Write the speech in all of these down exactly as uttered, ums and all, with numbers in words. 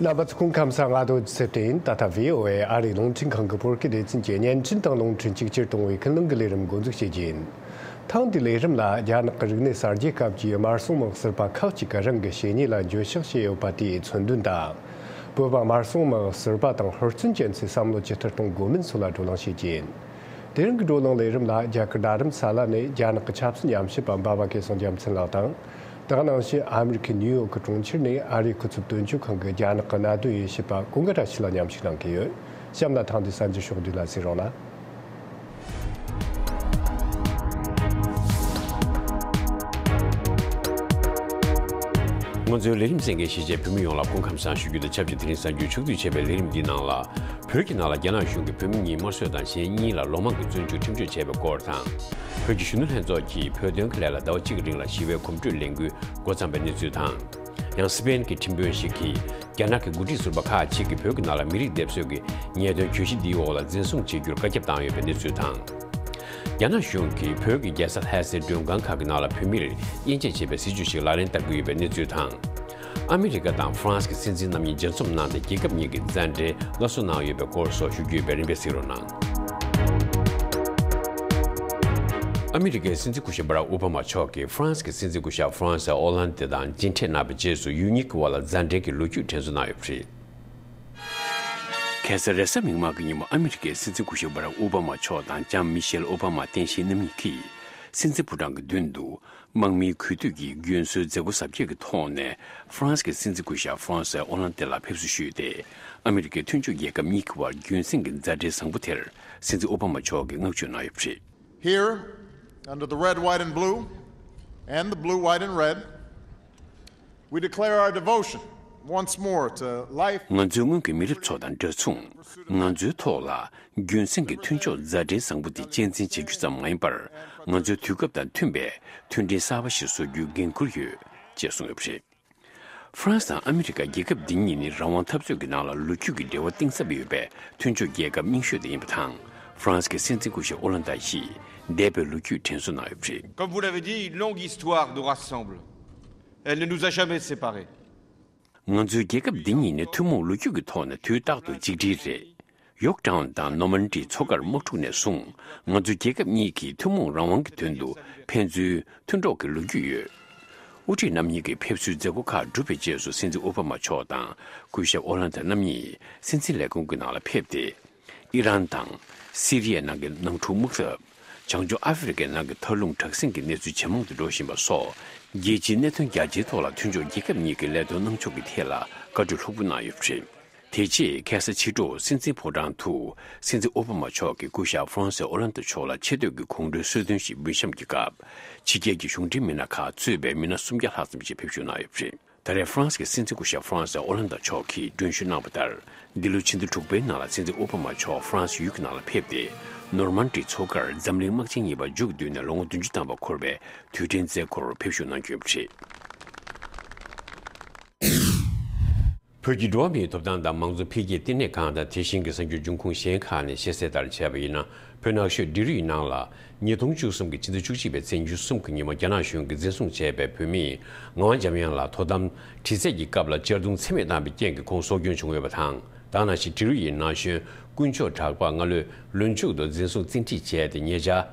རྣམ་པ་ཚོ་སྐུ་ཁམས་བཟང་། ང་རྡོ་རྗེ་ཚེ་བརྟན་ཡིན། ད་ལྟ་བྷི་ཨོ་ཨེ་ཨ་རིའི་རླུང་འཕྲིན་ཁང་གི་བོད་སྐད་སྡེ་ཚན་གྱི་བརྙན་འཕྲིན་དང་རླུང་འཕྲིན་གཅིག་གྱུར་གཏོང་བའི་ཀུན་གླེང་གི་ལས་རིམ་འགོ་འཛུགས་བྱེད་རྒྱུ་ཡིན། ཐེངས་འདིའི་ལས་རིམ་ལ་རྒྱ་ནག་གི་རིག་གནས་གསར་བརྗེའི་སྐབས་ཀྱི་དམར་སྲུང་དམག་ཟུར་པ་ཁག་ཅིག་གི་རང་གི་བྱས་ཉེས་ལ་འགྱོད་བཤགས་བྱས་ཡོད་པ་དེའི་མཚོན་དོན་དང་། བོད་པ་དམར་སྲུང་དམག་ཟུར་པ་དང་ཧུར་བརྩོན་ཅན་ཚོའི་བསམ་བློ་ཇི་ལྟར་གཏོང་དགོས་མིན་སོགས་ལ་བགྲོ་གླེང་བྱེད་རྒྱུ་ཡིན། དེ་རིང་གི་བགྲོ་གླེང་ལས་རིམ་ལ་རྒྱ་གར་རྡ་རམ་ས་ལ་ནས་རྒྱ་ནག་གི་ཆབ་སྲིད་ཉམས་ཞིབ་པ་འབའ་བ་སྐལ་བཟང་རྒྱལ་མཚན་ལགས་དང་། དེ་ག་ནང་བཞིན་ཨ་མི་རི་ཀའི་ནིའུ་ཡོག་གི་གྲོང་ཁྱེར་ནས་ཨ་རིའི་སྐུ་ཚབ་དོན་གཅོད་ཁང་གི་རྒྱ་ནག་གི་གནད་དོན་དབྱེ་ཞིབ་པ་ཀུན་དགའ་བཀྲ་ཤིས་ལགས་མཉམ་ཞུགས་གནང་གི་ཡོད། གཤམ་ལ་ཐེངས་འདིའི་གསར་འགྱུར་ཕྱོགས་བསྡུས་ལ་གཟིགས་རོགས་གནང་། ང་ཚོའི་ལས་རིམ་གསན་མཁན་གཞིས་བྱེས་བོད་མི་ཡོངས་ལ་སྐུ་ཁམས་བཟང་ཞུ་རྒྱུ་དང་ཆབས་ཅིག་དེ་རིང་གསར་འགྱུར་ཕྱོགས་བསྡུས་བྱས་པའི་ལས་རིམ་འདིའི་ནང་ལ། བོད་ཀྱི་ནང་ལ་རྒྱ་ནག་གཞུང་གིས་བོད་མི་གཉིས་དམར་གསོད་དང་གཞན་གཉིས་ལ་ལོ་མང་གི་བཙོན་འཇུག་ཁྲིམས་གཅོད་བྱས་པའི་སྐོར་དང་། བོད་ཀྱི་གཞོན་ནུ་ལྷན་ཚོགས་ཀྱིས་བོད་དོན་གྱི་ལས་ལ་ཟླ་བ་གཅིག་གི་རིང་ལ་ཞི་བའི་གོམ་བགྲོད་ལས་འགུལ་འགོ་བརྩམས་པའི་གནས་ཚུལ་དང་། ཡང་སི་པེན་གྱི་ཁྲིམས་དཔོན་ཞིག་གིས་རྒྱ་ནག་གི་འགོ་ཁྲིད་ཟུར་པ་ཁག་ཅིག་གིས་བོད་ཀྱི་ནང་ལ་མི་རིགས་སྡེབ་གསོད་ཀྱི་ཉེས་དོན་གྱོད་གཞི་འདིའི་འོག་ལ་འཛིན་བཟུང་བྱེད་རྒྱུར་བཀའ་ཁྱབ་བཏང་ཡོད་པའི་གནས་ཚུལ་དང་། རྒྱ་ནག་གཞུང་གིས་བོད་ཀྱི་རྒྱལ་ས་ལྷ་སའི་མགྲོན་ཁང་ཁག་གི་ནང་ལ་བོད་མིར་དབྱེ་འབྱེད་བྱེད་པའི་སྲིད་ཇུས་ཤིག་ལག་ལེན་བསྟར་གྱི་ཡོད་པའི་གནས་ཚུལ་དང་། ཨ་མི་རི་ཀ་དང་ཧྥ་རན་སི་གི་སྲིད་འཛིན་རྣམ་གཉིས་མཇལ་འཛོམས་གནང་སྟེ་རྒྱལ་ཁབ་གཉིས་ཀྱི་མཛའ་འབྲེལ་སླར་གསོ་གནང་ཡོད་པའི་སྐོར་སོགས་ཞུ་རྒྱུ་ཡོད་པས་རིམ་པས་གཟིགས་རོགས་གནང་། ཨ་མི་རི་ཀའི་སྲིད་འཛིན་སྐུ་ཞབས་སྦ་རག་ཨོ་བྷ་མ་མཆོག་གིས་ཧྥ་རན་སི་གི་སྲིད་འཛིན་སྐུ་ཞབས་ཧྥ་རན་སི་ཨོ་ལན་ཏེ་དང་མཇལ་འཕྲད་གནང་བའི་རྗེས་སུ་ཡུལ་གཉིས་ཀྱི་དབར་ལ་མཛའ་འབྲེལ་གྱི་ལོ་རྒྱུས་དྲན་གསོ་གནང་ཡོད་པ་རེད། ཁ་སང་རེས་གཟའ་མིག་དམར་གྱི་ཉིན་མོ་ཨ་མི་རི་ཀའི་སྲིད་འཛིན་སྐུ་ཞབས་སྦ་རག་ཨོ་བྷ་མ་མཆོག་དང་ལྕམ་མི་ཤེལ་ཨོ་བྷ་མ་རྟེན་བཞེངས་རྣམ་གཉིས་ཀྱིས་སྲིད་འཛིན་ཕོ་བྲང་གི་མདུན་དུ་དམག་མིའི་གུས་འདུད་ཀྱི་རྒྱུན་སྲོལ་མཛད་སྒོ་གཟབ་རྒྱས་ཀྱི་ཐོག་ནས་ཧྥ་རན་སི་གི་སྲིད་འཛིན་སྐུ་ཞབས་ཧྥ་རན་སི་ཨོ་ལན་ཏེ་ལ་ཕེབས་བསུ་ཞུས་ཏེ། ཨ་མི་རི་ཀའི་མཐུན་ཕྱོགས་རྒྱལ་ཁབ་གཉིས་ཀྱི་དབར་རྒྱུན་སྲིང་གི་མཛའ་འབྲེལ་བཟང་པོ་དེར་སྲིད་འཛིན་ཨོ་བྷ་མ་མཆོག་གིས་བསྔགས་བརྗོད་གནང་ཡོད་པ་རེད། Here, under the red, white, and blue, and the blue, white, and red, we declare our devotion once more to life. ང་ཚོའི་སྔོན་གྱི་མི་རབས་ཚོ་དང་འདྲ་མཚུངས། ང་ཚོའི་ཐོག་ལ་རྒྱུན་སྲིང་གི་མཐུན་ཕྱོགས་མཛའ་འབྲེལ་བཟང་པོ་དེ་གཅེས་འཛིན་བྱེད་རྒྱུ་ཙམ་མ་ཡིན་པར། ང་ཚོའི་དུས་སྐབས་དང་མཐུན་པའི་མཐུན་སྒྲིལ་གསར་པ་ཞིག་བཟོ་རྒྱུའི་འགན་འཁུར་ཡོད་ཅེས་གསུངས་ཡོད་པ་རེད། ཧྥ་རན་སི་དང་ཨ་མི་རི་ཀ་རྒྱལ་ཁབ་འདི་གཉིས་ནི་རང་དབང་འཐབ་རྩོད་ཀྱི་ནང་ལ་ལོ་རྒྱུས་ཀྱི་འབྲེལ་བ་གཏིང་ཟབ་ཡོད་པའི་མཐུན་ཕྱོགས་རྒྱལ་ཁབ་རྙིང་ཤོས་དེ་ཡིན་པ་དང་། ཧྥ་རན་སི་གི་སྲིད་འཛིན་སྐུ་ཞབས་ཨོ་ལན་ཏ་ཡིས་འདས་པའི་ལོ་རྒྱུས་དྲན་གསོ་གནང་ཡོད་པ་རེད། Comme vous l'avez dit, une longue histoire nous rassemble. Elle ne nous a jamais séparés. ང་ཚོའི་རྒྱལ་ཁབ་འདི་གཉིས་ནི་ཐུན་མོང་ལོ་རྒྱུས་ཀྱི་ཐོག་ནས་དུས་རྟག་ཏུ་གཅིག་སྒྲིལ་རེད། ཡོག་ཊའུན་དང་ནོར་མན་ཌི་མཚོ་ཁར་དམག་འཁྲུག་ནས་བཟུང་ང་ཚོའི་རྒྱལ་ཁབ་གཉིས་ཀྱིས་ཐུན་མོང་རང་དབང་གི་དོན་དུ་ཕན་ཚུན་མཐུན་གྲོགས་ཀྱི་ལོ་རྒྱུས་ཡོད། དབུ་ཁྲིད་རྣམ་གཉིས་ཀྱི་ཕེབས་བསུའི་མཛད་སྒོ་ཁག་གྲུབ་པའི་རྗེས་སུ་སྲིད་འཛིན་ཨོ་བྷ་མ་མཆོག་དང་སྐུ་ཞབས་ཨོ་ལན་ཏ་རྣམ་གཉིས་སྲིད་འཛིན་ལས་ཁུངས་ཀྱི་ནང་ལ་ཕེབས་ཏེ། ཨི་རན་དང་། སི་རི་ཡའི་ནང་གི་ནང་འཁྲུག་དམག་འཐབ། བྱང་ཕྱོགས་ཨ་ཧྥེ་རི་ཁའི་ནང་གི་མཐར་ལྷུང་དྲག་ཟིང་གི་གནས་ཚུལ་ཇེ་མང་དུ་འགྲོ་བཞིན་པ་སོགས། རྒྱལ་སྤྱིའི་གནད་དོན་རྒྱ་ཆེའི་ཐོག་ལ་མཐུན་ཕྱོགས་རྒྱལ་ཁབ་གཉིས་ཀྱི་ལས་དོན་གནང་ཕྱོགས་ཀྱི་ཐད་ལ་བཀའ་གྲོས་ལྷུག་པོ་གནང་ཡོད་པ་རེད། དེ་རྗེས་ཁ་སང་ཕྱི་དྲོ་སྲིད་འཛིན་ཕོ་བྲང་དུ་སྲིད་འཛིན་ཨོ་བྷ་མ་མཆོག་གིས་སྐུ་ཞབས་ཧྥ་རན་སི་ཨོ་ལན་ཏ་མཆོག་ལ་ཆེ་བསྟོད་ཀྱི་གོང་བཀྲོལ་གསོལ་སྟོན་ཞིག་འབུལ་བཤམས་ཀྱི་སྐབས། ཕྱི་རྒྱལ་གྱི་གཞུང་འབྲེལ་མི་སྣ་ཁག་གཙོས་པའི་མི་སྣ་སུམ་བརྒྱ་ལྷག་ཙམ་ཞིག་ཕེབས་ཞུགས་གནང་ཡོད་པ་རེད། ད་རེས་ཧྥ་རན་སི་གི་སྲིད་འཛིན་སྐུ་ཞབས་ཧྥ་རན་སི་ཨོ་ལན་ཏ་མཆོག་གིས་མགྲོན་ཞུ་གནང་བ་ལྟར། འདི་ལོའི་ཕྱི་ཟླ་དྲུག་པའི་ནང་ལ་སྲིད་འཛིན་ཨོ་བྷ་མ་མཆོག་ཧྥ་རན་སི་ཡུལ་གྱི་ནང་ལ་ཕེབས་ཏེ། ནོར་མན་ཌི་མཚོ་ཁར་འཛམ་གླིང་དམག་ཆེན་གཉིས་པ་མཇུག་བསྡུས་ནས་ལོ་ངོ་བདུན་ཅུ་ཐམ་པ་འཁོར་བའི་དུས་དྲན་མཛད་སྒོར་ཕེབས་ཞུགས་གནང་རྒྱུ་ཡིན་པ་རེད། བོད་ཀྱི་འགྲོ་བ་མིའི་ཐོབ་ཐང་དང་མང་གཙོ་འཕེལ་རྒྱས་ལྟེ་གནས་ཁང་དང་དེ་བཞིན་གྱི་གསར་འགྱུར་འབྱུང་ཁུངས་གཞན་ཁག་ནས་ཤེས་གསལ་ལྟར་བྱས་པ་ཡིན་ན། བོད་ནག་ཆུའི་འབྲི་རུ་ཡི་ནང་ལ་ཉིས་སྟོང་བཅུ་གསུམ་གྱི་ཕྱི་ཟླ་བཅུ་གཅིག་པའི་ཚེས་ཉི་ཤུ་གསུམ་གྱི་ཉིན་མོ་རྒྱ་ནག་གཞུང་གིས་འཛིན་བཟུང་བྱས་པའི་བོད་མི་ངག་དབང་འཇམ་དབྱངས་ལགས་དོ་དམ་དྲི་རྩད་ཀྱི་སྐབས་ལ་གཅར་རྡུང་ཚད་མེད་བཏང་བའི་རྐྱེན་གྱིས་ཁོང་སྲོག་སྐྱོན་བྱུང་ཡོད་པ་དང་། དེ་ནང་བཞིན་འབྲི་རུ་ཡི་ན་གཞོན་དཀོན་མཆོག་གྲགས་པ་སྔ་ལོའི་ལོ་མཇུག་ཏུ་འཛིན་བཟུང་བཙན་ཁྲིད་བྱས་ཏེ་ཉེ་ཆར།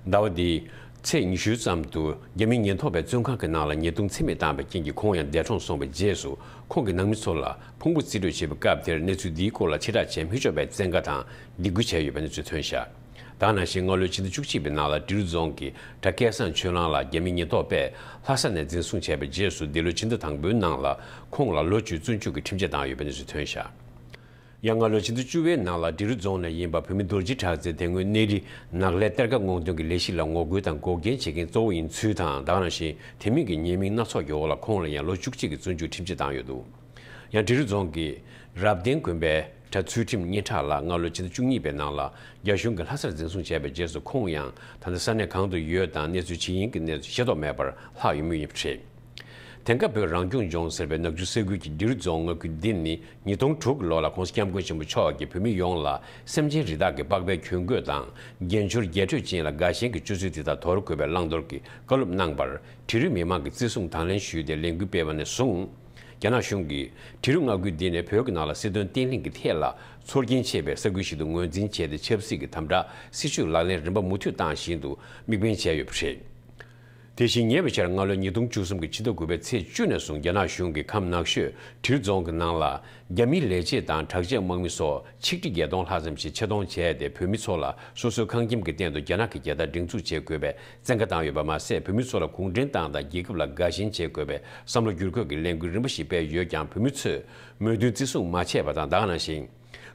ཟླ་བ་འདིའི་ཚེས་ཉི་ཤུ་ཙམ་དུ་རྒྱ་མིའི་ཉེན་རྟོག་པས་བཙོན་ཁང་གི་ནང་ལ་ཉེས་རྡུང་ཚད་མེད་བཏང་བའི་རྐྱེན་གྱིས་ཁོང་ཡང་འདས་གྲོངས་སོང་བའི་རྗེས་སུ། ཁོང་གི་ནང་མི་ཚོ་ལ་ཕུང་པོ་རྩིས་སྤྲོད་བྱེད་པའི་སྐབས་དེར་གནས་ཚུལ་འདིའི་སྐོར་ལ་ཕྱིར་བསྒྲགས་བྱས་མི་ཆོག་པའི་བཙན་བཀའ་དང་སྡིགས་སྐུལ་བྱས་ཡོད་པའི་གནས་ཚུལ་ཐོན་བཞག་དེ་ནང་བཞིན་སྔ་ལོའི་ཕྱི་ཟླ་བཅུ་གཅིག་པའི་ནང་ལ་འབྲི་རུ་རྫོང་གི་གྲྭ་སྐལ་བཟང་ཆོས་གླང་ལགས་རྒྱ་མིའི་ཉེན་རྟོག་པས་ལྷ་ས་ནས་འཛིན་བཟུང་བྱས་པའི་རྗེས་སུ། འདི་ལོའི་ཕྱི་ཟླ་དང་པོའི་ནང་ལ་ཁོང་ལ་ལོ་བཅུའི་བཙོན་འཇུག་གི་ཁྲིམས་ཆད་བཏང་ཡོད་པའི་གནས་ཚུལ་ཐོན་བཞག་ཡང་སྔ་ལོའི་ཕྱི་ཟླ་བཅུ་པའི་ནང་ལ་འབྲི་རུ་རྫོང་ནས་ཡིན་པ་བོད་མི་རྡོ་རྗེ་གྲགས་ཚེ་དེ་སྔོན་གནས་རི་ནགས་ལས་གཏེར་ཁ་སྔོག་འདོན་གྱི་ལས་གཞི་ལ་ངོ་རྒོལ་དང་འགོག་རྐྱེན་བྱེད་མཁན་གཙོ་བོ་ཡིན་ཚུལ་དང་། དེ་ག་ནང་བཞིན་དེ་མིན་གྱི་ཉེས་མིང་སྣ་ཚོགས་ཀྱི་འོག་ལ་ཁོང་ལ་ཡང་ལོ་བཅུ་གཅིག་གི་བཙོན་འཇུག་ཁྲིམས་ཆད་བཏང་ཡོད་འདུག་ཡང་འབྲི་རུ་རྫོང་གི་རབ་བརྟན་དགོན་པའི་གྲྭ་ཚུལ་ཁྲིམས་སྙན་གྲགས་ལགས་སྔ་ལོའི་ཕྱི་ཟླ་བཅུ་གཉིས་པའི་ནང་ལ་རྒྱ་གཞུང་གིས་ལྷ་སར་འཛིན་བཟུང་བྱས་པའི་རྗེས་སུ། ཁོང་ཡང་ད་ལྟ་ས་གནས་གང་དུ་ཡོད་དང་གནས་ཚུལ་ཇི་ཡིན་གྱི་གནས་ཚུལ་ཤེས་རྟོགས་མེད་པར་ལྷག་ཡོད་མུས་ཡིན་པ་རེད། དེང་སྐབས་བོད་རང་སྐྱོང་ལྗོངས་ཟེར་བའི་ནག་ཆུ་ས་ཁུལ་གྱི་འབྲི་རུ་རྫོང་མངའ་ཁུལ་འདི་ནི་ཉིས་སྟོང་དྲུག་གི་ལོ་ལ་༸གོང་ས་༸སྐྱབས་མགོན་ཆེན་པོ་མཆོག་གིས་བོད་མི་ཡོངས་ལ་སེམས་ཅན་རི་དྭགས་ཀྱི་པགས་པའི་གྱོན་གོས་དང་རྒྱན་སྦྱོར་རྒྱས་སྤྲོས་ཅན་ལ་དགའ་ཞེན་གྱི་སྤྱོད་ཚུལ་དེ་དག་དོར་དགོས་པའི་བླང་དོར་གྱི་བཀའ་སློབ་གནང་བར། འབྲི་རུའི་མི་མང་གིས་བརྩི་སྲུང་དང་ལེན་ཞུས་ཏེ་ལས་འགུལ་སྤེལ་བ་ནས་བཟུང་། རྒྱ་ནག་གཞུང་གིས་འབྲི་རུ་མངའ་ཁུལ་འདི་ནས་བོད་ཀྱི་ནང་ལ་སྲིད་དོན་བརྟན་ལྷིང་གི་ཐད་ལ་ཚོར་སྐྱེན་ཆེ་བའི་ས་ཁུལ་ཞིག་ཏུ་ངོས་འཛིན་བྱས་ཏེ། ཆབ་སྲིད་ཀྱི་དམ་དྲག་སྲིད་ཇུས་ལག་ལེན་རིམ་པ་མུ་མཐུད་བཏང་བཞིན་དུ་དམིགས་འབེན་བྱས་ཡོད་པ་རེད། དེ་བཞིན་ཉེ་བའི་ཆར་སྔ་ལོའི་ཉིས་སྟོང་བཅུ་གསུམ་གྱི་ཕྱི་ཟླ་དགུ་པའི་ཚེས་བཅུ་ནས་བཟུང་རྒྱ་ནག་གཞུང་གིས་ཁམས་ནགས་ཤོད་འབྲི་རུ་རྫོང་གི་ནང་ལ་རྒྱ་མིའི་ལས་བྱེད་དང་དྲག་ཆས་དམག་མི་སོགས་ཆིག་ཁྲི་བརྒྱད་སྟོང་ལྷག་ཙམ་ཞིག་ཆེད་གཏོང་བྱས་ཏེ། བོད་མི་ཚོ་ལ་སོ་སོའི་ཁང་ཁྱིམ་གྱི་སྟེང་དུ་རྒྱ་ནག་གི་རྒྱལ་དར་སྒྲེང་འཛུགས་བྱེད་དགོས་པའི་བཙན་བཀའ་བཏང་ཡོད་པ་མ་ཟད། བོད་མི་ཚོ་ལ་གུང་ཁྲན་ཏང་དང་རྒྱལ་ཁབ་ལ་དགའ་ཞེན་བྱེད་དགོས་པའི་བསམ་བློ་བསྒྱུར་བཀོད་ཀྱི་ལས་འགུལ་རིམ་པ་ཞིག་སྤེལ་ཡོད་ཀྱང་། བོད་མི་ཚོས་མོས་མཐུན་བརྩི་སྲུང་མ་བྱས་པ་དང་། ད་ག་ནང་བཞིན་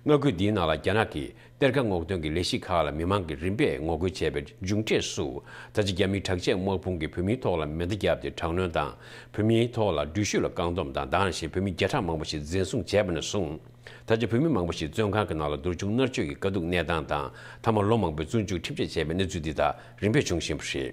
མངའ་ཁུལ་འདིའི་ནང་ལ་རྒྱ་ནག་གི་གཏེར་ཁ་སྔོག་འདོན་གྱི་ལས་གཞི་ཁག་ལ་མི་མང་གིས་རིམ་པས་ངོ་རྒོལ་བྱས་པའི་མཇུག་འབྲས་སུ། ད་ཆ་རྒྱ་མིའི་དྲག་ཆས་དམག་དཔུང་གིས་བོད་མིའི་ཐོག་ལ་མེ་མདའ་བརྒྱབ་སྟེ། དྲག་གནོན་དང་། བོད་མིའི་ཐོག་ལ་འགྲུལ་བཞུད་ལ་བཀག་སྡོམ་དང་། ད་ག་ནང་བཞིན་བོད་མི་བརྒྱ་ཕྲག་མང་པོ་ཞིག་འཛིན་བཟུང་བྱས་པ་ནས་བཟུང་། ད་ཆ་བོད་མི་མང་པོ་ཞིག་བཙོན་ཁང་གི་ནང་ལ་འདུར་བཅུག་མནར་གཅོད་ཀྱི་དཀའ་སྡུག་གནས་སྟངས་དང་། མཐའ་མ་ལོ་མང་པོའི་བཙོན་འཇུག་ཁྲིམས་ཆད་བཅད་པའི་གནས་ཚུལ་འདི་དག་རིམ་པས་བྱུང་བཞིན་པ་རེད།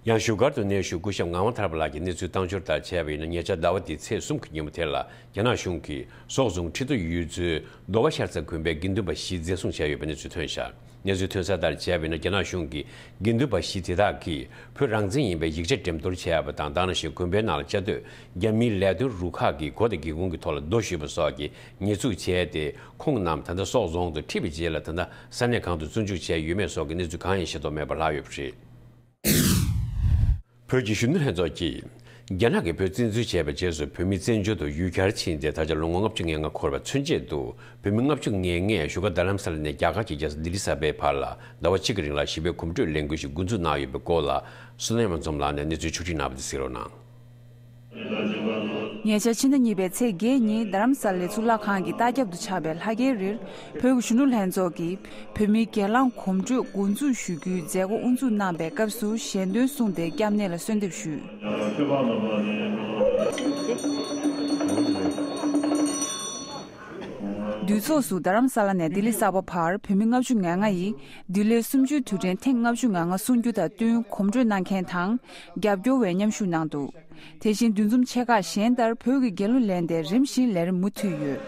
ཡང་བཞུགས་སྒར་དུ་གནས་བཞུགས་སྐུ་ཞབས་ངག་དབང་ཐར་པ་ལགས་ཀྱི་གནས་ཚུལ་བཏང་འབྱོར་ལྟར་བྱས་པ་ཡིན་ན། ཉེ་ཆར་ཟླ་བ་འདིའི་ཚེས་གསུམ་གྱི་ཉིན་མོ་དེ་ལ་རྒྱ་ནག་གཞུང་གིས་ཟོག་རྫོང་ཁྲི་ཐོག་ཡུལ་ཚོའི་རྡོ་བ་ཤར་རྩ་དགོན་པའི་དགེ་འདུན་པ་བཞི་འཛིན་བཟུང་བྱས་ཡོད་པའི་གནས་ཚུལ་ཐོན་བཞག་གནས་ཚུལ་ཐོན་གསལ་ལྟར་བྱས་པ་ཡིན་ན། རྒྱ་ནག་གཞུང་གིས་དགེ་འདུན་པ་བཞི་དེ་དག་གིས་བོད་རང་བཙན་ཡིན་པའི་ཡིག་ཆ་འགྲེམས་གཏོར་བྱས་པ་དང་། ད་ག་ནང་བཞིན་དགོན་པའི་ནང་ལ་བཅའ་སྡོད་རྒྱ་མིའི་ལས་དོན་རུ་ཁག་གི་སྒོ་དང་སྒེའུ་ཁུང་གི་ཐོག་ལ་རྡོ་གཞུས་པ་སོགས་ཀྱི་ཉེས་འཛུགས་བྱས་ཏེ། ཁོང་རྣམས་ད་ལྟ་སོག་རྫོང་དུ་ཁྲིད་པའི་རྗེས་ལ། ད་ལྟ་ས་གནས་གང་དུ་བཙོན་འཇུག་བྱས་ཡོད་མེད་སོགས་ཀྱི་གནས་ཚུལ་གང་ཡང་ཤེས་རྟོགས་མེད་པར་ལྷག་ཡོད་པ་རེད། བོད་ཀྱི་གཞོན་ནུ་ལྷན་ཚོགས་ཀྱིས་རྒྱ་ནག་གིས་བོད་བཙན་འཛུལ་བྱས་པའི་རྗེས་སུ། བོད་མི་བཙན་བྱོལ་དུ་ཡུལ་གྱར་ཕྱིན་ཏེ། ད་ཆ་ལོ་ངོ་ལྔ་བཅུ་ང་ལྔ་འཁོར་བ་ཚུན་ཆད་དུ། བོད་མི་ལྔ་བཅུ་ང་ལྔས་བཞུགས་སྒར་རྡ་རམ་ས་ལ་ནས་རྒྱ་གར་གྱི་རྒྱལ་ས་ལྡི་ལི་གསར་པའི་བར་ལ་ཟླ་བ་གཅིག་གི་རིང་ལ་ཞི་བའི་གོམ་བགྲོད་ལས་འགུལ་ཞིག་འགོ་འཛུགས་གནང་ཡོད་པའི་སྐོར་ལ། བསོད་ནམས་འཛོམས་ལགས་ནས་གནས་ཚུལ་ཕྱོགས་སྒྲིག་གནང་བ་དེ་གཟིགས་རོགས་གནང་། ཉེ་ཆར་ཕྱི་ཟླ་གཉིས་པའི་ཚེས་བརྒྱད་ཉིན། རྡ་རམ་ས་ལའི་གཙུག་ལག་ཁང་གི་ལྟག་རྒྱབ་ཏུ་ཆགས་པའི་ལྷ་རྒྱལ་རིར། བོད་ཀྱི་གཞོན་ནུ་ལྷན་ཚོགས་ཀྱིས་བོད་མིའི་སྒེར་ལངས་གོམ་བགྲོད་འགོ་འཛུགས་ཞུ་རྒྱུའི་མཛད་སྒོ་དབུ་འཛུགས་གནང་པའི་སྐབས་སུ། ཞལ་འདོན་གསུངས་ཏེ་སྐྱབས་གནས་ལ་གསོལ་འདེབས་ཞུས། དུས་ཚོགས་སུ་རྡ་རམ་ས་ལ་ནས་ལྡི་ལི་གསར་པ་བར་བོད་མི་ལྔ་བཅུ་ང་ལྔ་ཡིས་ལྡི་ལིའི་གསུམ་བཅུའི་དུས་དྲན་ཐེངས་ལྔ་བཅུ་ང་ལྔ་སྲུང་རྒྱུ་དང་བསྟུན་གོམ་བགྲོད་གནང་མཁན་དང་རྒྱབ་སྐྱོར་བས་མཉམ་ཞུགས་གནང་འདུག་དེ་བཞིན་འདུ་འཛོམས་ཆེ་ཁག་གཞན་ལྟར་བོད་ཀྱི་རྒྱལ་གླུ་ལེན་ཏེ་རིམ་བཞིན་ལས་རིམ་མུ་མཐུད་ཡོད།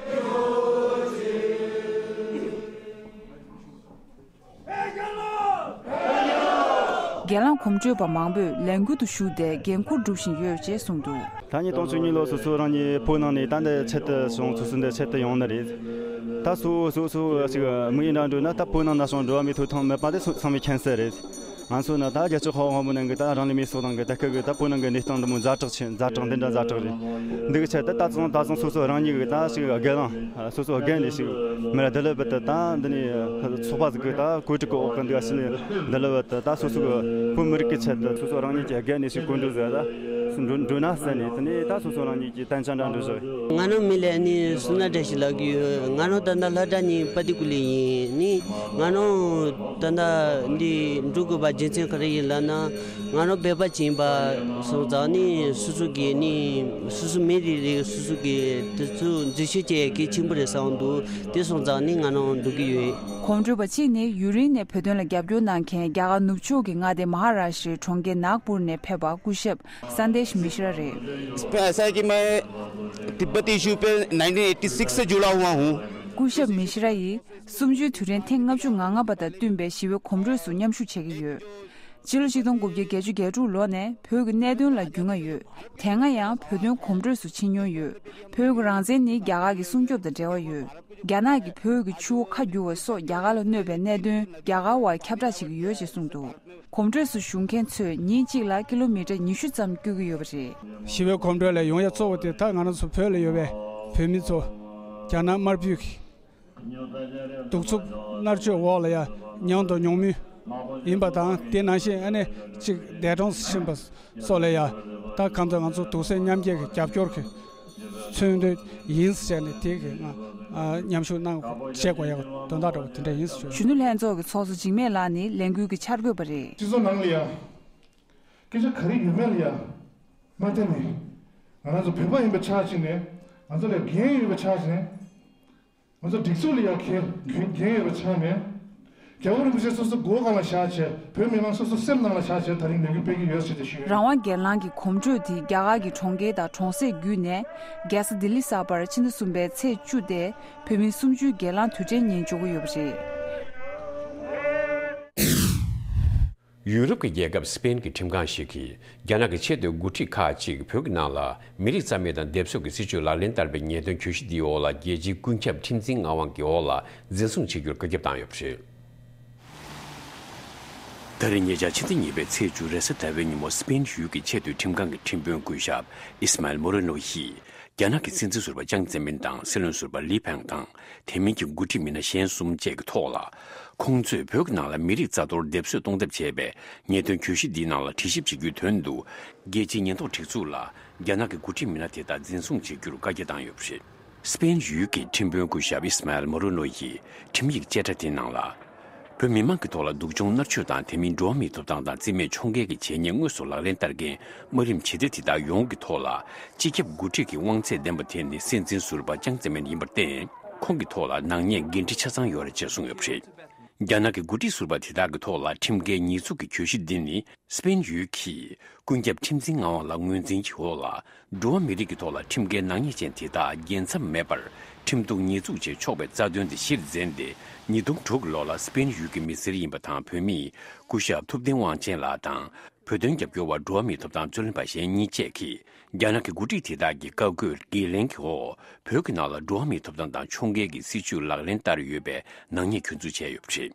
སྒེར་ལངས་གོམ་བགྲོད་པ་མང་པོས་ལས་འགུལ་དུ་ཞུགས་ཏེ་འགན་འཁུར་སྒྲུབ་བཞིན་ཡོད་ཅེས་གསུངས་འདུག་ད་ཉིད་སྟོང་ཕྲག་གཉིས་ལོ་སོ་སོ་རང་ཉིད་བོད་ནང་ནས་ད་འདི་ཆེད་དུ་བྱུང་། སོ་སོ་འདི་ཆེད་དུ་ཡོང་ནི་རེད། ད་སོ་སོ་སོ་ཅིག་དམིགས་ཡུལ་འདྲ་འགྲོ་ན། ད་བོད་ནང་ན་སོང་འགྲོ་བ་མིའི་ཐོབ་ཐང་མེད་པ་དེ་ཚང་མས་མཁྱེན་གསལ་རེད། ང་ཚོ་ནི་ད་རྒྱལ་སྤྱི་དཔའ་བོ་དཔའ་མོ་རྣམས་ཀྱིས་ད་རང་ལུས་མེར་སྲེག་བཏང་གི། ད་སྐབས་ཀྱི་ད་བོད་ནང་གི་གནས་སྟངས་འདི་མོ་ཛ་དྲག་ཆེ། ཛ་དྲག་འདི་འདྲ་ཛ་དྲག་རེད། འདི་གི་ཆེད་དུ་ད་ཚང་ད་ཚང་སོ་སོ་རང་ཉིད་ཀྱིས་ད་ཞིག་སྒེར་ལངས་སོ་སོ་སྒེར་ནས་ཞིག་མི་ར་འདི་ལ་བུད་དེ། ད་འདི་ནས་ཚོགས་པ་ཟིག་གི་ད་བཀོད་སྒྲིག་གི་འོག་གི་འདི་ག་ཞིག་ནས་འདི་ལ་བུད་དེ། ད་སོ་སོ་གི་བོད་མི་རིགས་ཀྱི་ཆེད་དུ་སོ་སོ་རང་ཉིད་ཀྱིས་སྒེར་ནས་ཞིག་བཀོད་འདོམས་ཟེར་ད་འགྲོ་འགྲོ་ན་ཟེར་ནས། དེ་ནས་ད་སོ་སོ་རང་ཉིད་ཀྱིས་ད་ཆ་འདྲ་འགྲོ་ཟེར། ང་རང་མིང་ལ་ནི་བསོད་ནམས་བཀྲ་ཤིས་ལབ་ཀྱི་ཡོད། ང་རང་ད་ལྟ་ལྷ་བྲག་ནས་པ་ཏི་ཀུ་ལི་ཡིན། ནི་ང་རང་ད་ལྟ་འདི་འགྲོ་དགོས་པ་རྒྱུ་མཚན་ག་རེ་ཡིན་ལབ་ན། ང་རང་བོད་པ་ཅིག་ཡིན་པ་སོང་ཙང་ནི་སོ་སོ་གི་ནི་སོ་སོ་མི་རིགས་རིགས་སོ་སོ་གི་དེ་ཚོ་འཛུལ་ཞུགས་བྱེད་ཡ་གལ་ཆེན་པོ་རེད་བསམ་འདུག་དེ་སོང་ཙང་ནི་ང་རང་འགྲོ་གི་ཡོད། གོམ་བགྲོད་པ་གཅིག་ནི་ཡུན་རིང་ནས་བོད་དོན་ལ་རྒྱབ་སྐྱོར་གནང་མཁན་རྒྱ་གར་ནུབ་ཕྱོགས་ཀྱི་མངའ་སྡེ་མ་ཧ་ར་ཤི་རའི་གྲོང་ཁྱེར་ནཱག་པུར་ནས་ཕེབས་པ་སྐུ་ཞབས་སན་དེཤ་མི་ཤི་ར་རེད། ऐसा है कि मैं तिब्बत इशू पे nineteen eighty six से जुड़ा हुआ हूँ। སྐུ་ཞབས་མི་ཤི་ར་ཡིས་གསུམ་བཅུའི་དུས་དྲན་ཐེངས་ལྔ་བཅུ་ང་ལྔ་པ་དང་བསྟུན་པའི་ཞི་བའི་གོམ་བགྲོད་སུ་མཉམ་ཞུགས་བྱེད་ཀྱི་ཡོད། ཕྱི་ལོ་ཆིག་སྟོང་དགུ་བརྒྱ་བརྒྱད་ཅུ་གྱ་དྲུག་ལོ་ནས་བོད་ཀྱི་གནད་དོན་ལ་རྒྱུས་མངའ་ཡོད། དེ་སྔ་ཡང་བོད་དོན་གོམ་བགྲོད་སུ་ཕྱིན་མྱོང་ཡོད། བོད་ཀྱི་རང་བཙན་ནི་རྒྱ་གར་གྱི་སྲུང་སྐྱོབ་དང་འབྲེལ་བ་ཡོད། རྒྱ་ནག་གིས་བོད་ཀྱི་ཆུ་བོ་ཁ་བསྒྱུར་བ་སོགས་རྒྱ་གར་ལ་གནོད་པའི་གནད་དོན་རྒྱ་གར་བར་ཁྱབ་བསྒྲགས་བྱེད་ཀྱི་ཡོད་ཅེས་གསུངས་འདུག་གོམ་བགྲོད་སུ་ཞུགས་མཁན་ཚོས་ཉིན་གཅིག་ལ་ཀི་ལོ་མི་ཊར་ཉི་ཤུ་ཙམ་བསྐྱོད་ཀྱི་ཡོད་པ་རེད། ཞི་བའི་གོམ་བགྲོད་ལ་ཡོང་ཡ་གཙོ་བོ་དེ་ད་ང་རང་ཚོ་བོད་ལ་ཡོད་པའི་བོད་མི་ཚོ་རྒྱ་ནག་དམར་པོའི་གདུག་རྩུབ་མནར་གཅོད་འོག་ལ་ཡ་མྱངས་དང་མྱོང་མུས་ཡིན་པ་དང་། དེ་ནང་བཞིན་ཨ་ནི་གཅིག་འདས་གྲོངས་སུ་ཕྱིན་པ་སོགས་ལ་ཡ། ད་གང་ལྟར་ང་ཚོ་གདུང་སེམས་མཉམ་སྐྱེད་ཀྱི་རྒྱབ་སྐྱོར་གྱི་མཚོན་དོན་ཡིན་ཟེར་ནས། དེ་གི་ང་ཨ་མཉམ་ཞུགས་གནང་བྱེད་དགོས་ཡ་དོན་དག་འདྲ་བོ་དེ་འདྲ་ཡིན་ཟེར་ཞུ། གཞོན་ནུ་ལྷན་ཚོགས་ཀྱི་ཚོགས་གཙོ་འཇིགས་མེད་ལགས་ནི་ལས་འགུལ་གྱི་འཆར་འགོད་པ་རེད། སྤྱི་ཚོགས་ནང་ལ་ཡ་སྐད་ཆ་ག་རེ་ཡོད་མེད་ལ་ཡ་མ་བལྟས་ནས། ང་རང་ཚོ་བོད་པ་ཡིན་པའི་ཆ་བཞག་ནས། ང་ཚོ་ལ་འགན་ཡོད་པའི་ཆ་བཞག་ནས། ང་ཚོ་སྒྲིག་འཛུགས་ལ་ཡ་འགན་འགན་ཡོད་པའི་ཆ་ནས། རྒྱལ་བ་རིན་པོ་ཆེ་སོ་སོ་མགོ་སྒང་ལ་བཞག་བྱས། བོད་མི་མང་སོ་སོ་སེམས་ནང་ལ་བཞག་བྱས་ད་རིང་ལས་འགུལ་སྤེལ་གྱི་ཡོད་ཟེར་ཏེ་ཞུས་ཡོད། རང་དབང་སྒེར་ལངས་ཀྱི་གོམ་བགྲོད་དེ་རྒྱ་གར་གྱི་གྲོང་ཁྱེར་དང་གྲོང་གསེབ་བརྒྱུད་ནས་རྒྱལ་ས་ལྡི་ལི་གསར་པར་ཕྱི་ཟླ་གསུམ་པའི་ཚེས་བཅུ་སྟེ་བོད་མིའི་གསུམ་བཅུའི་སྒེར་ལངས་དུས་དྲན་ཉིན་འཇོག་གི་ཡོད་པ་རེད། ཡུ་རོབ་ཀྱི་རྒྱལ་ཁབ་སི་པེན་གྱི་ཁྲིམས་ཁང་ཞིག་གིས་རྒྱ་ནག་གི་ཆེས་མཐོའི་འགོ་ཁྲིད་ཁག་ཅིག་བོད་ཀྱི་ནང་ལ་མི་རིགས་རྩ་མེད་དང་སྡེབ་གསོད་ཀྱི་སྲིད་བྱུས་ལག་ལེན་བསྟར་བའི་ཉེས་དོན་གྱོད་གཞི་འདིའི་འོག་ལ་རྒྱལ་སྤྱིའི་ཀུན་ཁྱབ་ཁྲིམས་འཛིན་ངག་དབང་གི་འོག་ལ་འཛིན་བཟུང་བྱེད་རྒྱུར་བཀའ་ཁྱབ་བཏང་ཡོད་པ་རེད། ད་རེས་ཉེ་ཆར་ཕྱི་ཚེས་གཉིས་པའི་ཚེས་བཅུ་རེས་གཟའ་ཟླ་བའི་ཉིན་མོ་སི་པེན་ཡུལ་གྱི་ཆེས་མཐོའི་ཁྲིམས་ཁང་གི་ཁྲིམས་དཔོན་སྐུ་ཞབས་ཨིས་མཱ་ཨེལ་མོ་རེ་ནོ་ཡིས་རྒྱ་ནག་གི་སྲིད་འཛིན་ཟུར་པ་ཅང་ཙེ་མིན་དང་སྲིད་བློན་ཟུར་པ་ལི་ཕེང་དང་དེ་མིན་གྱི་འགོ་ཁྲིད་མི་སྣ་གཞན་གསུམ་བཅས་ཀྱི་ཐོག་ལ། ཁོང་ཚོས་བོད་ཀྱི་ནང་ལ་མི་རིགས་རྩ་གཏོར་སྡེབ་གསོད་གཏོང་ཐབས་བྱས་པའི་ཉེས་དོན་གྱོད་གཞི་འདིའི་ནང་ལ་དྲི་ཞིབ་བྱེད་རྒྱུའི་དོན་དུ། རྒྱལ་སྤྱིའི་ཉེན་རྟོག་སྒྲིག་འཛུགས་ལ་རྒྱ་ནག་གི་འགོ་ཁྲིད་མི་སྣ་དེ་དག་འཛིན་བཟུང་བྱེད་རྒྱུར་བཀའ་རྒྱ་བཏང་ཡོད་པ་རེད། སི་པེན་ཡུལ་གྱི་ཁྲིམས་དཔོན་སྐུ་ཞབས་ཨིས་མཱ་ཨེལ་མོ་རོ་ནོ་ཡིས་ཁྲིམས་ཡིག་བཅད་ཁྲ་དེའི་ནང་ལ། བོད་མི་མང་གི་ཐོག་ལ་སྡུག་སྦྱོང་མནར་གཅོད་དང་དེ་མིན་འགྲོ་བ་མིའི་ཐོབ་ཐང་དང་རྩིས་མེད་ཕྱོགས་འགལ་གྱི་བྱས་ཉེས་དངོས་སུ་ལག་ལེན་བསྟར་མཁན་དམའ་རིམ་བྱེས་སྡེ་དེ་དག་ཡོངས་ཀྱི་ཐོག་ལ་སྤྱི་ཁྱབ་འགོ་ཁྲིད་ཀྱི་དབང་ཚད་ལྡན་པ་དེ་ནི་སྲིད་འཛིན་ཟུར་པ་ཅང་ཙེ་མིན་ཡིན་པར་བརྟེན། ཁོང་གི་ཐོག་ལ་ནག་ཉེས་འགན་འཁྲི་ཆ་ཚང་ཡོད་རེད་ཅེས་གསུངས་ཡོད་པ་རེད། རྒྱ་ནག་གི་འགོ་ཁྲིད་ཟུར་པ་དེ་དག་གི་ཐོག་ལ་ཁྲིམས་འགལ་ཉེས་འཛུགས་ཀྱི་གྱོད་གཞི་འདི་ནི། སི་པེན་ཡུལ་གྱིས་ཀུན་ཁྱབ་ཁྲིམས་འཛིན་ངག་དབང་ལ་ངོས་འཛིན་གྱི་འོག་ལ། འགྲོ་བ་མི་རིགས་ཀྱི་ཐོག་ལ་ཁྲིམས་འགལ་ནག་ཉེས་ཅན་དེ་དག་རྒྱལ་མཚམས་མེད་པར་ཁྲིམས་གཏུག་ཉེས་འཛུགས་བྱེད་ཆོག་པའི་རྩ་དོན་དེ་གཞིར་འཛིན་ཏེ། ཉིས་སྟོང་དྲུག་གི་ལོ་ལ་སི་པེན་ཡུལ་གྱི་མི་སེར་ཡིན་པ་དང་བོད་མིས་སྐུ་ཞབས་ཐུབ་བསྟན་དབང་ཆེན་ལགས་དང་། བོད་དོན་རྒྱབ་སྐྱོར་བ་འགྲོ་བ་མིའི་ཐོབ་ཐང་རྩོད་ལེན་པ་གཞན་གཉིས་བཅས་ཀྱིས་རྒྱ་ནག་གི་འགོ་ཁྲིད་དེ་དག་གི་བཀའ་བཀོད་འགན་ལེན་གྱི་འོག་བོད་ཀྱི་ནང་ལ་འགྲོ་བ་མིའི་ཐོབ་ཐང་དང་ཕྱོགས་འགལ་གྱི་སྲིད་བྱུས་ལག་ལེན་བསྟར་ཡོད་པའི་ནག་ཉེས་གྱོད་འཛུགས་བྱས་ཡོད་པ་རེད།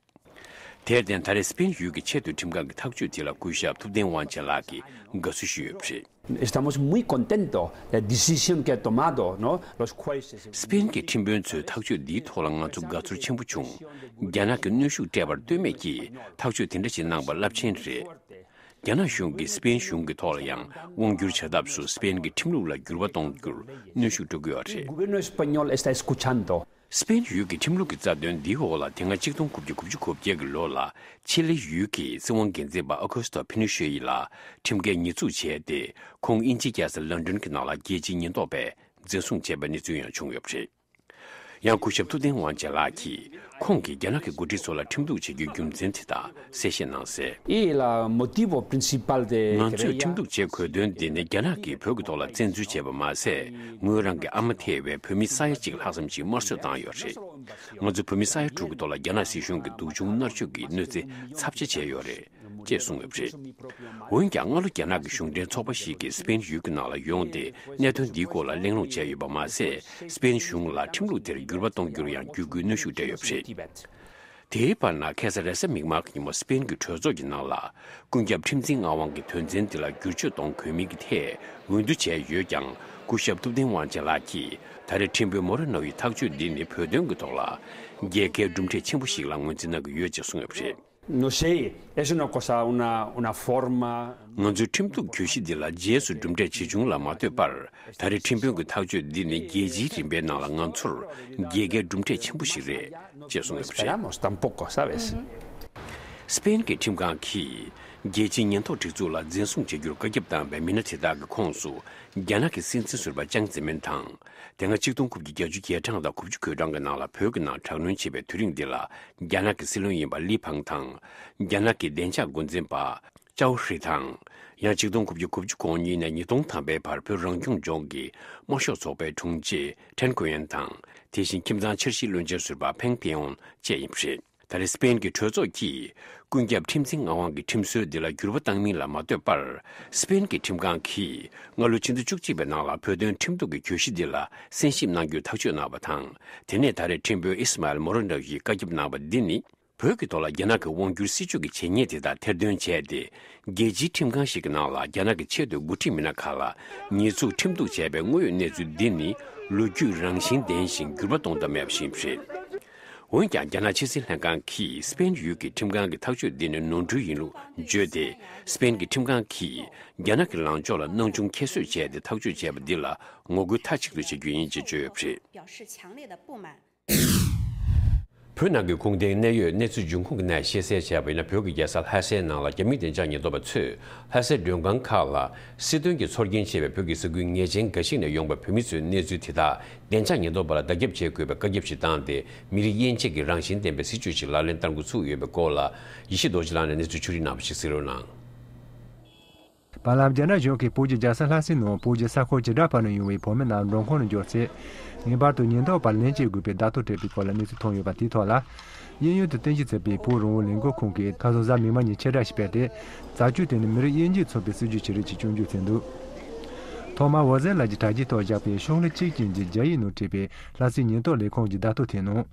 དེར་བརྟེན། ད་རེས་སི་པེན་ཡུལ་གྱི་ཆེས་མཐོའི་ཁྲིམས་ཁང་གི་ཐག་གཅོད་དེ་ལ་སྐུ་ཞབས་ཐུབ་བསྟན་དབང་ཆེན་ལགས་ཀྱིས་དགའ་བསུ་ཞུས་ཡོད་པ་རེད། Estamos muy contentos de la decisión que ha tomado, ¿no? Los jueces. སི་པེན་གྱི་ཁྲིམས་དཔོན་ཚོས་ཐག་གཅོད་འདིའི་ཐོག་ལ་ང་ཚོ་དགའ་ཚོར་ཆེན་པོ་བྱུང་། རྒྱ་ནག་གི་གནོན་ཤུགས་སྤྲད་པར་ལྟོས་མེད་ཀྱིས་ཐག་གཅོད་དེ་འདྲ་ཞིག་གནང་པ་རླབས་ཆེན་རེད། རྒྱ་ནག་གཞུང་གིས་སི་པེན་གཞུང་གི་ཐོག་ལ་ཡང་དབང་བསྒྱུར་བྱ་ཐབས་སུ་སི་པེན་གྱི་ཁྲིམས་ལུགས་ལ་འགྱུར་བ་གཏོང་རྒྱུར་གནོན་ཤུགས་སྤྲོད་ཀྱི་ཡོད་རེད། El gobierno español está escuchando. སི་པེན་ཡུལ་གྱི་ཁྲིམས་ལུགས་ཀྱི་རྩ་དོན་འདིའི་འོག་ལ་དེ་སྔ་ཆིག་སྟོང་དགུ་བརྒྱ་དགུ་བཅུ་གོ་བརྒྱད་ཀྱི་ལོ་ལ་ཆི་ལི་ཡུལ་གྱི་སྲིད་དབང་འགན་འཛིན་པ་ཨོ་ཁུ་སི་ཐོ་ཕི་ནོ་ཤེ་ཡི་ལ་ཁྲིམས་འགལ་ཉེས་འཛུགས་བྱས་ཏེ། ཁོང་དབྱིན་ཇིའི་རྒྱལ་ས་ལོན་ཌོན་གྱི་ནང་ལ་རྒྱལ་སྤྱིའི་ཉེན་རྟོག་པས་འཛིན་བཟུང་བྱས་པའི་གནས་ཚུལ་ཡང་བྱུང་ཡོད་པ་རེད། ཡང་སྐུ་ཞབས་ཐུབ་བསྟན་དབང་ཆེན་ལགས་ཀྱིས་ཁོང་གིས་རྒྱ་ནག་གི་འགོ་ཁྲིད་ཚོ་ལ་ཁྲིམས་གཏུག་བྱེད་རྒྱུའི་རྒྱུ་མཚན་དེ་དག་གསལ་བཤད་གནང་གསལ། Y el motivo principal de ང་ཚོས་querella ཁྲིམས་གཏུག་བྱེད་དགོས་དོན་དེ་ནི་རྒྱ་ནག་གིས་བོད་ཀྱི་ཐོག་ལ་བཙན་འཛུལ་བྱས་པ་མ་ཟད། ངོས་རང་གི་ཨ་མ་ཐེ་བའི་བོད་མི་ས་ཡ་གཅིག་ལྷག་ཙམ་ཞིག་དམར་གསོད་བཏང་ཡོད་རེད། ང་ཚོ་བོད་མི་ས་ཡ་དྲུག་གི་ཐོག་ལ་རྒྱ་ནག་སྲིད་གཞུང་གིས་སྡུག་སྦྱོང་མནར་གཅོད་ཀྱི་གནོད་འཚེ་ཚབས་ཆེ་བྱས་ཡོད་རེད། ཅེས་གསུངས་ཡོད་པ་རེད། འོན་ཀྱང་སྔ་ལོ་རྒྱ་ནག་གི་གཞུང་འབྲེལ་ཚོགས་པ་ཞིག་གིས་སི་པེན་ཡུལ་གྱི་ནང་ལ་ཡོང་སྟེ་གནད་དོན་འདིའི་སྐོར་ལ་གླེང་སློང་བྱས་ཡོད་པ་མ་ཟད། སི་པེན་གཞུང་ལ་ཁྲིམས་ལུགས་དེར་འགྱུར་བ་གཏོང་རྒྱུར་ཡང་བརྒྱུད་སྐུལ་གནོན་ཤུགས་སྤྲད་ཡོད་པ་རེད། དེའི་བར་ན་ཁ་སང་རེས་གཟའ་མིག་དམར་གྱི་ཉིན་མོ་སི་པེན་གྱི་གྲོས་ཚོགས་ཀྱི་ནང་ལ་ཀུན་ཁྱབ་ཁྲིམས་འཛིན་ངག་དབང་གི་དོན་ཚན་འདི་ལ་བསྒྱུར་བཅོས་གཏོང་དགོས་མིན་གྱི་ཐད་འོས་བསྡུ་བྱས་ཡོད་ཀྱང་སྐུ་ཞབས་ཐུབ་བསྟན་དབང་ཆེན་ལགས་ཀྱིས་ད་རེས་ཁྲིམས་དཔོན་མོ་རེ་ནོ་ཡི་ཐག་གཅོད་འདི་ནི་བོད་དོན་གྱི་ཐོག་ལ་རྒྱལ་ཁའི་གྲུབ་འབྲས་ཆེན་པོ་ཞིག་ལ་ངོས་འཛིན་གནང་གི་ཡོད་ཅེས་གསུངས་ཡོད་པ་རེད། No sé, es una cosa, una, una forma. ང་ཚོའི་ཁྲིམས་གཏུག་གྱོད་གཞི་འདི་ལ་རྗེས་སུ་གྲུབ་འབྲས་ཇི་བྱུང་ལ་མ་ལྟོས་པར། ད་རེས་ཁྲིམས་དཔོན་གྱི་ཐག་གཅོད་འདི་ནི་རྒྱལ་སྤྱིའི་རིམ་པའི་ནང་ལ་ང་ཚོར་རྒྱལ་ཁའི་གྲུབ་འབྲས་ཆེན་པོ་ཞིག་རེད། ཅེས་གསུངས་ཡོད་པ་རེད། Esperamos tampoco, ¿sabes? སི་པེན་གྱི་ཁྲིམས་ཁང་གིས་རྒྱལ་སྤྱིའི་ཉེན་རྟོག་སྒྲིག་འཛུགས་ལ་འཛིན་བཟུང་བྱ་རྒྱུར་བཀའ་ཁྱབ་བཏང་བའི་མི་སྣ་དེ་དག་གི་ཁོངས་སུ་རྒྱ་ནག་གི་སྲིད་འཛིན་ཟུར་པ་ཅང་ཙེ་མིན་དང་། དེ་སྔ་ཆིག་སྟོང་དགུ་བརྒྱ་བརྒྱད་ཅུ་གྱ་གྲངས་དང་དགུ་བཅུ་གོ་གྲངས་ཀྱི་ནང་ལ་བོད་ཀྱི་ནང་དྲག་གནོན་བྱས་པའི་དུས་རིང་འདི་ལ་རྒྱ་ནག་གི་སྲིད་བློན་ཡིན་པ་ལི་ཕང་དང་། རྒྱ་ནག་གི་བདེ་འཇགས་འགོ་འཛིན་པ་ཅའོ་ཧྲི་དང་། ཡང་ཆིག་སྟོང་དགུ་བརྒྱ་གོ་གཉིས་ནས་ཉིས་སྟོང་ཐམ་པའི་བར་བོད་རང་སྐྱོང་ལྗོངས་ཀྱི་དམར་ཤོག་ཚོགས་པའི་དྲུང་ཆེ་ཁྲེན་ཀོ་ཡན་དང་། དེ་བཞིན་ཁྱིམ་ཚང་འཆར་གཞིའི་བློན་ཆེན་ཟུར་པ་ཕེང་པེ་ཡོན་བཅས་ཡིན་པ་རེད། ད་རེས་སི་པེན་གྱི་གྲོས་ཚོགས་ཀྱིས་ཀུན་ཁྱབ་ཁྲིམས་འཛིན་ངག་དབང་གི་ཁྲིམས་སྲོལ་འདི་ལ་འགྱུར་བ་བཏང་མིན་ལ་མ་ལྟོས་པར། སི་པེན་གྱི་ཁྲིམས་ཁང་གིས་སྔ་ལོ་ཕྱི་ཟླ་བཅུ་གཅིག་པའི་ནང་ལ་བོད་དོན་ཁྲིམས་གཏུག་གི་གྱོད་གཞི་འདི་ལ་གསན་ཞིབ་གནང་རྒྱུའི་ཐག་གཅོད་གནང་བ་དང་། དེ་ནས་ད་རེས་ཁྲིམས་དཔོན་ཨིས་མཱ་ཨེལ་མོ་རོ་ནོ་ཡིས་བཀའ་ཁྱབ་གནང་བ་འདི་ནི། བོད་ཀྱི་ཐོག་ལ་རྒྱ་ནག་གི་དབང་སྒྱུར་སྲིད་བྱུས་ཀྱི་བྱས་ཉེས་དེ་དག་ཐེར་འདོན་བྱས་ཏེ། རྒྱལ་སྤྱིའི་ཁྲིམས་ཁང་ཞིག་གི་ནང་ལ་རྒྱ་ནག་གི་ཆེས་མཐོའི་འགོ་ཁྲིད་མི་སྣ་ཁག་ལ་ཉེས་འཛུགས་ཁྲིམས་གཏུག་བྱས་པའི་དངོས་ཡོད་གནས་ཚུལ་འདི་ནི་ལོ་རྒྱུས་རང་བཞིན་ལྡན་ཞིང་འགྱུར་བ་གཏོང་ཐབས་མེད་པ་ཞིག་རེད། འོན་ཀྱང་། རྒྱ་ནག་ཕྱི་སྲིད་ལྷན་ཁང་གིས་སི་པེན་ཡུལ་གྱི་ཁྲིམས་ཁང་གི་ཐག་གཅོད་འདི་ནི་ནོར་འཁྲུལ་ཡིན་ལུགས་བརྗོད་དེ། སི་པེན་གྱི་ཁྲིམས་ཁང་གིས་རྒྱ་ནག་གི་ལངས་ཕྱོགས་ལ་སྣང་ཆུང་ཁྱད་གསོད་བྱས་ཏེ་ཐག་གཅོད་བྱས་པ་འདི་ལ་ངོ་རྒོལ་མཐའ་གཅིག་ཏུ་བྱེད་རྒྱུ་ཡིན་ཅེས་བརྗོད་ཡོད་པ་རེད། 表示强烈的不满。 བོད་ནང་གི་ཁུངས་ལྡན་གནད་ཡོད་གནས་ཚུལ་འབྱུང་ཁུངས་ཀྱི་ནང་ཤེས་གསལ་བྱས་པ་ཡིན་ན། བོད་ཀྱི་རྒྱལ་ས་ལྷ་སའི་ནང་ལ་རྒྱ་མི་བདེ་འཇགས་ཉེན་རྟོག་པ་ཚོས་ལྷ་སའི་མགྲོན་ཁང་ཁག་ལ་སྲིད་དོན་གྱི་ཚོར་སྐྱེན་ཆེ་བའི་བོད་ཀྱི་ས་ཁུལ་ངེས་ཅན་འགའ་ཞིག་ནས་ཡོང་པའི་བོད་མི་ཚོའི་གནས་ཚུལ་དེ་དག་བདེ་འཇགས་ཉེན་རྟོག་པ་ལ་བརྡ་ཁྱབ་བྱེད་དགོས་པའི་བཀའ་ཁྱབ་ཞིག་བཏང་སྟེ། མི་རིགས་དབྱེ་འབྱེད་ཀྱི་རང་བཞིན་ལྡན་པའི་སྲིད་བྱུས་ཤིག་ལག་ལེན་བསྟར་འགོ་ཚུགས་ཡོད་པའི་སྐོར་ལ་ཡེ་ཤེས་རྡོ་རྗེ་ལགས་ནས་གནས་ཚུལ་ཕྱོགས་སྒྲིག་གནང་བ་ཞིག་གཟིགས་རོགས་གནང་། བར་ལམ་རྒྱ་ནག་གཞུང་གིས་བོད་ཀྱི་རྒྱལ་ས་ལྷ་སའི་ནང་བོད་ཀྱི་ས་ཁུལ་ཇི་འདྲ་བར་ནས་ཡོང་བའི་བོད་མི་རྣམས་མགྲོན་ཁང་ནང་འབྱོར་ཚེ། ངེས་པར་དུ་ཉེན་རྟོག་པར་ལན་སྤྲད་དགོས་པའི་བརྡ་ཐོ་སྤྲད་པའི་སྐོར་ལ་གནས་ཚུལ་ཐོན་ཡོད་པ་དེའི་ཐོག་ལ། གཡས་གཡོན་དུ་རྟེན་གཞི་བྱས་པའི་བོད་རང་དབང་ལས་འགུལ་ཁང་གིས་ཁ་སང་གཟའ་མིག་དམར་ཉིན་ཕྱིར་བསྒྲགས་ཤིག་སྤེལ་ཏེ། རྩ་ཆོས་དེ་ནི་མི་རིགས་དབྱེ་འབྱེད་མཚོན་པའི་སྲིད་ཇུས་ཤིག་རེད་ཅེས་སྐྱོན་བརྗོད་མཛད་འདུག་ཐོག་མར་འོད་ཟེར་ལགས་ཀྱིས་དྲ་རྒྱའི་ཐོག་བཞག་པའི་ཤོག་ལྷེ་གཅིག་ཅན་གྱི་རྒྱ་ཡིག་ནང་བྲིས་པའི་ལྷ་སའི་ཉེན་རྟོག་ལས་ཁུངས་ཀྱི་བརྡ་ཐོ་དེའི་ནང་།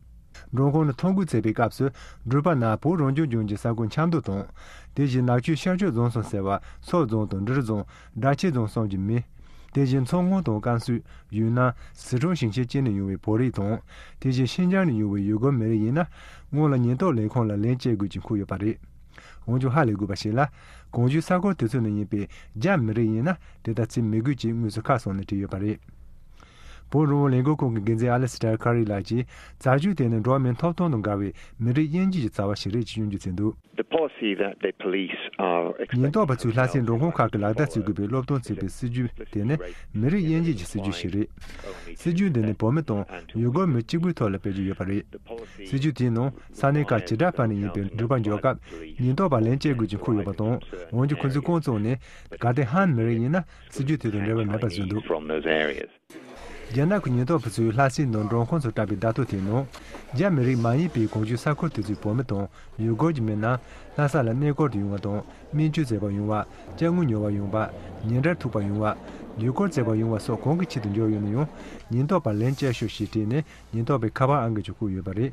མགྲོན་ཁང་ནས་ཐོ་འགོད་མཛད་པའི་སྐབས་སུ། འགྲུལ་པ་རྣམས་བོད་རང་སྐྱོང་ལྗོངས་ཀྱི་ས་ཁུལ་ཆབ་མདོ་དང་། དེ་བཞིན་ནག་ཆུའི་ཤར་ཕྱོགས་རྫོང་གསུམ་ཟེར་བ། མཚོ་རྫོང་དང་འབྲི་རུ་རྫོང་། སྦྲ་ཆེན་རྫོང་གསུམ་གྱི་མི། དེ་བཞིན་མཚོ་སྔོན་དང་ཀན་སུའུ། ཡུན་ནན། སི་ཁྲོན་ཞིང་ཆེན་བཅས་ནས་ཡོང་བའི་བོད་རིགས་དང་། དེ་བཞིན་ཤིན་ཅང་ནས་ཡོང་བའི་ཡུ་གུར་མི་རིགས་ཡིན་ན། སྔོན་ལ་ཉེན་རྟོག་ལས་ཁུངས་ལ་ལན་བཅོལ་དགོས་ཀྱི་འཁོད་ཡོད་པ་རེད། འོན་ཀྱང་ཧ་ལས་དགོས་པ་ཞིག་ལ། གོང་ཞུས་ས་ཁུལ་དེ་ཚོ་ནས་ཡིན་པའི་རྒྱ་མི་རིགས་ཡིན་ན་དེ་ལྟར་བྱེད་མི་དགོས་ཅེས་དངོས་སུ་ཁ་གསལ་ནས་བྲིས་ཡོད་པ་རེད། བོད་རང་དབང་ལས་འགུལ་ཁང་གི་འགན་འཛིན་ཨ་ལེ་སི་ཏར་ཁ་རི་ལགས་ཀྱིས། རྩ་ཆོས་དེ་ནི་འགྲོ་བ་མིའི་ཐོབ་ཐང་དང་འགལ་བའི་མི་རིགས་དབྱེ་འབྱེད་ཀྱི་རྩ་བ་ཞིག་རེད་ཅེས་སྐྱོན་བརྗོད་མཛད་འདུག The policy that the police are ཉེན་རྟོག་པ་ཚོས་ལྷ་སའི་མགྲོན་ཁང་ཁག་གི་ལག་བསྟར་བྱེད་དགོས་པའི་སློབ་སྟོན་བྱེད་པའི་སྲིད་ཇུས་དེ་ནི་མི་རིགས་དབྱེ་འབྱེད་ཀྱི་སྲིད་ཇུས་ཤིག་རེད། སྲིད་ཇུས་འདི་ནི་བོད་མི་དང་ཡུ་གུར་མི་གཅིག་པུའི་ཐོག་ལ་སྤེལ་རྒྱུ་ཡོད་པ་རེད། སྲིད་ཇུས་དེའི་ནང་ས་གནས་ཁག་ཇི་འདྲ་བར་ནས་ཡིན་པའི་འགྲུལ་པ་འབྱོར་སྐབས་ཉེན་རྟོག་པ་ལན་སྤྲད་དགོས་ཀྱི་འཁོད་ཡོད་པ་དང་། འོན་ཀྱང་ཁོ་ཚོས་སྐོང་བཙུགས་ནས་གལ་ཏེ་ཧན་མི་རིགས་ཡིན་ན་སྲིད་ཇུས་དེ་དང་འབྲེལ་བ་མེད་པར་བཟོས་འདུག་རྒྱ་ནག་གི་ཉེན་རྟོག་པ་ཚོས་ལྷ་སའི་ནང་མགྲོན་ཁང་ཚོར་བཏང་བའི་བརྡ་ཐོ་དེའི་ནང་། རྒྱ་མི་རིགས་མ་ཡིན་པའི་གོང་ཞུས་ས་ཁུལ་དེ་ཚོའི་བོད་མི་དང་ཡུ་གུར་གྱི་མི་རྣམས་ལྷ་ས་ལ་གནས་སྐོར་དུ་ཡོང་བ་དང་། སྨན་བཅོས་མཛད་པར་ཡོང་བ། ཅ་དངོས་ཉོ་བར་ཡོང་བ། ཉིན་གྲངས་ཐུག་པར་ཡོང་བ། ཡུལ་སྐོར་མཛད་པར་ཡོང་བ་སོགས་གང་གི་ཆེད་དུ་འབྱོར་ཡོད་ན་ཡང་། ཉེན་རྟོག་པར་ལན་བཅོལ་ཤོག་ཞེས་བྲིས་ནས་ཉེན་རྟོག་པས་ཁ་པར་ཨང་ཀི་ཅིག་བཀོད་ཡོད་པ་རེད།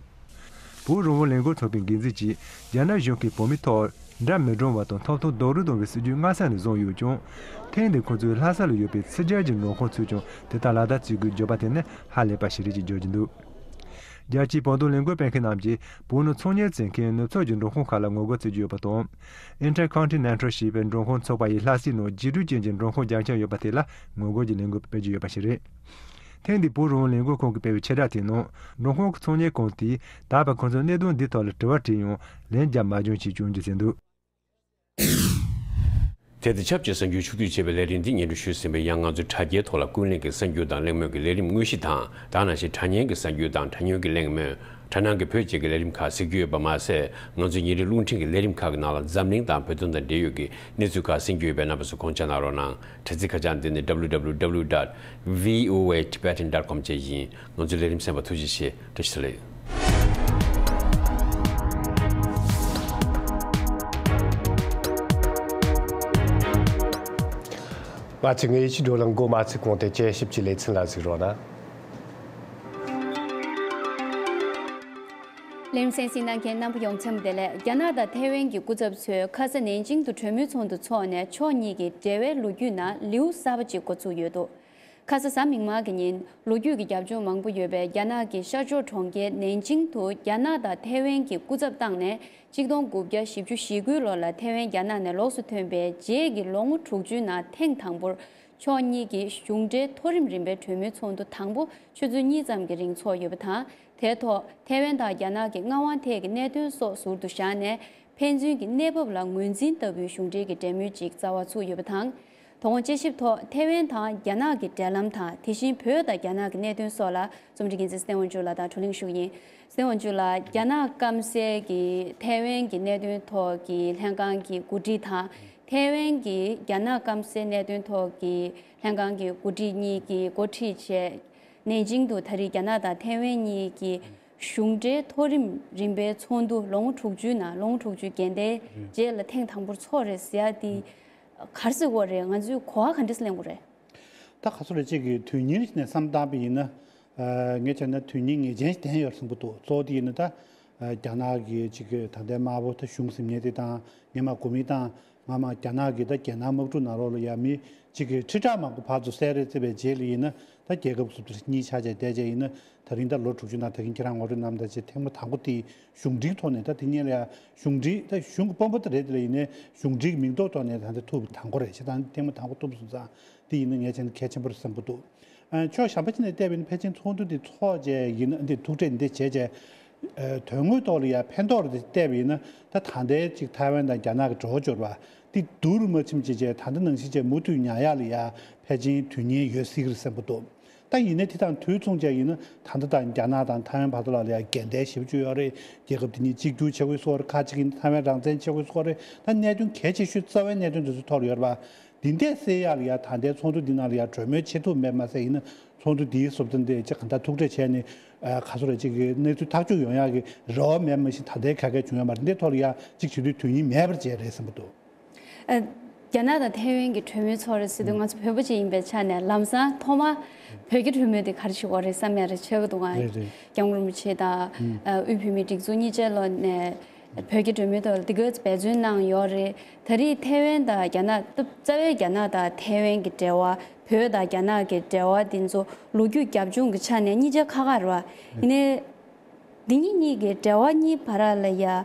བོད་རང་དབང་ལས་འགུལ་ཚོགས་པའི་འགན་འཛིན་གྱིས། རྒྱ་ནག་གཞུང་གིས་བོད་མིའི་ཐོག་འདྲ་མི་སྒྲུང་བ་དང་ཐོབ་ཐང་རྡོག་རོལ་གཏོང་བའི་སྲིད་ཇུས་སྔ་ས་ནས་བཟུང་ཡོད་ཀྱང་། ཐེངས་འདིར་ཁོ་ཚོས་ལྷ་ས་ལ་ཡོད་པའི་ཕྱི་རྒྱལ་གྱི་མགྲོན་ཁང་ཚོས་ཀྱང་དེ་ལྟར་ལག་བསྟར་བྱེད་དགོས་བརྗོད་པ་དེ་ནི་ཧ་ལས་པ་ཞིག་རེད་ཅེས་བརྗོད་ཀྱི་འདུག་རྒྱལ་སྤྱིའི་བོད་དོན་ལས་འགུལ་སྤེལ་མཁན་རྣམས་ཀྱིས་བོད་ནང་ཚོང་གཉེར་བྱེད་མཁན་ནུབ་ཕྱོགས་ཀྱི་མགྲོན་ཁང་ཁག་ལ་ངོ་རྒོལ་བྱེད་ཀྱི་ཡོད་པ་དང་། Intercontinental ཞེས་པའི་མགྲོན་ཁང་ཚོགས་པ་ཡིས་ལྷ་སའི་ནང་རྒྱུགས་སྤྲོད་ཅན་གྱི་མགྲོན་ཁང་རྒྱག་འཆར་ཡོད་པ་དེ་ལ་ངོ་རྒོལ་གྱི་ལས་འགུལ་སྤེལ་གྱི་ཡོད་པ་ཞིག་རེད། ཐེངས་འདིའི་བོད་རང་དབང་ལས་འགུལ་ཁང་གིས་སྤེལ་བའི་ཕྱིར་བསྒྲགས་དེའི་ནང་། མགྲོན་ཁང་གི་ཚོང་གཉེར་ཁང་དེས་ད་བར་ཁོང་ཚོས་གནད་དོན་འདིའི་ཐོག་ལ་དྲི་བ་དྲིས་ཡང་ལན་བརྒྱབ་མ་བྱུང་ཞེས་སྐྱོན་བརྗོད་མཛད་འདུག་དེ་དང་ཆབས་ཅིག་གསར་འགྱུར་ཕྱོགས་བསྡུས་བྱས་པའི་ལས་རིམ་འདི་སྙན་སྒྲོན་ཞུས་ཟིན་པས། ཡང་ང་ཚོའི་དྲ་རྒྱའི་ཐོག་ལ་ཀུན་གླེང་གི་གསར་འགྱུར་དང་གླེང་མོལ་གྱི་ལས་རིམ་དངོས་གཞི་དང་། ད་ག་ནང་བཞིན་དྲ་བརྙན་གྱི་གསར་འགྱུར་དང་དྲ་བརྙན་གྱི་གླེང་མོལ། དྲ་སྣང་གི་བོད་ཅེས་ཀྱི་ལས་རིམ་ཁག་གཟིགས་རྒྱུ་ཡོད་པ་མ་ཟད། ང་ཚོའི་ཉིན་རེའི་རླུང་འཕྲིན་གྱི་ལས་རིམ་ཁག་གི་ནང་ལ་འཛམ་གླིང་དང་བོད་དོན་དང་འབྲེལ་ཡོད་ཀྱི་གནས་ཚུལ་ཁག་གསན་རྒྱུ་ཡོད་པས། རྣམ་པ་ཚོས་དགོངས་འཇགས་གནང་རོགས་གནང་། དྲ་ཚིགས་ཁ་བྱང་འདི་ནི་W W W dot V O A Tibetan dot com བཅས་ཡིན། ང་ཚོའི་ལས་རིམ་གསན་པར་ཐུགས་རྗེ་ཆེ། བཀྲ་ཤིས་བདེ་ལེགས། ང་ཚོའི་ངེས་ཤེས་བགྲོ་གླེང་འགོ་མ་ཚུགས་གོང་དེ་དཔྱད་ཞིབ་ཀྱི་ལེ་ཚན་ལ་གཟིགས་རོགས་གནང་། ལས་རིམ་གསན་གཟིགས་གནང་མཁན་རྣམ་པ་ཡོངས་ཚང་མ་བདེ་ལེགས། རྒྱ་ནག་དང་ཐའེ་ཝན་གྱི་སྐུ་ཚབ་ཚོས་ཁ་ས་ནན་ཅིང་དུ་གྲོས་མོལ་ཚོགས་འདུ་འཚོགས་ནས་ཕྱོགས་གཉིས་ཀྱི་འབྲེལ་བའི་ལོ་རྒྱུས་ནང་ལེའུ་གསར་པ་ཅིག་འགོ་ཚུགས་ཡོད་འདུག་ཁ་ས་གཟའ་མིག་དམར་གྱི་ཉིན་ལོ་རྒྱུས་ཀྱི་རྒྱབ་ལྗོངས་མང་པོ་ཡོད་པའི་རྒྱ་ནག་གི་ཤར་ཕྱོགས་གྲོང་ཁྱེར་ནན་ཅིང་དུ་རྒྱ་ནག་དང་ཐའེ་ཝན་གྱི་སྐུ་ཚབ་བཏང་ནས། གཅིག་སྟོང་དགུ་བརྒྱ་བཞི་བཅུ་ཞེ་དགུའི་ལོ་ལ་ཐའེ་ཝན་རྒྱ་ནག་ནས་ལོགས་སུ་ཐོན་པའི་རྗེས་ཀྱི་ལོ་ངོ་དྲུག་ཅུའི་ནང་ཐེངས་དང་པོར། ཕྱོགས་གཉིས་ཀྱི་གཞུང་འབྲེལ་མཐོ་རིམ་རིམ་པའི་གྲོས་མོལ་ཚོགས་འདུ་དང་པོ་ཆུ་ཚོད་གཉིས་ཙམ་གྱི་རིང་འཚོགས་ཡོད་པ་དང་། དེའི་ཐོག་ཐའེ་ཝན་དང་རྒྱ་ནག་གི་མངའ་དབང་ཐད་ཀྱི་གནད་དོན་སོགས་ཟུར་དུ་བཞག་ནས། ཕན་ཚུན་གྱི་གནས་བབ་ལ་ངོས་འཛིན་ལྟ་བུའི་གཞུང་འབྲེལ་གྱི་གྲོས་མོལ་ཅིག་རྩ་བ་ཚུགས་ཡོད་པ་དང་། དོ་དགོང་དཔྱད་ཞིབ་ཐོག་ཐའེ་ཝན་དང་རྒྱ་ནག་གི་འབྲེལ་ལམ་དང་། དེ་བཞིན་བོད་དང་རྒྱ་ནག་གི་གནད་དོན་སོགས་ལ་རྩོམ་སྒྲིག་འགན་འཛིན་སྟེང་དབང་ཕྱུག་ལགས་དང་བགྲོ་གླེང་ཞུ་གི་ཡིན། སྟེང་དབང་ཕྱུག་ལགས། རྒྱ་ནག་སྐམ་སའི་གི་ཐའེ་ཝན་གྱི་གནད་དོན་ཐོག་གི་ལྷན་ཁང་གི་འགོ་ཁྲིད་དང་། ཐའེ་ཝན་གྱི་རྒྱ་ནག་སྐམ་སའི་གནད་དོན་ཐོག་གི་ལྷན་ཁང་གི་འགོ་ཁྲིད་གཉིས་ཀྱིས་འགོ་ཁྲིད་བྱས། ནན་ཅིང་དུ་ད་རེས་རྒྱ་ནག་དང་ཐའེ་ཝན་གཉིས་ཀྱི་གཞུང་འབྲེལ་མཐོ་རིམ་རིམ་པའི་ཚོགས་འདུ་ལོ་ངོ་དྲུག་ཅུའི་ནང་། ལོ་ངོ་དྲུག་ཅུ་རྒྱལ་ཟླའི་རྗེས་ལ་ཐེངས་དང་པོར་ཚོགས་རེད་ཟེར་ཡ་དེ་ག་རེ་ཟེར་དགོས་རེད། ང་ཚོས་གོ་བ་ག་འདྲ་ལེན་དགོས་རེད། ད་ག་ཚོད་རེད། གཅིག་གི་དོན་སྙིང་ནས་བསམ་བཏང་པ་ཡིན་ན། ཨ། ངས་བྱས་ན་དོན་སྙིང་ངེས་ཅན་ཞིག་ལྡན་ཡོད་བསམ་གྱི་འདུག་གཙོ་བོ་དེ་ཡིན་ན་ད། ཨ། རྒྱ་ནག་གི་གཅིག་གི་ད་ལྟའི་དམར་པོ་ད་གཞུང་ཟིན་མཁན་དེ་དང་། སྔོན་མ་གོ་མིན་ཏང་། སྔ་མ་རྒྱ་ནག་གི་ད་རྒྱལ་ནང་དམག་འཁྲུག་ནང་ལོགས་ལ་ཡ་མི་གཅིག་གི་ཁྲི་ཕྲག་མང་པོ་ཕར་ཚུར་བསད་རེས་བྱས་པའི་རྗེས་ལ་ཡིན་ན། ད་རྒྱལ་ཁབ་སོ་སོ་གཉིས་ཆགས་བྱས་བསྡད་བྱས་ཡིན་ན། ད་རིང་ད་ལོ་དྲུག་ཅུ་ནང་ད་གིན་ཁྱེད་རང་ངོ་སྤྲོད་གནང་ད་བྱས་ཐེངས་མ་དང་པོ་དེ་གཞུང་འབྲེལ་ཐོག་ནས། ད་དེ་སྔོན་ལ་ཡ་གཞུང་འབྲེལ་ད་གཞུང་གི་དཔོན་པོ་ད་རེད། དེ་ལ་ཡིན་ནའི་གཞུང་འབྲེལ་གྱི་མིང་འདོགས་ཐོག་ནས་ད་ལྟ་ཐུག་པ་དང་པོ་རེད། བྱས་ཙང་ཐེངས་མ་དང་པོ་ཐུག་པ་སོང་ཙང་། དེ་ཡིན་ན་ངས་བྱས་ན་གལ་ཆེན་པོ་རེད་བསམ་གྱི་འདུག་ཨ། ཕྱོགས་གཞན་པ་ཅིག་ནས་བལྟས་པ་ཡིན་ན་ཕལ་ཆེར་ཚོགས་འདུ་འདི་ཚོགས་བྱས་ཡིན་ན། འདི་ཐུག་འཕྲད་འདི་བྱས་བྱས། ཨ། དོན་དངོས་ཐོག་ལ་ཡ་ཕན་ཐོགས་རེད་བལྟས་པ་ཡིན་ན། ད་ད་ལྟའི་ཅིག་ཐའེ་ཝན་དང་རྒྱ་ནག་གི་འབྲེལ་བ་སྦྱོར་བ་འདི་བསྡུར་མ་ཕྱིན་ཅིག་བྱས། ད་ལྟ་ནང་བཞིན་བྱས་མུ་མཐུད་ཉར་ཡག་ལ་ཡ་ཕལ་ཆེར་དོན་སྙིང་ཡོད་སྲིད་ཀྱི་རེད་བསམ་གྱི་འདུག་ད་ཡིན་ནའི་དེ་དང་དུས་མཚུངས་བྱས་ཡིན་ན། ད་ལྟ་དང་རྒྱ་ནག་དང་ཐའེ་ཝན་བར་དུ་ལ་ལ་ཡ་འགལ་ཟླ་ཞེ་པོ་ཅིག་ཡོད་རེད། རྒྱལ་ཁབ་དེ་གཉིས་གཅིག་གྱུར་བྱེད་དགོས་སྐོར་ཁག་ཅིག་ཡིན། ཐའེ་ཝན་རང་བཙན་བྱེད་དགོས་སྐོར་རེད། ད་གནད་དོན་གལ་ཆེ་ཤོས་རྩ་བའི་གནད་དོན་དེ་ཚོའི་ཐོག་ལ་ཡོད་རེད་པ། འདི་འདྲས་སེལ་ཡག་ལ་ཡ་ད་ལྟའི་ཚོགས་འདུ་འདི་ནང་ལ་ཡ་གྲོས་མོལ་བྱེད་ཐུབ་མེད་མ་ཟད། ཡིན་ན་ཚོགས་འདུ་འདིའི་བཟོ་ལྟ་འདི་ཅིག་གང་ལྟར་ཐུག་འཕྲད་བྱས་ནས། ཨ་ག་ཚོད་རེད། ཅིག་གི་གནས་ཚུལ་ཐག་གཅོད་ཡོང་ཡག་གི་རེ་བ་མེད་མ་གཞི་ད་ལྟའི་ཁ་སྐད་བྱུང་ཡོད་མ་རེད། འདི་ཐོག་ལ་ཡ་ཅིག་བྱེད་དུས་དོན་སྙིང་མེད་པར་བྱས་རེད་བསམ་གྱི་འདུག་ཨ། རྒྱ་ནག་དང་ཐའེ་ཝན་གྱི་གྲོས་མོལ་ཚོགས་རེད་ཟེར་དུས་ང་ཚོ་བོད་པ་ཅིག་ཡིན་པའི་ཆ་ནས་ལམ་སང་ཐོག་མ་བོད་ཀྱི་གྲོས་མོལ་དེ་ག་རེ་བྱེད་དགོས་རེད་བསམ་ཡ་རེ་ཆགས་ཀྱི་འདུག་ང་རེད་རེད། སྐྱབས་མགོན་རིན་པོ་ཆེ་དང་ཨ་དབུས་བོད་མིའི་སྒྲིག་འཛུགས་གཉིས་ཆའི་ལོ་ནས་བོད་ཀྱི་གྲོས་མོལ་ཐོག་ལ་འདི་ག་འབད་བརྩོན་གནང་ཡོད་རེད། ད་རེས་ཐའེ་ཝན་དང་རྒྱ་ནག་ད་རྩ་བའི་རྒྱ་ནག་དང་ཐའེ་ཝན་གྱི་འབྲེལ་བ། བོད་དང་རྒྱ་ནག་གི་འབྲེལ་བ་འདི་ཚོ་ལོ་རྒྱུས་རྒྱབ་ལྗོངས་ཀྱི་ཆ་ནས་གཉིས་ཆ་ཁག་ཁག་རེད་བ། ཡིན་ནའི། འདི་གཉིས་གཉིས་ཀྱི་འབྲེལ་བ་གཉིས་བར་ལ་ཡ། ཨ་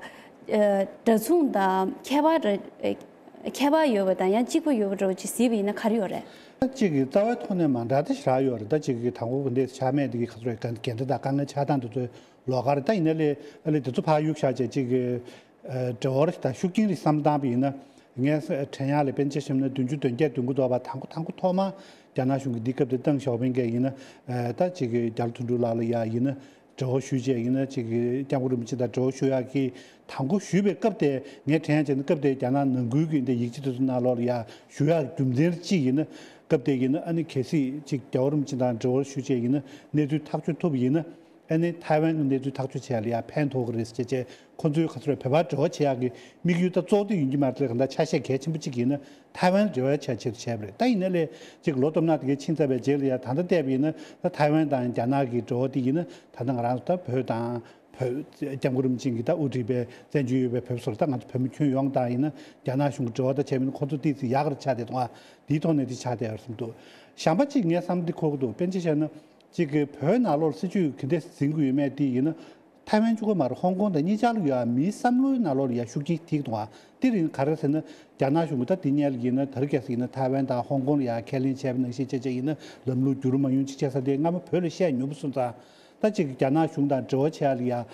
འདྲ་མཚུངས་དང་ཁྱད་པར་འདྲ། ཨ་ཁྱད་པར་ཡོད་པ་དང་ཡང་གཅིག་པ་ཡོད་པ་འདྲ་བོ་ཅིག་གཟིགས་པ་ཡིན་ན་ག་རེ་ཡོད་རེད། ད་གཅིག་གི་རྩ་བའི་ཐོག་ནས་མ་འདྲ་ད་ཞེ་དྲག་ཡོད་རེད། ད་གཅིག་གི་དང་པོ་འདི་ཆགས་མེད་འདི་གི་ག་ཚོད་རེད། འགན་འགན་འཁྲི་དང་དཀའ་ངལ་ཆགས་སྟངས་འདི་ཚོའི་ལོགས་ཀ་རེད། ད་ཡིན་ན་ལས་ཨ་ལས་འདི་ཚོ་ཕར་གཡུག་བཞག་བྱས་གཅིག་གི་ཨ་འབྲེལ་བ་རེ་དང་ཤུགས་རྐྱེན་རེ་བསམ་བཏང་པ་ཡིན་ན། ངས་དྲན་ཡག་ལ་པཎ་ཆེན་བཞུགས་ན་བདུན་ཅུ་དོན་བརྒྱད་དོན་དགུ་ཐོག་བར་དང་པོ་དང་པོ་ཐོག་མ་རྒྱ་ནག་གཞུང་གིས་འདི་སྐབས་དེ་ཏེང་ཞའོ་ཕིང་གིས་ཡིན་ན། ཨ་ད་གཅིག་གི་རྒྱ་ལོ་དོན་གྲུབ་ལགས་ལ་ཡ་ཡིན་ན། འབྲེལ་བ་ཞུས་བྱས་ཡིན་ན་ཅིག་གི་སྐྱབས་མགོན་རིན་པོ་ཆེ་དང་འབྲེལ་བ་ཞུ་ཡག་གི་དང་པོ་ཞུས་པའི་སྐབས་དེ་ངས་དྲན་ཡག་བྱས་ན་སྐབས་དེ་རྒྱ་ནག་ནང་ཁུལ་གྱི་འདི་ཡིག་ཆ་དེ་ཚོ་ནང་ལོགས་ལ་ཡ་ཞུ་ཡག་རྒྱུ་མཚན་གཅིག་ཡིན་ན། སྐབས་དེ་ཡིན་ན་ཨ་ནི་གལ་སྲིད་ཅིག་རྒྱལ་བ་རིན་པོ་ཆེ་དང་འབྲེལ་བ་ཞུས་བྱས་ཡིན་ན་གནས་ཚུལ་ཐག་གཅོད་ཐུབ་ཡིན་ན་ཨ་ནི་ཐའེ་ཝན་གྱི་གནས་ཚུལ་ཐག་གཅོད་བྱེད་ཡག་ལ་ཡ་ཕན་ཐོགས་ཀྱི་རེད་ཟེར་བྱས་ཁོ་ཚོའི་ག་ཚོད་རེད། བོད་པ་འབྲེལ་བ་བྱེད་ཡག་གི་དམིགས་ཡུལ་ད་གཙོ་བོ་དེ་ཡིན་གྱི་མ་རེད། ལ་ག་འདྲ་ཆ་ཤས་གལ་ཆེན་པོ་གཅིག་ཡིན་ན། ཐའེ་ཝན་འབྲེལ་བ་བྱ་ཆེད་དུ་བྱས་པ་རེད། ད་ཡིན་ན་ལས་ཅིག་ལོ་སྟོང་ཕྲག་དེ་གའི་ཕྱིན་ཚར་བའི་རྗེས་ལ་ཡ་ད་ལྟ་བལྟས་པ་ཡིན་ན་ད་ཐའེ་ཝན་དང་རྒྱ་ནག་གི་འབྲེལ་བ་དེ་ཡིན་ན་ད་ལྟ་ང་རང་ཚོ་ད་བོད་དང་བོད་སྐྱབས་མགོན་རིན་པོ་ཆེ་གིས་ད་དབུ་ཁྲིད་པའི་བཙན་བྱོལ་ཡོད་པའི་བོད་པ་ཚོར་ད་ང་ཚོ་བོད་མི་ཁྱོན་ཡོངས་དང་ཡིན་ན་རྒྱ་ནག་གཞུང་གི་འབྲེལ་བ་ད་བྱས་པ་ཡིན་ན་ཁོང་ཚོ་ཏོག་ཙམ་ཡག་ག་ཆགས་བསྡད་འདུག་ཨ། དེའི་ཐོག་ནས་དེ་ཆགས་བསྡད་ཡོད་བསམ་འདུག་གཞན་པ་ཅིག་ངས་བསམ་འདི་འཁོར་གི་འདུག་པཎ་ཆེན་བཤད་ན། གཅིག་གི་བོད་ནང་ལོགས་སྲིད་བྱུས་ག་འདྲས་འཛིན་དགོས་ཡོད་མེད་དེ་ཡིན་ན། ཐའེ་ཝན་གཅིག་པོ་མ་རེད། ཧོང་ཀོང་དང་གཉིས་ཆར་ལ་ཡོད་མིའི་བསམ་བློའི་ནང་ལོགས་ལ་ཡ་ཤུགས་རྐྱེན་ཐེབས་འདུག་ཨ། དེ་རིང་ག་རེ་ཟེར་ན་རྒྱ་ནག་གཞུང་གིས་ད་དེ་སྔོན་ལ་ཡིན་ན་ད་རེས་གལ་སྲིད་ཡིན་ན་ཐའེ་ཝན་དང་ཧོང་ཀོང་ལ་ཡ་ཁས་ལེན་བྱས་པ་ནང་བཞིན་བྱས་བྱས་ཡིན་ན་ལམ་ལུགས་འགྱུར་མ་ཡོང་ཅིག་བྱས་ས་དེ་སྔ་མོ་བོད་ལ་བཤད་མྱོང་བ་སོང་ཙང་། ད་ཅིག་རྒྱ་ནག་གཞུང་དང་འབྲེལ་བ་བྱེད་ཡ་ལ་ཡ།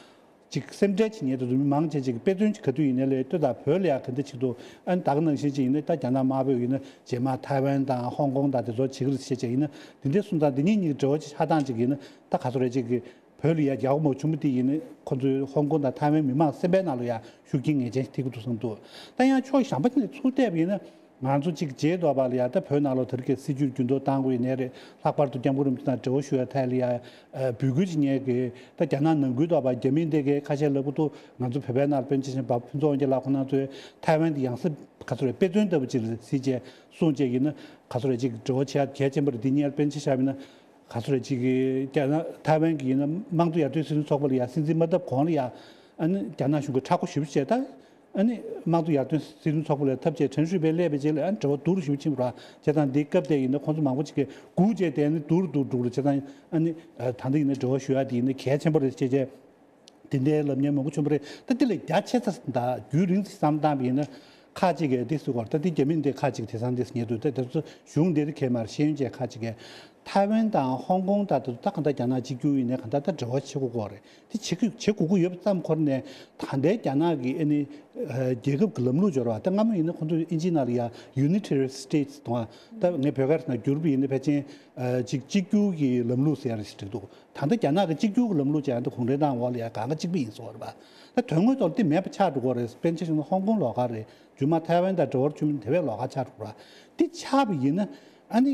ཅིག་སེམས་ཁྲལ་བྱེད་མཁན་དེ་ཚོ་མི་མང་ཆེ་ཅིག་གིས་དཔེ་མཚོན་ཅིག་ག་དུས་ཡིན་ནའི་ལས་ལྟོས་དང་བོད་ལ་ཡང་ག་འདྲ་ཅིག་འདུག་ཨ་ནི་ད་ག་ནང་བཞིན་ཅིག་ཡིན་ནའི་ད་རྒྱ་ནག་དམར་པོ་ཡིན་ན་རྗེས་མ་ཐའེ་ཝན་དང་ཧོང་ཀོང་དང་དེ་ཚོ་བྱེད་ཀྱི་རེད་ཟེར་བྱས་ཡིན་ན། དེ་འདྲའི་སོང་ཙང་འདི་གཉིས་གཉིས་ཀྱི་འབྲེལ་བ་ཅིག་ཆགས་སྟངས་ཅིག་ཡིན་ན་ད་ག་ཚོད་རེད། ཅིག་གིས་བོད་ལ་ཡང་རྒྱལ་བ་མང་པོ་བྱུང་བ་དེ་ཡིན་ནའི་ཁོ་ཚོའི་ཧོང་ཀོང་དང་ཐའེ་ཝན་མི་མང་སེམས་པའི་ནང་ལ་ཡང་ཤུགས་རྐྱེན་ངེས་ཅན་ཞིག་ཐེབས་ཀྱི་འདུག་བསམ་འདུག་ད་ཡང་ཕྱོགས་གཞན་པ་ཅིག་ནས་ཚུར་བལྟས་པ་ཡིན་ན། ང་ཚོ་གཅིག་རྗེས་ཐོག་པ་ལ་ཡ་ད་བོད་ནང་ལོགས་དེ་རིང་གི་སྲིད་བྱུས་འགྱུར་ལྡོག་བཏང་དགོས་ཡིན་ནའི་རེད། ལྷག་པར་དུ་སྐྱབས་མགོན་རིན་པོ་ཆེ་དང་འབྲེལ་བ་ཞུ་ཡ་ཐད་ལ་ཡ་འབོད་སྐུལ་བྱེད་མཁན་གྱི་ད་རྒྱ་ནག་ནང་ཁུལ་ཐོག་པ་རྒྱ་མི་འདི་གའི་ཁ་ཤས་ལབ་ཀྱི་འདུག་ང་ཚོ་བོད་པའི་ནང་ལ་པཎ་ཆེན་ཆེན་པོ་ཕུན་ཚོགས་དབང་རྒྱལ་ལགས་ཁོང་རྣམ་ཚོས་ཐའེ་ཝན་འདི་ཡང་སེ་ག་ཚོད་རེད་དཔེ་མཚོན་ལྟ་བུ་ཅིག་རེད་ཟེར་བྱས་གསུངས་བྱས་ཡིན་ན་ག་ཚོད་རེད། ཅིག་འབྲེལ་བ་བྱེད་ཡ་གལ་ཆེན་པོ་རེད། འདི་སྔོན་ལ་པཎ་ཆེན་བཞུགས་པ་ཡིན་ན་ག་ཚོད་རེད། ཅིག་གི་རྒྱ་ནག་ཐའེ་ཝན་གྱི་ཡིན་ན་དམངས་གཙོ་ཡར་ཐོན་སྲིད་དོན་ཚོགས་པ་ལ་ཡ་སྲིད་འཛིན་མ་བཏབ་གོང་ལ་ཡ་ཨ་ནི་རྒྱ་ནག་གཞུང་གིས་མཁྲེགས་པོ་ཞེ་པོ་བྱས་ད། ཨ་ནི་དམངས་གཙོ་ཡར་ཐོན་སྲིད་དོན་ཚོགས་པ་ལ་ཐབས་ཆེ་ཁྲེན་ཧྲུའུ་པེ་སླེབས་པའི་རྗེས་ལ་ཨ་ནི་འབྲེལ་བ་སྡུག་རུ་ཞེ་པོ་ཕྱིན་པ་རེད། བྱས་ཙང་འདི་སྐབས་དེ་ཡིན་ན་ཁོང་ཚོ་མང་པོ་ཅིག་གིས་སྒུག་བྱས་བསྡད་ནས་སྡུག་རུ་སྡུག་རུ་འགྲོ་རེད། བྱས་ཙང་ཨ་ནི་ད་ལྟ་ཡིན་ན་འབྲེལ་བ་ཞུ་ཡ་དེ་ཡིན་ན་གལ་ཆེན་པོ་རེད་ཅེས་བྱས། དེ་འདྲའི་ལབ་མཁན་མང་པོ་བྱུང་བ་རེད། ད་དེ་ལས་རྒྱ་ཆེ་ས་དང་རྒྱུན་རིང་ཙམ་བསམ་བཏང་བ་ཡིན་ན་ཁག་ཅིག་གིས་འདི་ཟེར་གོ་ད་འདི་རྒྱ་མི་འདི་ཁག་ཅིག་དེང་སང་འདི་ཟེར་མཁན་འདུག་ད་དེ་ཚོ་གཞུང་འདི་རིགས་གས་མར་ཤེས་ཡོན་ཅན་ཁག་ཅིག་གིས། ཐའེ་ཝན་དང་ཧོང་ཀོང་དང་དེ་ཚོ་ད་གང་ལྟར་རྒྱ་ནག་གཅིག་གྱུར་ཡིན་ནའི་གང་ལྟར་ད་འབྲེལ་བ་བྱེད་དགོས་ཀྱི་ཡོད་རེད། དེ་བྱེད་ཀྱི་བྱེད་དགོས་ཀྱི་ཡོད་པ་ཙམ་ཁོ་ནས་ད་ལྟའི་རྒྱ་ནག་གི་ཨ་ནི་རྒྱལ་ཁབ་ཀྱི་ལམ་ལུགས་སྦྱོར་བ་ད་སྔ་མོ་ཡིན་ན་ཁོ་ཚོ་ཨིན་ཇིའི་ནང་ལ་ཡ་Unitary States་དང་ད་ངས་བོད་སྐད་ནང་བསྒྱུར་བ་ཡིན་ན་ཕལ་ཆེར་ཅིག་གཅིག་གྱུར་གྱི་ལམ་ལུགས་ཟེར་ཡ་རེད་ཟེར་འདུག་ད་ལྟ་རྒྱ་ནག་གི་གཅིག་གྱུར་གྱི་ལམ་ལུགས་ཅན་དེ་གུང་ཁྲན་ཏང་འོག་ལ་ཡ་གང་ག་གཅིག་པ་ཡིན་ཟེར་བ་རེད་པ། ད་དོན་དངོས་ཐོག་ལ་དེ་མེད་པ་ཆགས་འགྲོ་གི་རེད། དཔེར་ན་ཆ་བཞག་ན་ཧོང་ཀོང་ལོགས་ཀ་རེད། རྒྱུན་མ་ཐའེ་ཝན་དང་འབྲེལ་བ་བྱུང་མིན་དེ་བས་ལོགས་ཀ་ཆགས་འགྲོ་གི་རེད། དེ་ཆགས་པ་ཡིན་ན་ཨ་ནི་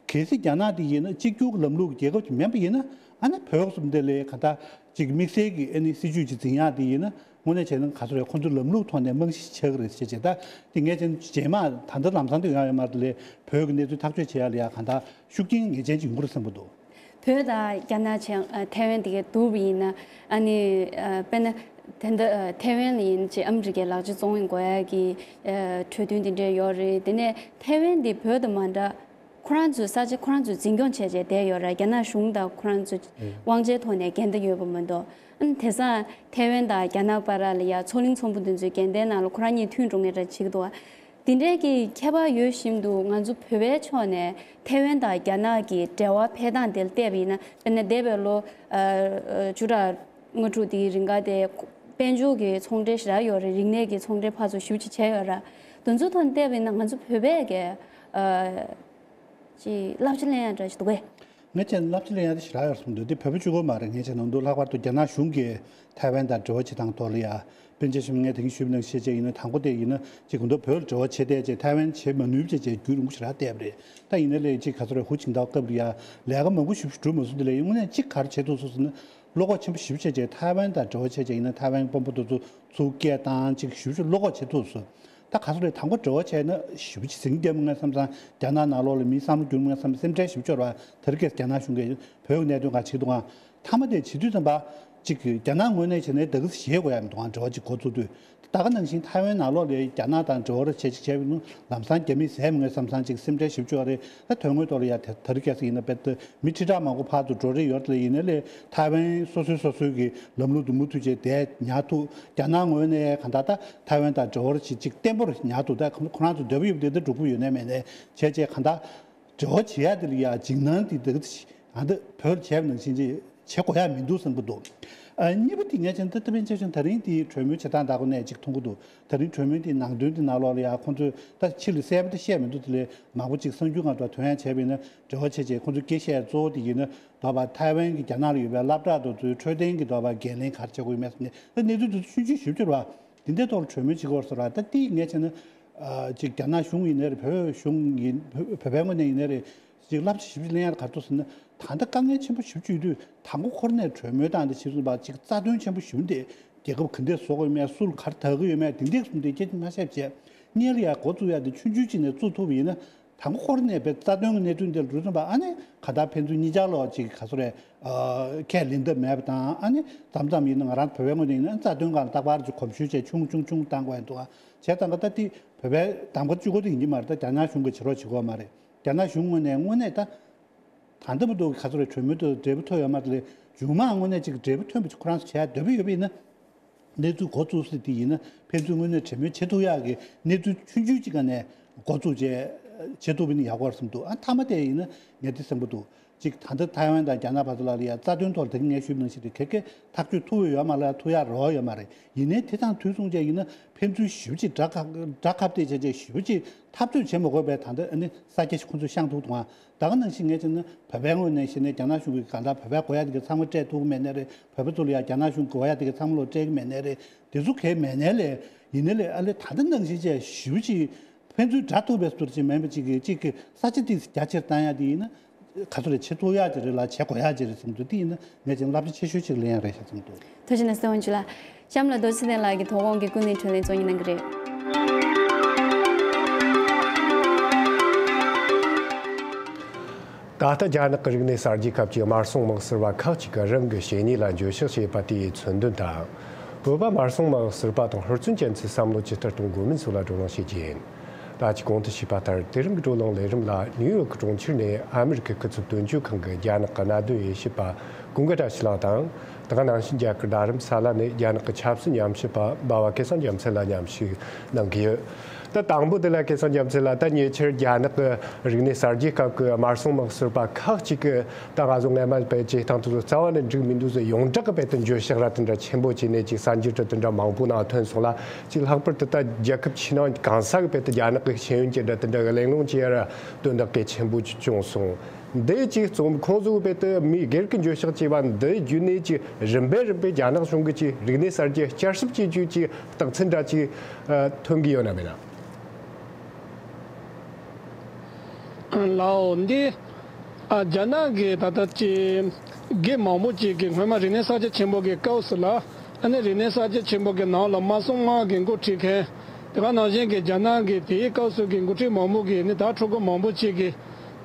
གལ་སྲིད་རྒྱ་ནག་དེ་ཡིན་ན་གཅིག་གྱུར་གྱི་ལམ་ལུགས་ཀྱི་རྒྱལ་ཁབ་ཅིག་མིན་པ་ཡིན་ན་ཨ་ནི་བོད་གསུམ་དེ་ལས་ག་ད་ཅིག་དམིགས་བསལ་གྱི་ཨ་ནི་སྲིད་ཇུས་ཅིག་འཛིན་ཡག་དེ་ཡིན་ན་དངོས་གནས་བྱས་ན་ག་ཚོད་རེད། ཁོང་ཚོའི་ལམ་ལུགས་ཐོག་ནས་རྨང་གཞི་ཆགས་ཀྱི་རེད་ཟེར་བྱས། ད་དེ་ངས་བྱས་ན་རྗེས་མ་ད་ལྟ་ལམ་སང་དུ་ཡོང་ཡོད་མ་རེད་དེ་ལས་བོད་ཀྱི་གནས་ཚུལ་ཐག་གཅོད་བྱེད་ཡག་ལ་ཡ་ག་ད་ཤུགས་རྐྱེན་ངེས་ཅན་ཅིག་ཡོང་གི་རེད་བསམ་གྱི་འདུག་བོད་དང་རྒྱ་ནག་བྱས་ཨ་ཐའེ་ཝན་དེ་གའི་བསྡུར་བ་ཡིན་ན་ཨ་ནི་ཨ་དཔེར་ན་དེ་འདྲ་ཨ་ཐའེ་ཝན་ལ་ཡིན་ཅིག་ཨ་མི་རི་ཀའི་ལག་ཆ་བཙོང་དགོས་ཡ་གི་ཨ་གྲོས་མཐུན་དེ་འདྲ་ཡོད་རེད། དེ་ནས་ཐའེ་ཝན་དེ་བོད་དང་མ་འདྲ་ཁོ་རང་ཚོའི་ས་ཆ་ཁོ་རང་ཚོས་འཛིན་སྐྱོང་བྱས་བྱས་བསྡད་ཡོད་རེད། རྒྱ་ནག་གཞུང་དང་ཁོ་རང་ཚོ་དབང་ཆའི་ཐོག་ནས་འགལ་ཟླ་ཡོད་པ་མ་གཏོགས། ཨ་ནི་དེང་སང་ཐའེ་ཝན་དང་རྒྱ་ནག་བར་ལ་ཡ་མཚོ་གླིང་ཚོང་དཔོན་དེ་ཚོའི་འགལ་ཟླའི་ནང་ལ་ཁོ་རང་གཉིས་མཐུན་འགྲོ་མཁན་འདྲ་བྱེད་ཀྱི་འདུག་བ། དེ་འདྲའི་གི་ཁྱད་པར་ཡོད་བཞིན་དུ་ང་ཚོ་བོད་པའི་ཕྱོགས་ནས་ཐའེ་ཝན་དང་རྒྱ་ནག་གི་འབྲེལ་བ་འཕེལ་སྟངས་དེ་ལ་བལྟས་པ་ཡིན་ན། དཔེར་ན་འདས་པའི་ལོ་ཨ་བཅུ་ཕྲག་ལྔ་དྲུག་དེའི་རིང་ག་དེ་དཔལ་འབྱོར་གྱི་ཚོང་འབྲེལ་ཞེ་དྲག་ཡོད་རེད། རིག་གནས་ཀྱི་ཚོང་འབྲེལ་ཕར་ཚུར་ཞེ་པོ་ཅིག་བྱས་ཡོད་རེད། དེ་ཚོའི་ཐོག་ནས་བལྟས་པ་ཡིན་ན་ང་ཚོ་བོད་པས་ཀྱི་ཨ་ཅིག་བསླབ་བྱ་ལེན་ཡ་འདྲ་ཞིག་འདུག་གས། ངས་བྱས་ན་བསླབ་བྱ་ལེན་ཡ་དེ་ཞེ་དྲག་ཡོད་རེད་བསམ་འདུག་དེ་བོད་པ་གཅིག་པོ་མ་རེད། ངས་བྱས་ན་འདུག་ལྷག་པར་དུ་རྒྱ་ནག་གཞུང་གིས་ཐའེ་ཝན་དང་འབྲེལ་བ་བྱེད་སྟངས་ཐོག་ལ་ཡ། པཎ་ཆེན་ཆེན་པོ་ངས་དེ་རིང་ཞུས་པ་ནང་བཞིན་བྱས་ཡིན་ན་དང་པོ་དེ་ཡིན་ན་ཅིག་གོང་དུ་བོད་ལ་འབྲེལ་བ་བྱེད་བསྡད་བྱས་ཐའེ་ཝན་བྱེད་མ་ནུས་བྱས་བྱས་རྒྱུན་རིང་པོ་ཞེ་དྲག་བསྡད་པ་རེད། ད་ཡིན་ན་ལས་ཅིག་ག་ཚོད་རེད། ཧུའུ་ཅིན་ཐའོ་སྐབས་ལ་ཡ་ལས་ཀ་མང་པོ་ཞིག་འགྲུབ་མ་སོང་། དེ་ལས་དངོས་གནས་ཅིག་ག་རེ་བྱེད་ཐུབ་སོང་ཟེར་ན། བློ་ཁོག་ཆེན་པོ་ཞེ་པོ་བྱས་བྱས་ཐའེ་ཝན་དང་འབྲེལ་བ་བྱས་བྱས་ཡིན་ན་ཐའེ་ཝན་དཔོན་པོ་དེ་ཚོ་ཚུར་སྐད་བཏང་ཅིག་ཞེ་པོ་ཅིག་བློ་ཁོག་ཆེ་ཐུབ་སོང་། ད་ག་ཚོད་རེད། དང་པོ་འབྲེལ་བ་བྱས་ན་ཞེ་པོ་ཅིག་ཟིང་རྒྱབ་མི་ངན་བསམ་བསམ། རྒྱ་ནག་ནང་ལོགས་ལ་མི་བསམ་བློ་འགྱུར་མི་ངན་བསམ་སེམས་ཁྲལ་ཞེ་པོ་ཅིག་ཡོད་རེད་བ། དེ་རིང་ཁ་སང་རྒྱ་ནག་གཞུང་གིས་བོད་ཀྱི་གནད་དོན་སྒང་བྱེད་ཀྱི་འདུག་ག་མཐའ་མ་དེ་བྱེད་དུས་ཙམ་པ་ཅིག་རྒྱ་ནག་ངོས་ནས་བྱས་ན་ད་ག་སེ་བཞེས་དགོས་ཡ་མི་འདུག་ག་འབྲེལ་བ་ཅིག་འགོ་བཙུགས་དུས། ད་ག་ནང་བཞིན་ཐའེ་ཝན་ནང་ལོགས་ལ་རྒྱ་ནག་དང་འབྲེལ་བ་ར་བྱས་ཅིག་བྱས་པ་ཡིན་ན་ལམ་སང་རྒྱ་མིས་ཟས་མི་ངན་བསམ་བསམ་ཅིག་སེམས་ཁྲལ་ཞེ་པོ་ཅིག་ཡོད་རེད། ད་དོན་དངོས་ཐོག་ལ་ཡ་དེ་དེ་རིང་ཁ་སང་ཡིན་ན་དཔེ་ད་མི་ཁྲི་ཕྲག་མང་པོ་ཕར་ཚུར་འགྲོ་རེས་ཡོད་རེད་ལ། ཡིན་ནའི་ལས་ཐའེ་ཝན་སོ་སོའི་སོ་སོའི་གི་ལམ་ལུགས་དེ་མུ་མཐུད་བྱས་བསྡད་ཉར་ཐུབ། རྒྱ་ནག་ངོས་ནས་གང་ལྟར་ད་ཐའེ་ཝན་དང་འབྲེལ་བ་ཅིག་ཅིག་བརྟན་པོར་ཉར་ཐུབ། ད་ཁོ་རང་ཚོ་འདོད་པ་ཡོད་པ་དེ་འདྲ་འགྲུབ་ཀྱི་ཡོད་ནའི་མེད་ནའི་བྱས་བྱས་གང་ལྟར་འབྲེལ་བ་བྱེད་ཡ་དེ་ལ་ཡ་འཇིགས་སྣང་དེ་འདུག་ཨ་འདི་བོད་ལ་བྱས་པ་ནང་བཞིན་ཅིག་བྱེད་དགོས་ཡ་མི་འདུག་བསམ་གྱི་འདུག་ཨ་གཉིས་པ་དེ་ངས་བྱས་ན་ད་ད་ཕན་ཆད་ཅིང་ད་རིང་དེའི་གྲོས་མོལ་བྱེད་སྟངས་དག་གོ་ནས་ཅིག་མཐོང་གི་འདུག་ད་རིང་གྲོས་མོལ་དེའི་ནང་དོན་དེ་ནང་ལོགས་ལ་ཡ་ཁོང་ཚོས་ད་ཕྱི་ལ་གསལ་པོ་དེ་བཤད་མི་འདུག་དེ་ལས་མང་པོ་ཅིག་གསར་འགྱུར་སྒང་དུ་ཐོན་ཡ་བྱས་པ་ཡིན་ན་འབྲེལ་བ་བྱས་བྱས་ཁོང་ཚོས་སྐད་བཤད་གཙོ་བོ་དེ་ཡིན་ན་དོ་བ་ཐའེ་ཝན་གྱི་རྒྱ་ནག་ལ་ཡོད་པའི་སློབ་གྲྭ་དེ་ཚོའི་འཕྲོད་བསྟེན་གྱི་དོ་བ་འགན་ལེན་ག་རེ་བྱེད་དགོས་ཡོད་མེད་ཟེར་ནས་ད་གནས་ཚུལ་དེ་ཚོ་ཆུང་ཆུང་ཞིབ་ཕྲ་བ། དེ་འདྲའི་ཐོག་ལ་གྲོས་མོལ་བྱེད་ཀྱི་ཡོད་རེད་ཟེར་བ། ད་དེ་ངས་བྱས་ན་ཨ་ཅིག་རྒྱ་ནག་གཞུང་ཡིན་ནའི་རེད། བོད་གཞུང་ཡིན། བོད་བོད་པའི་ངོས་ནས་ཡིན་ནའི་རེད། ཅིག་བསླབ་བྱ་ཞིབ་ཅིག་ལེན་ཡ་ག་རེ་འདུག་ཟེར་ན། ད་ལྟ་དཀའ་ངལ་ཆེན་པོ་ཞེ་པོ་ཅིག་ཡོད་དུས་དང་པོ་ཁོ་རང་ནས་གྲོས་མོལ་སྟངས་དེ་བྱེད་དུས་ཙམ་པ་ཅིག་རྩ་དོན་ཆེན་པོ་ཞེ་པོ་འདི་རྒྱལ་ཁབ་ག་འདྲས་བཟོ་དགོས་ཡོད་མེད། སུ་ལ་ག་རེ་དགའ་གི་ཡོད་མེད། དེ་འདྲས་གསུམ་དེ་སྐད་ཆ་མ་བཤད་བྱས་སྔོན་ལ་ཡ་འགོ་བཙུགས་ཡ་དེ་ཆུང་ཆུང་ཅིག་ནས་བཙུགས་ཐུབ་པ་ཡིན་ན། དང་པོ་ཁོ་རང་ནས་བས་རྩ་དོན་གྱི་གནད་དོན་དེ་ལ་འགྲོ་ཙམ་པ་ཨ་ནི་ག་ད་ཕན་ཚུན་གཉིས་ཆར་ལོག་ཅིག་ག་ཚོད་རེད། ཨ་ཁས་ལེན་ཐབས་མེད་པ་དང་། ཨ་ནི་མཚམས་མཚམས་ཡིན་ན་ང་རང་བོད་པའི་ངོས་ནས་ཡིན་ན་རྩ་དོན་སྒང་ལ་རྟག་པར་ཅིག་གོམ་ཞུ་བྱས་ཆུང་ཆུང་ཆུང་བཏང་དགོས་ཡ་འདུག་ཨ། བྱས་ཙང་ག་ད་དེ་བོད་པའི་གདམ་ག་གཅིག་པོ་དེ་ཡིན་གྱི་མ་རེད། ད་རྒྱ་ནག་གཞུང་གིས་བྱེད་རོགས་བྱེད་དགོས་མ་རེད། རྒྱ་ནག་གཞུང་ངོས་ནས་དངོས་གནས་ད་ད་ལྟ་བར་དུ་ག་ཚོད་རེད། གྲོས་མོལ་དུ་འབྲས་བུ་ཐོན་ཡོད་མ་རེད། མཇུག་མ་དངོས་གནས་ཅིག་འབྲས་བུ་ཐོན་པ་ཅིག་ཁོ་རང་ཚོ་བྱེད་ཡ་འདོད་པ་ཡོད་པ་ཡིན་ན། གནས་ཚུལ་འགོ་བཙུགས་སྲིད་དེ་ཡིན་ན་ཕན་ཚུན་དངོས་གནས་གྲོས་མོལ་བྱེད་ཐུབ་ཡག་གི་གནས་ཚུལ་ཆུང་ཆུང་ཅིག་ག་ནས་འགོ་བཙུགས་བྱས་བྱེད་ཐུབ་པ་ཡིན་ན་ཡག་པོ་རེད་བསམ་འདུག་ཨ་མཐའ་མ་དེ་ཡིན་ན་ངས་དེ་བསམ་གྱི་འདུག་ཅིག་ད་ལྟ་ཐའེ་ཝན་དང་རྒྱ་ནག་བར་དུ་ལ་ལ་ཡ་རྩ་དོན་ཐོག་ལ་ད་གིན་ངས་ཞུས་པ་ནང་བཞིན་རེད། ག་གེ་ཐག་གཅོད་ཐུབ་ཡོད་མ་རེད། ཐུབ་ཡག་རོགས་ཡོད་མ་རེད། ཡིན་ནའི་དེ་དང་དུས་མཚུངས་བྱས་ཡིན་ན་ཕན་ཚུན་ཞེ་པོ་ཅིག་དགྲ་ཁ་དགྲ་ཁ་གཏད་བྱས་བྱས་ཞེ་པོ་ཅིག་འཐབ་རྩོད་བྱེད་མ་དགོས་པའི་ད་ལྟ་ཨ་ནི་ས་སྐྱ་ཁོང་ཚོས་བཤང་ཐུབ་འདུག་ཨ། ད་ག་ནང་བཞིན་ངས་བྱས་ན་བོད་པའི་ངོས་ནས་བཤད་ན་རྒྱ་ནག་གཞུང་གིས་གང་ལྟར་བོད་པའི་དགོས་ཡ་དེ་ག་ཚང་མ་སྤྲད་ཐུབ་ཀྱི་མེད་ནའི་རེད། བོད་པ་ཚོ་ལ་ཡ་རྒྱ་ནག་གཞུང་དགོས་ཡ་དེ་ག་ཚང་མ་ལོ་སྤྲད་ཀྱི་མེད་ནའི་རེད། དེ་ཚོ་གའི་མེད་ནའི་ལས་ཡིན་ནའི་ལས་ཨ་ལས་ད་ལྟ་ནང་བཞིན་བྱས་ཞེ་པོ་ཅིག་ཕན་ཚུན་དགྲ་ཐུག་པའི་ཟུར་ཅིག་མིན་པ་ཅིག་གིས་ཅིག་གི་ས་ཆ་ཏིག་རྒྱ་ཆེར་བཏང་ཡ་དེ་ཡིན་ན་ག་ཚོད་རེད། བྱེད་ཐུབ་ཡ་ཅིག་རེད་ལ་བྱེད་དགོས་ཡ་ཅིག་རེད་བསམ་འདུག་དེ་ཡིན་ན་ངས་ཅིག་བསླབ་བྱ་ཆེ་ཤོས་ཅིག་ལེན་ཡ་རེད་ཤག་བསམ་འདུག་ཐུགས་རྗེ་གནང་སྲིད་དབང་ཕྱུག་ལགས། གཤམ་ལ་རྡོ་རྗེ་ཚེ་བརྟན་ལགས་ཀྱིས་དོ་དགོང་གི་སྐུ་ནས་དྲིས་ལན་གཙོ་གཉེར་གནང་གི་རེད། ད་ལྟ་རྒྱ་ནག་གི་རིག་གནས་གསར་བརྗེའི་སྐབས་ཀྱི་དམར་སྲུང་དམག་ཟུར་པ་ཁག་ཅིག་གིས་རང་གི་བྱས་ཉེས་ལ་འགྱོད་བཤགས་བྱས་པ་དེའི་མཚོན་དོན་དང་། བོད་པ་དམར་སྲུང་དམག་ཟུར་པ་དང་ཧུར་བརྩོན་ཅན་ཚོའི་བསམ་བློ་ཇི་ལྟར་གཏོང་དགོས་མིན་སོགས་ལ་བགྲོ་གླེང་བྱེད་རྒྱུ་ཡིན། ད་ཅི་གོང་དུ་ཞུས་པ་ལྟར་དེ་རིང་གི་བགྲོ་གླེང་ལས་རིམ་ལ་ནིའུ་ཡོག་གི་གྲོང་ཁྱེར་ནས་ཨ་མི་རི་ཀའི་སྐུ་ཚབ་དོན་གཅོད་ཁང་གི་རྒྱ་ནག་གི་གནད་དོན་དབྱེ་ཞིབ་པ་ཀུན་དགའ་བཀྲ་ཤིས་ལགས་དང་། དེ་ག་ནང་བཞིན་རྒྱ་གར་རྡ་རམ་ས་ལ་ནས་རྒྱ་ནག་གི་ཆབ་སྲིད་ཉམས་ཞིབ་པ་འབའ་བ་སྐལ་བཟང་རྒྱལ་མཚན་ལགས་མཉམ་ཞུགས་གནང་གི་ཡོད། ད་དང་པོ་དེ་ལ་སྐལ་བཟང་རྒྱལ་མཚན་ལགས། ད་ཉེ་ཆར་རྒྱ་ནག་གི་རིག་གནས་གསར་བརྗེའི་སྐབས་ཀྱི་དམར་སྲུང་དམག་ཟུར་པ་ཁག་ཅིག་གིས་ད་ང་ཚོ་སྔས་མ་བས་བྱེད་སྟངས་དེ་ཚོ་རྩ་བ་ནས་འགྲིག་མི་འདུག་ཟེར་ཡོངས་གྲགས་ཀྱི་དཔེ་དེ་འགྱོད་བཤགས་ར་དེ་འདྲ་ཆེན་པོ་བྱས་ནས་ཅིག་གསར་འགྱུར་དེ་དེ་འདྲ་མང་པོ་ནང་ཐོན་སོང་ལ། ཅིག་ལྷག་པར་དུ་ད་རྒྱལ་ཁབ་ཕྱི་ནང་གང་ས་གི་དཔེ་དེ་རྒྱ་ནག་གི་ཤེས་ཡོན་གྱི་འདྲ་དེ་འདྲ་གི་གླེང་སློང་བྱེད་ཡ་ར་དོན་དག་གལ་ཆེན་པོ་ཅིག་བྱུང་སོང་། འདི་ཅིག་རྩོམ་ཁོང་ཚོའི་དཔེ་དེ་མི་སྒེར་གྱི་འགྱོད་བཤགས་བྱས་པ་འདི་བརྒྱུད་ནས་ཅིག་རིམ་པས་རིམ་པས་རྒྱ་ནག་གཞུང་གི་ཅིག་རིག་གནས་གསར་བརྗེ་བསྐྱར་གསོ་བྱེད་རྒྱུ་ཅིག་རྟགས་མཚན་འདྲ་ཅིག་ཐོན་གྱི་ཡོད་ན་མེད་ན། ལའོ་འདི། ཨ་རྒྱ་ནག་གི་ད་ལྟ་ཅི། དགེ་མང་པོ་ཅིག་གི་སྔོན་མ་རིག་གནས་གསར་བརྗེ་ཆེན་པོ་གི་སྐབས་སུ་ལ། ཨ་ནི་རིག་གནས་གསར་བརྗེ་ཆེན་པོ་གི་ནང་ལ་དམར་སྲུང་དམག་གི་འགོ་ཁྲིད་མཁན། དེ་ག་ནང་བཞིན་གྱི་རྒྱ་ནག་གི་དེའི་སྐབས་སུ་གི་འགོ་ཁྲིད་མང་པོ་གི་ནི་ད་ཕྲུ་གུ་མང་པོ་ཅིག་གི།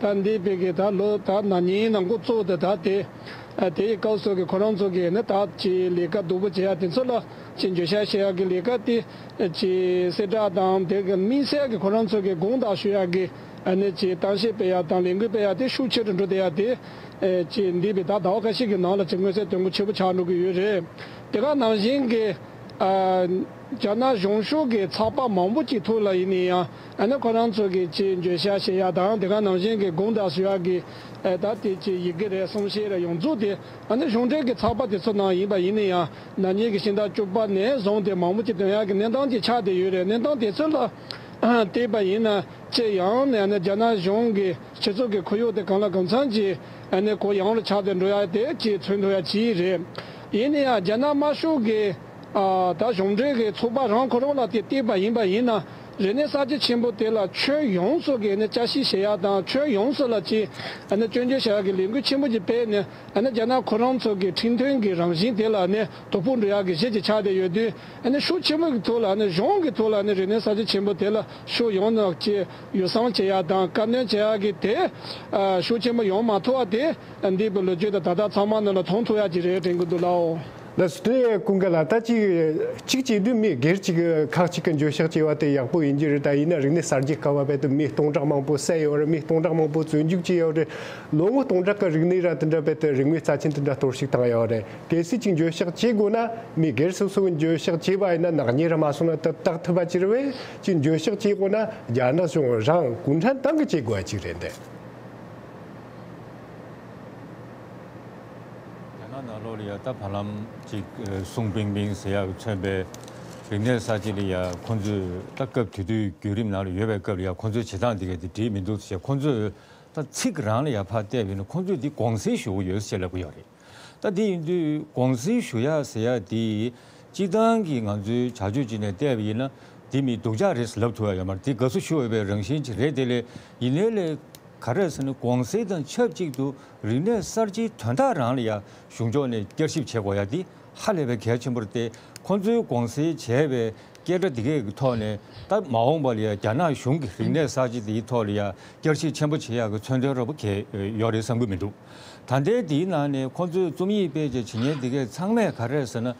ད་འདས་པའི་གི་ད་ལོ་ད་ན་ནིང་ནང་འགོ་བཙུགས་ཏེ་ད་དེ། ཨ་དེའི་སྐབས་སུ་གི་ཁོ་རང་ཚོ་གི་ནི་ད་ཅི་ལས་ཀ་སྡུག་པོ་བྱེད་ཡ་དེ་ཚོ་ལ་ཅི་འགྱོད་བཤགས་བྱེད་ཡ་གི་ལས་ཀ་དེ། ཅི་གསལ་བསྒྲགས་དང་དེ་གི་དམིགས་བསལ་གྱི་ཁོ་རང་ཚོ་གི་དགོངས་དག་ཞུ་ཡག་གི་ཨ་ནི་ཅི་གཏམ་བཤད་སྤེལ་ཡག་དང་ལས་འགུལ་སྤེལ་ཡག་དེ་ཤུགས་ཆེ་རུ་འགྲོ་བསྡད་ཡག་དེ། ཨེ་ཅི་འདས་པའི་ད་ཟླ་བ་ཁ་ཤས་ཀྱི་ནང་ལ་ཅི་མངོན་གསལ་དོད་པོ་ཆེ་པོ་ཆགས་འགྲོ་གི་ཡོད་རེད། དེ་ག་ནང་བཞིན་གྱི་ཨ་རྒྱ་ནག་གཞུང་ཕྱོགས་ཀྱི་ཚགས་པར་མང་པོ་ཅིག་ཐོག་ལ་ཡིན་ན་ཡང་ཨ་ནི་ཁོ་རང་ཚོ་གི་ཅི་འགྱོད་བཤགས་བྱེད་ཡག་དང་དེ་ག་ནང་བཞིན་གྱི་དགོངས་དག་ཞུ་ཡག་གི་ཨེ་ད་དེ་ཅི་ཡི་གེ་རེད་གསུང་བཤད་རེད་ཡོངས་རྫོགས་དེ་ཨ་ནི་གཞུང་འབྲེལ་གྱི་ཚགས་པར་དེ་ཚོ་ནང་ཡིན་པ་ཡིན་ན་ཡང་ན་ནིང་གི་ཕྱི་ཟླ་བཅུ་པ་ནས་བཟུང་སྟེ་མང་པོ་ཅིག་ཐོན་ཡག་གི་གནས་སྟངས་ཅིག་ཆགས་བསྡད་ཡོད་རེད། གནས་སྟངས་དེ་ཚོ་ལ་བལྟས་པ་ཡིན་ན་ཅི་ཡང་ནས་ཨ་ནི་རྒྱ་ནག་གཞུང་གི་སྤྱི་ཚོགས་ཀྱི་ཁོར་ཡུག་དེ་གང་ལ་གང་འཚམ་ཅིག་ཨ་ནི་གུ་ཡངས་རུ་ཆགས་ཏེ་འགྲོ་ཡག་དེ་ཅིག་མཚོན་ཐུབ་ཡག་ཅིག་རེད། ཡིན་ན་ཡང་རྒྱ་ནག་དམར་ཤོག་གི་ཨ་ད་གཞུང་འབྲེལ་གྱི་ཚོགས་པ་རང་ཁོ་རང་ལ་དེ་བལྟས་པ་ཡིན་པ་ཡིན་ན་ རིག་གནས་གསར་བརྗེ་ཆེན་པོ་དེ་ལ་ཁྱོན་ཡོངས་སུ་གི་ནི་བསྐྱར་ཞིབ་བྱེད་ཡག་དང་ཁྱོན་ཡོངས་སུ་ལ་ཅིག་ཨ་ནི་སྐྱོན་བརྗོད་བྱེད་ཡག་གི་ལས་འགུལ་ཆེན་པོ་ཅིག་སྤེལ་ནས་ཨ་ནི་རྒྱ་ནག་ཁོ་རང་ཚོ་གི་ཁྲིམས་མཐུན་གྱི་རང་བཞིན་དེ་ལ་ནི་དོ་ཕོག་འགྲོ་ཡག་གི་གཞི་ཅིག་ཆགས་བསྡད་ཡོད་དུས། ཨ་ནི་ཤུགས་ཆེན་པོ་གི་ཐོག་ལ་ཨ་ནི་གཞུང་གི་ཐོག་ལ་ཨ་ནི་རིག་གནས་གསར་བརྗེ་ཆེན་པོ་དེ་ལ་ཕྱོགས་ཡོངས་ནས་ཅིག་ཡོ་བསྲང་བྱེད་ཡག་དང་བཀའ་མོལ་བྱེད་ཡག་གི་དེ་ཨ་ཤུགས་ཆེན་པོ་ཡོང་མ་ཐུབ་པ་དེ་འདས་པའི་ལོ་རྒྱུས་དང་ད་ལྟ་ཚང་མ་ནང་ལ་མཐོང་ཐུབ་ཡག་ཅིག་རེད་དྲན་གི་འདུག་ལགས། ལགས་སོ། དེ་ཀུན་དགའ་ལགས། ད་ཅིག་ཅིག་བྱེད་དུས་མི་སྒེར་གཅིག་ཁག་གཅིག་གི་འགྱོད་བཤགས་བྱས་པ་དེ་ཡག་པོ་ཡིན་གྱི་རེད། ད་ཡིན་ན་རིག་གནས་གསར་བརྗེ་སྐབས་བ་བས་དུ་མི་སྟོང་ཕྲག་མང་པོ་བསད་ཡོད་རེད། མི་སྟོང་ཕྲག་མང་པོ་བཙོན་འཇུག་བྱས་ཡོད་རེད། ལོ་ངོ་སྟོང་ཕྲག་གི་རིག་གནས་ར་དེ་འདྲ་བས་དུ་རིན་མེད་རྩ་ཆེན་དེ་འདྲ་གཏོར་བཤིག་བཏང་ཡོད་རེད། གལ་སྲིད་ཅིག་འགྱོད་བཤགས་བྱེད་དགོས་ན་མི་སྒེར་སོ་སོ་གི་འགྱོད་བཤགས་བྱས་པ་ཡིན་ན་ནག་ཉེས་ར་མ་སོང་ན་ད་བཏགས་ཐུབ་པ་ཅིག་རེད་བས། ཅིག་འགྱོད་བཤགས་བྱེད་དགོས་ན་རྒྱ་ནག་གཞུང་རང་གུང་ཁྲན་ཏང་གིས་བྱེད་དགོས་པ་ཅིག་རེད་འདུག་རྒྱ་ནག་ནང་ལོགས་ལ་ཡ་ད་བར་ལམ་ཅིག་ཨ་སུང་པིང་པིང་ཟེར་ཡག་མཚོན་པའི་རིག་གནས་གསར་བརྗེ་ལ་ཡ་ཁོང་ཚོས་ད་སྐབས་དེ་དུས་བརྒྱུད་རིམ་ནང་ལ་ཡོད་པའི་སྐབས་ལ་ཡ་ཁོང་ཚོའི་བྱེད་སྟངས་དེ་ག་དེ་འགྲིག་མི་འདུག་ཟེར། ཁོང་ཚོས་ད་ཚིག་རང་ལ་ཡ་ཕར་བལྟས་པ་ཡིན་ན་ཁོང་ཚོས་འདི་དགོངས་སེལ་ཞུ་གི་ཡོད་ཟེར་ལབ་གི་ཡོད་རེད། ད་དེ་ཡིན་དུས་དགོངས་སེལ་ཞུ་ཡག་ཟེར་ཡག་དེ་སྤྱིར་བཏང་གི་ང་ཚོའི་བྱ་སྤྱོད་ཅིག་ནས་བལྟས་པ་ཡིན་ན་དེ་མི་སྡུག་ཅག་རེད་ཟེར་ལབ་ཐུབ་ཡག་ཡོད་མ་རེད། དེ་དགའ་བསུ་ཞུ་འོས་པའི་རང་བཞིན་ཅིག་རེད། དེ་ལས་ཡིན་ནའི་ལས། ག་རེ་ཟེར་ན་དགོངས་སེལ་དང་ཆབས་ཅིག་ཏུ་རིག་གནས་གསར་བརྗེའི་དོན་དག་རང་ལ་ཡང་གཞུང་ཕྱོགས་ནས་བསྐྱར་ཞིབ་བྱེད་དགོས་ཡ་འདི་ཧ་ལས་པའི་གལ་ཆེན་པོ་རེད་དེ། ཁོང་ཚོའི་དགོངས་སེལ་བྱས་པའི་སྐད་སྒྲ་འདི་གས་ཀྱི་ཐོག་ནས་ད་མ་འོངས་པ་ལ་ཡང་རྒྱ་ནག་གཞུང་གིས་རིག་གནས་གསར་བརྗེ་འདིའི་ཐོག་ལ་ཡང་བསྐྱར་ཞིབ་ཆེན་པོ་བྱེད་ཡག་གི་མཚོན་དོན་ར་བོ་གལ་ཡོད་རེད་བསམ་གྱི་མི་འདུག་ད་ལྟའི་འདིའི་ནང་ནས་ཁོང་ཚོས་རྩོམ་ཡིག་དཔེ་ཆ་བྱེད་མཁན་འདི་གས་ཚང་མས་ག་རེ་ཟེར་ན།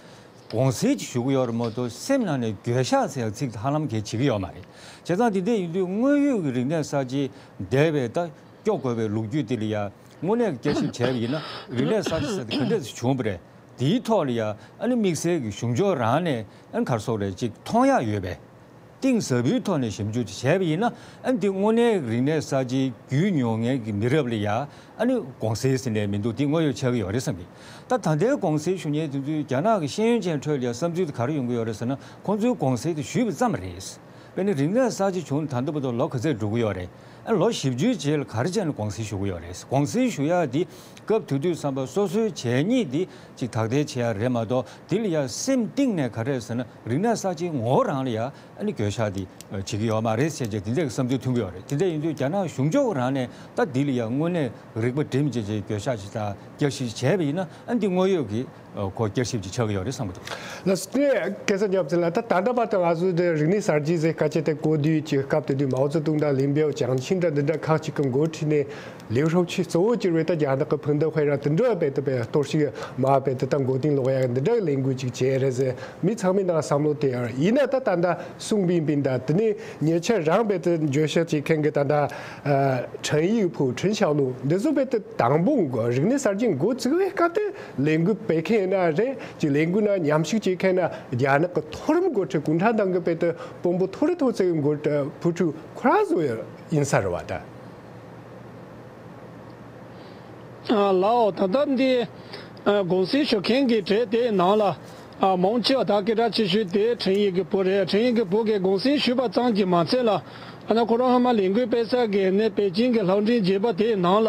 དགོངས་སེལ་ཅིག་ཞུ་གི་ཡོད་རེད་མ་གཏོགས་སེམས་ནང་ནས་འགྱོད་བཤགས་ཟེར་ཡག་ཚིག་དེ་ཧ་ལམ་གས་བྱེད་ཀྱི་ཡོད་མ་རེད། བྱས་ཙང་དེ་འདྲ་ཡིན་དུས་དངོས་ཡོད་ཀྱི་རིག་གནས་གསར་བརྗེ་འདས་པའི་ད་སྐྱོ་དགོས་པའི་ལོ་རྒྱུས་དེ་ལ་ཡ་དངོས་གནས་ཀྱི་བསྐྱར་ཞིབ་བྱས་པ་ཡིན་ན་རིག་གནས་གསར་བརྗེ་ཟེར་དེ་ག་འདྲས་སེ་བྱུང་བ་རེད། དེའི་ཐོག་ལ་ཡ་ཨ་ནི་དམིགས་བསལ་གྱི་གཞུང་ཕྱོགས་རང་ནས་ཨ་ནི་ག་རེ་ཟེར་དགོས་རེད་ཅིག་མཐོང་ཡག་ཡོད་པས། གཏིང་ཟབ་པོའི་ཐོག་ནས་ཞིབ་འཇུག་ཅིག་བྱས་པ་ཡིན་ན་ཨ་ནི་འདི་དངོས་གནས་རིག་གནས་གསར་བརྗེའི་རྒྱུས་མྱོང་མཁན་གྱི་མི་རབས་ལ་ཡ་ཨ་ནི་དགོངས་སེལ་ཟེར་ནས་མི་འདུག་འདི་དངོས་ཡོད་ཆགས་ཀྱི་ཡོད་རེད་བསམ་གི། ད་ད་ལྟའི་དགོངས་སེལ་ཞུ་མཁན་དེ་ཚོས་རྒྱ་ནག་གི་ཤེས་ཡོན་ཅན་ཁྲོད་ལ་ཡ་བསམ་ཚུལ་དེ་ག་རེ་ཡོང་གི་ཡོད་རེད་ཟེར་ན་ཁོང་ཚོའི་དགོངས་སེལ་དེ་ཞུས་པ་ཙམ་རེད། དཔེར་ན་རིག་གནས་གསར་བརྗེ་བྱུང་ནས་ད་ལྟ་བར་དུ་ལོ་ག་ཚོད་འགྲོ་གི་ཡོད་རེད། ཨ་ལོ་བཞི་བཅུའི་རྗེས་ལ་ག་རེ་བྱས་ནས་དགོངས་སེལ་ཞུ་གི་ཡོད་རེད། དགོངས་སེལ་ཞུ་ཡག་འདི་སྐབས་དེ་དུས་བསམ་པ་སོ་སོའི་བྱས་ཉེས་འདི་ཅིག་དག་ཐེར་བྱེད་ཡག་རེད་མ་གཏོགས་འདི་ལ་ཡ་སེམས་གཏིང་ནས་ག་རེ་ཟེར་ན་རིག་གནས་གསར་བརྗེའི་ངོ་བོ་རང་ལ་ཡ་ཨ་ནི་འགྱོད་བཤགས་འདི་བྱེད་ཀྱི་ཡོད་མ་རེད་ཟེར་བྱས་དེ་འདྲའི་བསམ་ཚུལ་ཐོན་གྱི་ཡོད་རེད། དེ་འདྲ་ཡིན་དུས་རྒྱ་ནག་གཞུང་ཕྱོགས་རང་ནས་ད་འདི་ལ་ཡ་དངོས་གནས་རིག་པ་སྒྲིམ་བྱས་བྱས་འགྱོད་བཤགས་ཅིག་དང་བསྐྱར་ཞིབ་བྱས་པ་ཡིན་ན་ཨ་འདི་དངོས་ཡོད་ཀྱི་ཨ་ཁོ་བསྐྱར་ཞིབ་ཅིག་ཆགས་ཀྱི་ཡོད་རེད་བསམ་གྱི་འདུག་ལགས་སོ། དེ་སྐལ་བཟང་ཉི་མ་ལགས། ད་ད་ལྟ་བར་དུ་ང་ཚོ་འདི་རིག་གནས་གསར་བརྗེ་ཟེར་སྐད་ཆ་དེ་གོ་དུས་ཀྱི་སྐབས་དེ་དུས་མའོ་ཙེ་ཏུང་དང་ལིན་པའོ་ཅང་ཆིང་འདྲ་འདི་འདྲ་ཁག་ཅིག་གི་འགོ་ཁྲིད་ནས་ལིའུ་ཧྲའོ་ཆི་གཙོ་བོ་གྱུར་བའི་ད་རྒྱ་ནག་གི་ཕུང་དུ་ཧོས་ར་དེ་འདྲ་བས་ད་བས་གཏོར་བཤིག་མ་བས་ད་ད་མགོ་རྟིང་སློག་ཡ་འདི་འདྲ་ལས་འགུལ་ཅིག་བྱས་རེད་ཟེར་མི་ཚང་མའི་ནང་བསམ་བློ་དེ་ཡོད་རེད། ཡིན་ན་ད་ད་ལྟ་སུང་པིང་པིང་དང་དེ་ནས་ཉེ་ཆར་རང་བས་ད་འགྱོད་བཤགས་བྱེད་མཁན་གྱི་ད་ད་ཨ་ཁྲེན་ཡིག་ཕུའུ་ཁྲེན་ཞའོ་ལུའུ་འདི་ཚོ་བས་ད་དང་པོ་འགོ་རིག་གནས་གསར་བརྗེ་འགོ་བཙུགས་པའི་སྐབས་དེ། ལས་འགུལ་སྤེལ་མཁན་ཡིན་ན་རེད་ཅིག་ལས་འགུལ་ནང་མཉམ་ཞུགས་བྱེད་མཁན་ན་རྒྱ་ནག་གི་མཐོ་རིམ་འགོ་ཁྲིད་གུང་ཁྲན་ཏང་གི་དཔེ་དེ་དཔོན་པོ་མཐོ་རིམ་ཐོག་བརྩེགས་འགོ་ཁྲིད་བུ་ཕྲུག་ཁོ་རང་ཚོ་ཡིན་ས་རེད་བ་ད། ཨ་ལའོ་ད་ལྟ་འདི་ཨ་དགོངས་སེལ་ཞུ་མཁན་གྱི་གྲས་དེའི་ནང་ལ་ཨ་མང་ཆེ་བ་ད་སྐད་གྲགས་ཆེ་ཤོས་དེ་ཁྲེན་ཡིག་གི་བུ་རེད། ཁྲེན་ཡིག་གི་བུ་གིས་དགོངས་སེལ་ཞུས་པ་ཙམ་གྱིས་མ་ཚད་ལ་ཨ་ནི་ཁོ་རང་སྔོན་མ་ལས་འགུལ་སྤེལ་ས་གི་ནི་པེ་ཅིང་གི་སློབ་འབྲིང་རྒྱས་པ་དེའི་ནང་ལ།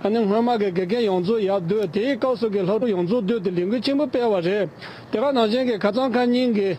ཨ་ནི་སྔོན་མ་གི་དགེ་རྒན་ཡོངས་རྫོགས་ཡར་བསྡུས། དེའི་སྐབས་སུ་གི་སློབ་ཕྲུག་ཡོངས་རྫོགས་བསྡུས་ཏེ་ལས་འགུལ་ཆེན་པོ་སྤེལ་བ་རེད། དེ་ག་ནང་བཞིན་གྱི་ཁ་སང་ཁ་ཉིན་གྱི་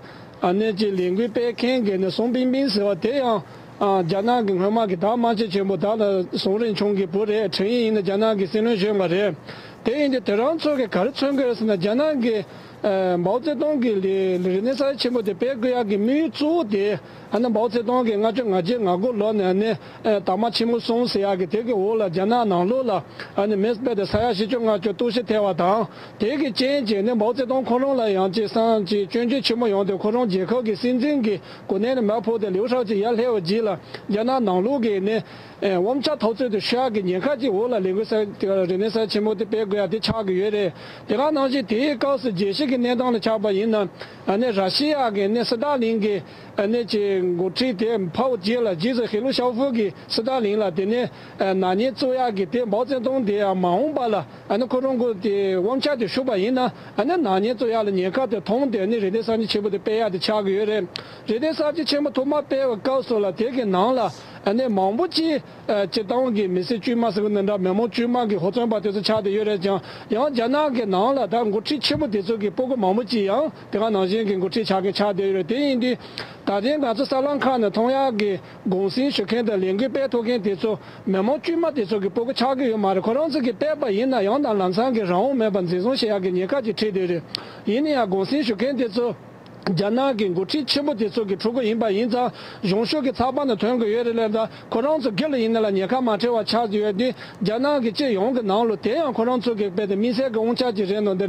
ཨ་ནི་ཅིག་ལས་འགུལ་སྤེལ་མཁན་གྱི་ནི་སུང་པིང་པིང་ཟེར་བ་དེ་ཡང་ཨ་རྒྱ་ནག་གི་སྔོན་མ་གི་ད་དམག་སྤྱི་ཆེན་པོ་ད་ལ་སུང་རིན་ཆུང་གི་བུ་རེད། ཁྲེན་ཡིག་ཡིན་ན་རྒྱ་ནག་གི་སྲིད་བློན་གཞོན་པ་རེད། དེ་ཡིན་དུས་དེ་རང་ཚོ་གི་ག་རེ་མཚོན་གི་རེད་ཟེར་ན་རྒྱ་ནག་གི་ཨ་མའོ་ཙེ་ཏུང་གི་ལས་ལས་རིག་གནས་གསར་ཆེན་པོ་དེ་སྤེལ་དགོས་ཡག་གི་དམིགས་ཡུལ་གཙོ་བོ་དེ། ཨ་ནི་མའོ་ཙེ་ཏུང་གིས་ལྔ་བཅུ་ང་བརྒྱད་ང་དགུ་ལོ་ནས་ནི་ཨ་དར་དམར་ཆེན་མོ་གསུམ་ཟེར་ཡག་གི་དེ་གི་འོག་ལ་རྒྱ་ནག་ནང་ལོགས་ལ་ཨ་ནི་མི་སྤེལ་ཏེ་ས་ཡ་བཞི་བཅུ་ལྔ་བཅུ་གཏོར་བཤིག་ཐེབས་པ་དང་། དེ་གི་རྐྱེན་གྱིས་ནི་མའོ་ཙེ་ཏུང་ཁོ་རང་ལ་ཡང་ཅིག་སང་ཅིག་སྐྱོན་བརྗོད་ཆེན་མོ་ཡོང་སྟེ་ཁོ་རང་རྒྱལ་ཁབ་ཀྱི་སྲིད་འཛིན་གྱི་གོ་གནས་ནས་མར་ཕབ་སྟེ་ལིའུ་ཧྲའོ་ཆི་ཡར་སླེབས་པའི་རྗེས་ལ་རྒྱ་ནག་ནང་ལོགས་ཀྱི་ནི་ཨ་དབང་ཆ་འཐབ་རྩོད་དེ་ཤོར་ཡག་གི་ཉེན་ཁ་ཅིག་འོག་ལ་ལས་འགུལ་གསར་དེ་ག་རིག་གནས་གསར་ཆེན་མོ་དེ་སྤེལ་དགོས་ཡག་དེ་ཆགས་ཀྱི་ཡོད་རེད། དེ་ག་ནང་བཞིན་དེའི་སྐབས་སུ་རྒྱལ་སྤྱི་གི་གནས་སྟངས་ལ་ཆགས་པ་ཡིན་ན། ཨ་ནི་ར་ཤི་ཡ་གི་ནི་སི་ཏཱ་ལིན་གྱི་ཨ་ནི་ཅིག་འགོ་ཁྲིད་དེ་ཕར་རྗེས་ལ་རྗེས་སུ་ཧེ་ལུ་ཤའོ་ཧྥུ་གི་སི་ཏཱ་ལིན་ལ་དེ་ནས་ཨ་ནག་ཉེས་བཙུགས་ཡག་གི་དེ་མའོ་ཙེ་ཏུང་དེ་ཡང་མ་འོངས་པ་ལ་ཨ་ནི་ཁོ་རང་གི་དེ་དབང་ཆ་དེ་ཞུགས་པ་ཡིན་ན་ཨ་ནི་ནག་ཉེས་བཙུགས་ཡག་ལ་ཉེན་ཁ་དེ་མཐོང་སྟེ་ཨ་ནི་རིག་གནས་གསར་བརྗེ་ཆེན་པོ་དེ་སྤེལ་ཡག་དེ་ཆགས་ཀྱི་ཡོད་རེད། རིག་གནས་གསར་བརྗེ་ཆེན་པོ་ཐོག་མ་སྤེལ་བའི་སྐབས་སུ་ལ་དེ་གི་ནང་ལ་ ཨ་ནི་མང་པོ་ཅིག་ཨ་སྤྱིར་བཏང་གི་མི་སེར་དཀྱུས་མ་ཟེར་གི་འདི་འདྲ་མི་མང་དཀྱུས་མ་གི་ཧུར་བརྩོན་པ་དེ་ཚོ་ཆགས་བསྡད་ཡོད་རེད་ཀྱང་། ཡང་རྒྱ་ནག་གི་ནང་ལ་ད་འགོ་ཁྲིད་ཆེན་པོ་དེ་ཚོ་གི་སྤུ་གུ་མང་པོ་ཅིག་ཡང་དེ་ག་ནང་བཞིན་གྱི་འགོ་ཁྲིད་ཆགས་མཁན་ཆགས་བསྡད་ཡོད་རེད། དེ་ཡིན་དུས་ད་ཐེངས་ང་ཚོ་གསར་ལམ་ཁག་ནས་མཐོང་ཡག་གི་གུང་སེང་ཞུ་མཁན་དང་ལས་འགུལ་སྤེལ་ཐུབ་མཁན་དེ་ཚོ་མི་མང་དཀྱུས་མ་དེ་ཚོ་གི་སྤུ་གུ་ཆགས་ཀྱི་ཡོད་མ་རེད། ཁོ་རང་ཚོ་གི་སྤེལ་པ་ཡིན་ན་ཡང་ད་ལམ་སང་གི་རང་དབང་མེད་པར་འཛིན་བཟུང་བྱེད་ཡག་གི་ཉེན་ཁ་ཅིག་འཕྲད་བསྡད་རེད། ཡིན་ན་ཡང་གུང་སེང་ཞུ་མཁན་དེ་ཚོ་རྒྱ་ནག་གི་འགོ་ཁྲིད་ཆེན་པོ་དེ་ཚོ་གི་ཕྲུ་གུ་ཡིན་པ་ཡིན་ཙང་གཞུང་ཕྱོགས་ཀྱི་ཚགས་པར་ནང་ཐོན་གྱི་ཡོད་རེད་ལབ་ཙང་ཁོ་རང་ཚོ་སྒེར་ལ་ཡིན་ན་ལ་ཉེན་ཁ་མ་འཕྲད་པ་ཆགས་ཀྱི་ཡོད་དུས་རྒྱ་ནག་གི་སྤྱི་ཡོངས་ཀྱི་ནང་ལོ་དེ་ཡང་ཁོ་རང་ཚོ་གི་དཔེ་དེ་དམིགས་བསལ་གྱི་དབང་ཆ་ཅིག་རེད་ནོ་འདི་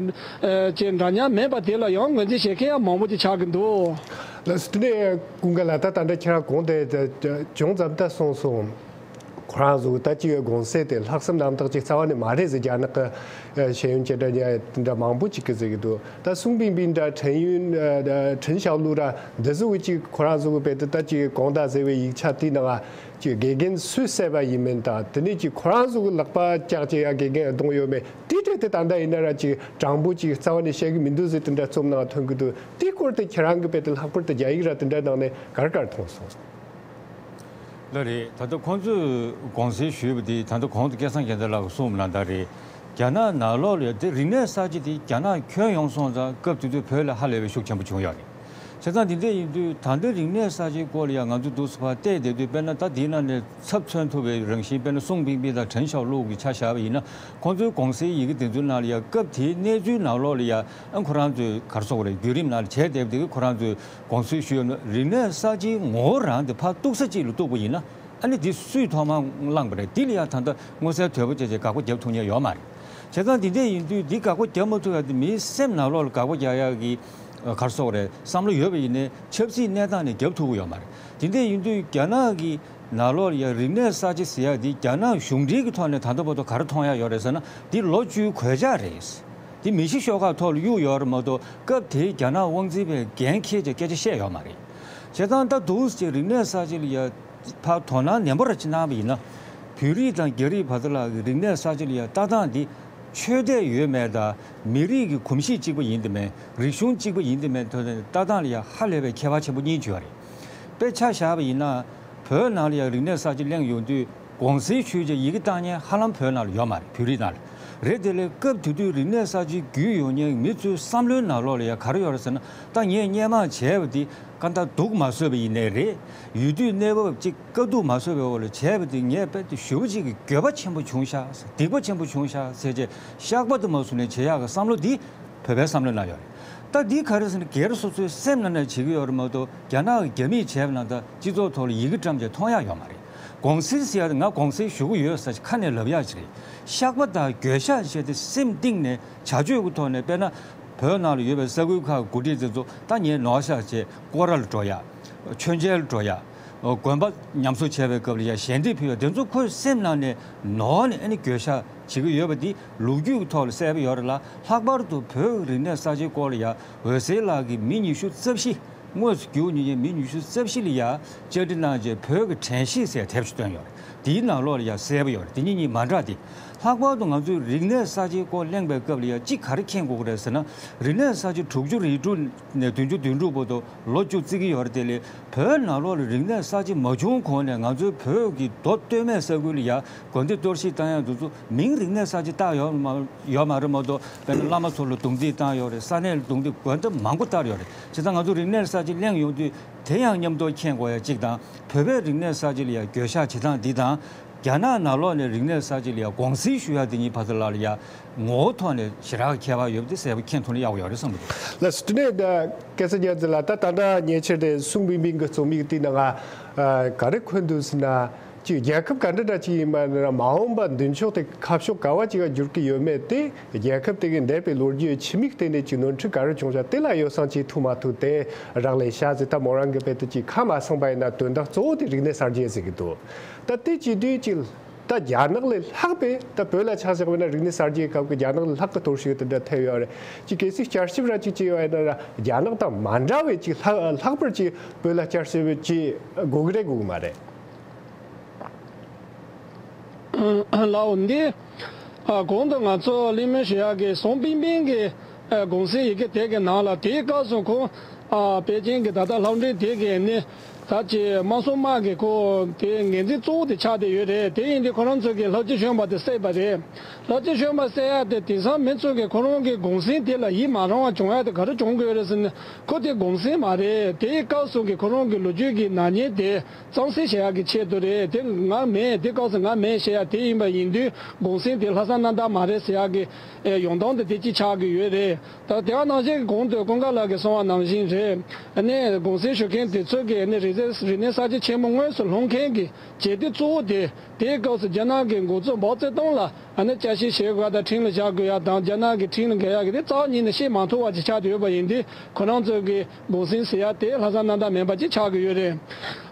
ཅིག་འདྲ་མཉམ་མེད་པ་དེ་ལ་ཡང་ངོས་འཛིན་བྱེད་མཁན་ཡང་མང་པོ་ཅིག་ཆགས་ཀྱི་འདུག། ལགས་སོ། དེ་ནས་ཀུན་དགའ་ལགས། ད་ད་ལྟ་ཁྱེད་རང་གོང་དེ་ཅུང་ཙམ་ད་གསུངས་སོང་། ཁོ་རང་ཚོ་ད་ཅིག་གུང་སེང་དེ་ལྷག་བསམ་རྣམ་དག་ཅིག་རྩ་བ་ནས་མ་རེད་ཟེར། རྒྱ་ནག་གི་ཤེས་ཡོན་ཅན་འདྲ་མཉམ་འདྲ་མང་པོ་ཅིག་གིས་ཟེར་གྱི་འདུག། ད་སུང་པིང་པིང་འདྲ་ཁྲེན་ཡུན་ཁྲེན་ཞའོ་ལུའུ་ར་འདི་ཚོ་གི་ཅིག་ཁོ་རང་ཚོ་གི་དཔེ་དེ་ད་ཅིག་གོང་དག་ཟེར་བའི་ཡིག་ཆ་དེའི་ནང་ཅིག་དགེ་རྒན་སུས་བསད་པ་ཡིན་མིན་དང་དེ་ནས་ཅིག་ཁོ་རང་ཚོ་གི་ལག་པ་བཅག་ཅིག་ཡ་དགེ་རྒན་གདོང་ཡོད་མེད་དེ་གྲས་དེ་ད་ལྟ་ཡིན་ན་ར་ཅིག་དྲང་པོ་ཅིག་རྩ་བ་ནས་བཤད་གི་མི་འདུག་ཟེར་དེ་འདྲ་རྩོམ་ནང་ཐོན་གི་འདུག། དེའི་སྐོར་དེ་ཁྱེད་རང་གི་དཔེ་དེ་ལྷག་པར་དུ་རྒྱ་ཡིག་ར་དེ་འདྲ་ནང་ནས་ག་རེ་ག་རེ་མཐོང་སོང་། ལགས་རེད། ད་ལྟ་ཁོང་ཚོས་དགོངས་སེལ་ཞུས་པ་དེ་ད་ལྟ་གོང་དུ་སྐལ་བཟང་རྒྱལ་མཚན་ལགས་ཀྱིས་གསུངས་པ་ནང་ལྟར་རེད། རྒྱ་ནག་ནང་ལོགས་ལ་ཡ་དེ་རིག་གནས་གསར་བརྗེ་དེ་རྒྱ་ནག་ཁྱོན་ཡོངས་སོང་ཙང་སྐབས་དེ་དུས་བོད་ལ་ཧ་ལས་པའི་ཤུགས་ཆེན་པོ་བྱུང་ཡོད་རེད། བྱས་ཙང་དེ་འདྲ་ཡིན་དུས་ད་ལྟ་རིག་གནས་གསར་བརྗེའི་སྐོར་ལ་ཡང་ང་ཚོ་འདུག་སེ་ཕར་བལྟས་བསྡད་དུས་དཔེར་ན་ད་དེའི་ནང་ནས་ཚབ་མཚོན་ཐུབ་པའི་རང་བཞིན་དཔེར་ན་སུང་པིང་པིང་དང་ཁྲེན་ཞའོ་ལུའུ་གི་ཆ་བཞག་པ་ཡིན་ན་ཁོང་ཚོའི་གུང་སེང་ཡི་གེ་དེ་ཚོའི་ནང་ལ་ཡང་སྐབས་དེའི་གནས་ཚུལ་ནང་ལོགས་ལ་ཡང་ཨ་ཁོ་རང་ཚོའི་ག་རེ་ཟེར་དགོས་རེད། བརྒྱུད་རིམ་ནང་ལ་བྱས་བསྡད་པ་དེ་གི་ཁོ་རང་ཚོའི་གུང་སེང་ཞུས་ཡོད་ན་རིག་གནས་གསར་བརྗེའི་ངོ་བོ་རང་དེ་ཕར་གཏུག་ས་གཅིག་ལ་གཏུག་པ་ཡིན་ན་ཨ་ནི་དེ་སུས་ཐོག་མར་བླངས་པ་རེད། དེ་ལ་ཡང་ད་ལྟ་མངོན་གསལ་དོད་པོ་བྱས་བྱས་དགག་པ་རྒྱབ་ཐུབ་མཁན་ཡོད་མ་རེད། བྱས་ཙང་དེ་འདྲ་ཡིན་དུས་འདི་དགག་པ་རྒྱབ་མ་ཐུབ་ཡ་དེ་མིའི་སེམས་ནང་ལོགས་ལ་དགག་པ་རྒྱག་ཡག་གི་ག་རེ་ཟེར་དགོས་རེད། བསམ་བློ་ཡོད་པ་ཡིན་ནའི་ཆབ་སྲིད་གནས་སྟངས་ནས་རྒྱབ་ཐུབ་ཀྱི་ཡོད་མ་རེད། དེ་འདྲ་ཡིན་དུས་རྒྱ་ནག་གི་ནང་ལོགས་ལ་ཡ་རིག་གནས་གསར་བརྗེ་ཟེར་ཡ་འདི་རྒྱ་ནག་གཞུང་འབྲེལ་གྱི་ཐོག་ནས་ད་ལྟ་བར་དུ་ག་རེ་མཐོང་ཡ་ཡོད་རེད་ཟེར་ན་འདི་ལོ་བཅུའི་གོད་ཆག་རེད། འདི་མི་ཤི་ཤོག་ཁག་ཐོག་ལ་གཡུགས་ཡོད་རེད་མ་གཏོགས་སྐབས་དེའི་རྒྱ་ནག་དབང་འཛིན་པས་འགན་འཁྱེར་བྱས་སྐད་ཆ་བཤད་ཡོད་མ་རེད། བྱས་ཙང་ད་དུང་ཅིག་རིག་གནས་གསར་བརྗེ་ལ་ཡ་ཕར་དོ་སྣང་ནན་པོ་ར་ཅིག་གནང་བ་ཡིན་ན། བོད་རིགས་དང་རྒྱ་རིགས་བར་དུ་ལ་རིག་གནས་གསར་བརྗེ་ལ་ཡ་ལྟ་སྟངས་འདི་ཆོས་དད་ཡོད་མེད་དང་མི་རིགས་ཀྱི་གོམས་གཤིས་གཅིག་པ་ཡིན་དེ་མེད་རིག་གཞུང་གཅིག་པ་ཡིན་དེ་མེད་ཐོག་ནས་ལྟ་སྟངས་ལ་ཡ་ཧ་ལས་པའི་ཁྱད་པར་ཆེན་པོ་གཉིས་བརྗོད་པ་རེད། དཔེ་ཆ་བཞག་པ་ཡིན་ན་བོད་ནང་ལ་ཡ་རིག་གནས་གསར་བརྗེ་གླེང་ཡོང་དུས་གུང་སེང་ཞུས་རྗེས་ཡི་གེ་བཏང་མཁན་ཧ་ལམ་བོད་ནང་ལ་ཡོད་མ་རེད། བོད་རིགས་ནང་ལ་རེད། དེ་ལས་སྐབས་དེ་དུས་རིག་གནས་གསར་བརྗེ་བརྒྱུད་ཡོང་མཁན་མི་ཚོའི་བསམ་བློའི་ནང་ལོགས་ལ་ཡ་ག་རེ་ཡོད་རེད་ཟེར་ན་ད་ངས་སྔོན་མ་བྱས་པ་འདི་གང་ལྟར་སྡུག་མ་བཟོས་པ་ཡིན་ནའི་རེད། ཡུལ་དུས་གནས་བབ་ཅིག་དཀའ་སྡུག་མ་བཟོས་པའི་འོག་ལ་བྱས་པ་འདི་ངས་དཔེ་དེ་ཞེ་པོ་ཅིག་གི་འགྱོད་པ་ཆེན་པོ་བྱུང་ཤག་སྡིག་པ་ཆེན་པོ་བྱུང་ཤག་ཟེར་བྱས་བཤགས་པ་དུ་མ་བཟུང་ནས་བྱེད་ཡག་གི་བསམ་བློ་འདི་བོད་པའི་བསམ་བློའི་ནང་ཡོད་རེད། ད་འདི་ག་རེ་ཟེར་ན་སྒེར་སོ་སོའི་སེམས་ནང་ནས་བྱེད་ཀྱི་ཡོད་རེད་མ་གཏོགས་རྒྱ་ནག་གི་རྒྱ་མིས་བྱས་པ་ན་ད་སྤྱི་ཚོགས་ཐོག་ལ་ཡི་གེ་བཀྲམ་བྱས་མཐོང་ཡག་ཡོད་མ་རེད། གུང་སེང་ཟེར་ཡག་དེ་ང་གུང་སེང་ཞུ་གི་ཡོད་ཟེར་ཁ་ནས་ལབ་ཡག་ཅིག་རེད། བཤགས་པ་དང་འགྱོད་བཤགས་བྱས་ཏེ་སེམས་གཏིང་ནས་བྱ་སྤྱོད་ཀྱི་ཐོག་ནས་དཔེར་ན་བོད་ནང་ལ་ཡོད་པའི་ས་ཁུལ་ཁག་གི་འགོ་ཁྲིད་དེ་ཚོ་ད་ངས་ནོར་བཤགས་བྱས་སྐོར་ར་ལ་འགྲོ་ཡག་མཆོད་མཇལ་ལ་འགྲོ་ཡག་དགོན་པ་ཉམས་གསོ་བྱས་པའི་སྐབས་ལ་ཡ་ཞལ་འདེབས་ཕུལ་ཡག་དེ་ཚོ་ཁོའི་སེམས་ནང་ནས་ནོར་ནས་ཨ་ནི་འགྱོད་བཤགས་བྱེད་ཀྱི་ཡོད་པ་འདི་ལོ་རྒྱུས་ཀྱི་ཐོག་ལ་གསལ་པོ་ཡོད་རེད་ལ། ལྷག་པར་དུ་བོད་ཀྱི་རིག་གནས་གསར་བརྗེའི་སྐོར་ལ་ཡ་འོད་ཟེར་ལགས་ཀྱིས་མི་ཉི་ཤུ་རྩ་བཞི་དངོས་སུ་རྒྱུགས་མྱོང་མཁན་མི་ཉི་ཤུ་རྩ་བཞི་ལ་ཡ་བཅར་འདྲི་གནང་རྗེས་བོད་ཀྱི་དྲན་ཤེས་ཟེར་དེབ་ཅིག་བཏོན་ཡོད་རེད། དེའི་ནང་ལོགས་ལ་ཡ་གསལ་པོ་ཡོད་རེད། དེ་གཉིས་གཉིས་མ་འདྲ་སྟེ། ལྷག་པར་དུ་ང་ཚོས་རིག་གནས་གསར་བརྗེའི་སྐོར་གླེང་པའི་སྐབས་ལ་ཡ་གཅིག་ག་རེ་མཁྱེན་དགོས་ཀྱི་རེད་ཟེར་ན། རིག་གནས་གསར་བརྗེ་དྲུག་ཅུ་རེ་དྲུག་ནས་བདུན་ཅུ་དོན་དྲུག་བར་དུ་ལོ་བཅུ་བརྩི་གི་ཡོད་རེད། དེ་ལས་བོད་ནང་ལོགས་ལ་རིག་གནས་གསར་བརྗེ་མ་བྱུང་གོང་ནས་ང་ཚོའི་བོད་ཀྱི་མདོ་སྟོད་སྨད་ས་ཁུལ་ལ་ཡ་དགོན་སྡེ་གཏོར་བཤིག་བཏང་ཡག་དེ་ཚོ་མིང་རིག་གནས་གསར་བརྗེ་བཏགས་ཡོད་མ་ཡོད་མ་རེད་མ་གཏོགས། དཔེར་ན་བླ་མ་ཚོ་ལ་རྡུང་རྡེག་བཏང་ཡོད་རེད། ས་གནས་ལ་རྡུང་རྡེག་དགོན་སྡེ་མང་པོ་བཏང་ཡོད་རེད། བྱས་ཙང་ང་ཚོ་རིག་གནས་གསར་བརྗེ་གླེང་ཡོང་དུས་དེ་ཡང་མཉམ་དུ་མཁྱེན་དགོས་ཡ་གཅིག་དང་། བོད་པའི་རིག་གནས་གསར་བརྗེ་ལ་ཡ་འགྱོད་བཤགས་བྱེད་སྟངས་འདི་དང་། རྒྱ་ནག་ནང་ལོགས་ནས་རིག་གནས་གསར་བརྗེ་ལ་ཡ་དགོངས་སེལ་ཞུ་ཡ་དེ་གཉིས་བར་དུ་ལ་ལ་ཡ་ངོ་བོ་ཐོག་ནས་ཞེ་དྲག་ཁྱད་པར་ཡོད་པ་དེ་གསལ་པོ་མཁྱེན་ཐུབ་ན་ཡག་པོ་ཡོད་རེད་བསམ་གྱི་འདུག། ལགས་སོ། དེ་ནས་ད་སྐལ་བཟང་རྒྱལ་མཚན་ལགས། ད་ད་ལྟ་ཉེ་ཆར་དེ་སུང་པིང་པིང་གི་རྩོམ་ཡིག་དེའི་ནང་ང་ག་རེ་འཁོད་འདུག་ཟེར་ན། ཅིག་རྒྱལ་ཁབ་ག་འདྲ་འདྲ་ཅིག་ཡིན་པ་ན་མ་འོངས་པ་མདུན་ཕྱོགས་དེ་ཁ་ཕྱོགས་ག་བ་ཅིག་ག་འགྱུར་གི་ཡོད་མེད་དེ་རྒྱལ་ཁབ་དེ་གི་འདས་པའི་ལོ་རྒྱུས་ཕྱི་མིག་བལྟས་ནས་ཅིག་ནོར་འཁྲུལ་ག་རེ་བྱུང་ཤག་དེ་ལ་ཡོ་བསྲང་བྱེད་ཐུབ་མ་ཐུབ་དེ་རག་ལས་ཤག་ཟེར། ད་མོ་རང་གི་དཔེ་དེ་ཅིག་ཁ་མ་གསངས་པ་ཡིན་ན་དོན་དག་གཙོ་བོ་དེ་རིག་གནས་གསར་བརྗེ་ཟེར་གི་འདུག། ད་དེ་བྱེད་དུས་ཅིག་ད་རྒྱ་ནག་ལས་ལྷག་པའི་ད་བོད་ལ་ཆ་བཞག་པ་ན་རིག་གནས་གསར་བརྗེའི་སྐབས་ཀྱི་རྒྱ་ནག་ལས་ལྷག་གི་གཏོར་བཤིག་དེ་འདྲ་ཐེབས་ཡོད་རེད། ཅིག་གལ་སྲིད་བསྐྱར་ཞིབ་ར་ཅིག་བྱས་ཡོད་ན་ར་རྒྱ་ནག་དང་མ་འདྲ་བའི་ཅིག་ལྷག་ལྷག་པར་ཅིག་བོད་ལ་བསྐྱར་ཞིབ་ཅིག་དགོས་ཀྱི་རེད་དགོས་ཀྱི་མ་རེད། ལའོ་འདི། ཨ་གོང་དུ་ང་ཚོ་གླེང་མོལ་ཞུ་ཡག་གི་སུང་པིང་པིང་གི་ཨ་གུང་སེང་ཡི་གེ་དེ་གི་ནང་ལ་དེའི་སྐབས་སུ་ཁོང་ཨ་པེ་ཅིང་གི་ད་ལྟ་ལྷ་འབྲེལ་དེ་གི་ནི་ ད་ཅི་དམར་སྲུང་དམག་གི་ཁོ་དེ་འགན་འཛིན་གཙོ་བོ་དེ་ཆགས་བསྡད་ཡོད་རེད། དེ་ཡིན་དུས་ཁོ་རང་ཚོ་གིས་ལྷ་རྗེ་གཞོན་པ་དེ་བསད་པ་རེད། ལྷ་རྗེ་གཞོན་པ་བསད་ཡ་དེ་དེང་སང་མི་ཚོ་གིས་ཁོ་རང་གི་གུང་སེང་དེ་ལ་ཡིད་མ་རངས་པ་བྱུང་ཡ་དེ་ག་རེ་བྱུང་གི་ཡོད་རེད་ཟེར་ན། ཁོ་དེ་གུང་སེང་མ་རེད། དེའི་སྐབས་སུ་གི་ཁོ་རང་གི་ལོ་རྒྱུས་ཀྱི་ནག་ཉེས་དེ་གཙང་སེལ་བྱེད་ཡ་གི་ཆེད་དུ་རེད། དེ་ང་མེད། དེ་སྐབས་སུ་ང་མེད་བཤད་ཡ་དེ་ཡིན་པ་ཡིན་དུས་གུང་སེང་དེ་ལྷག་བསམ་རྣམ་དག་མ་རེད་ཟེར་ཡ་གི་ཨེ་ཡོང་སྟངས་དེ་དེ་གཅིག་ཆགས་ཀྱི་ཡོད་རེད། ད་དེ་ག་ནང་བཞིན་གྱི་གོང་དུ་ཀུན་དགའ་ལགས་ཀྱིས་གསུངས་པ་ནང་བཞིན་རེད། ཨ་ནི་གུང་སེང་ཞུ་མཁན་དེ་ཚོ་གིས་ཨ་ནི་རིག་རྩལ་རིག་གནས་གསར་བརྗེ་ཆེན་མོ་དངོས་སུ་སློང་མཁན་གྱི་བྱེད་དུས་གཙོ་བོ་དེ་དེའི་སྐབས་སུ་རྒྱ་ནག་གི་འགོ་གཙོ་མའོ་ཙེ་ཏུང་ལ་ཨ་ནི་བསྐྱར་ཞིབ་བྱེད་དགོས་དང་ཁྲིམས་ལ་བཞག་དགོས་ཡ་དང་རྒྱ་ནག་གི་ཁྲིམས་ལ་འགལ་ཡ་གི་དེ་རྩ་བ་ཉིད་ནས་བཤད་མ་ཐུབ་པ་ཅིག་ཆགས་ཡོད་པ་ཡིན་དུས་ཁོ་རང་ཚོ་གི་གུང་སེང་ཟེར་ཡ་དེ་ལྷག་བསམ་རྣམ་དག་མིན་པ་ཅིག་ཆགས་ཀྱི་ཡོད་རེད།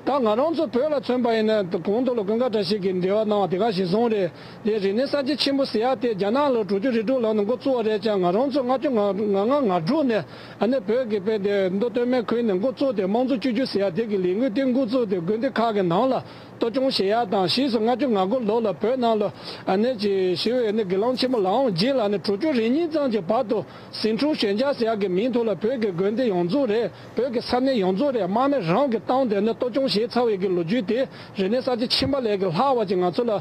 ད་ང་རང་ཚོ་བོད་ལ་མཚོན་པ་ཡིན་ན་གོང་དུ་ལ་ཀུན་དགའ་བཀྲ་ཤིས་ཀྱིས་འགྲེལ་བ་གནང་བ་དེ་ག་གཞིར་བཟུང་རེད། དེ་རིག་གནས་གསར་བརྗེ་ཆེན་པོ་ཟེར་ཡ་དེ་རྒྱ་ནག་ལོ་དྲུག་ཅུ་རེ་དྲུག་ལོ་ནས་འགོ་བཙུགས་པ་རེད་ཀྱང་ང་རང་ཚོ་ལྔ་བཅུ་ང་ལྔ་ང་དྲུག་ནས་ཨ་ནི་བོད་ཀྱི་དཔེ་དེ་མདོ་སྟོད་སྨད་ཁུལ་ནས་འགོ་བཙུགས་ཏེ་དམངས་གཙོ་བཅོས་བསྒྱུར་ཟེར་ཡ་དེ་གི་ལས་འགུལ་དེ་འགོ་བཙུགས་ཏེ་དགོན་སྡེ་ཁག་གི་ནང་ལ་གཏོར་སྐྱོང་བྱེད་ཡ་དང་ཕྱིས་སུ་ལྔ་བཅུ་ང་དགུ་ལོ་ལ་བོད་ནང་ལ་ཨ་ནི་ཅིག་ཞི་བའི་ནི་སྒེར་ལངས་ཆེན་པོ་ལངས་རྗེས་ལ་ནི་དྲུག་ཅུ་རེ་གཉིས་ཙམ་གྱི་བར་དུ་ཟིང་འཁྲུག་ཞོད་འཇགས་ཟེར་ཡ་གི་མིང་ཐོག་ལ་བོད་ཀྱི་དགོན་སྡེ་ཡོངས་རྫོགས་རེད། བོད་ཀྱི་ས་གནས་ཡོངས་རྫོགས་རེད། དམག་མི་རང་གིས་བཏང་བསྡད་ནས་གཏོར་སྐྱོང་བྱས་ཚར་བའི་གི་ལོ་རྒྱུས་དེ་རིག་གནས་གསར་བརྗེ་ཆེན་པོ་ལས་ཀྱི་ལྷག་པ་ཅིག་ང་ཚོ་ལ་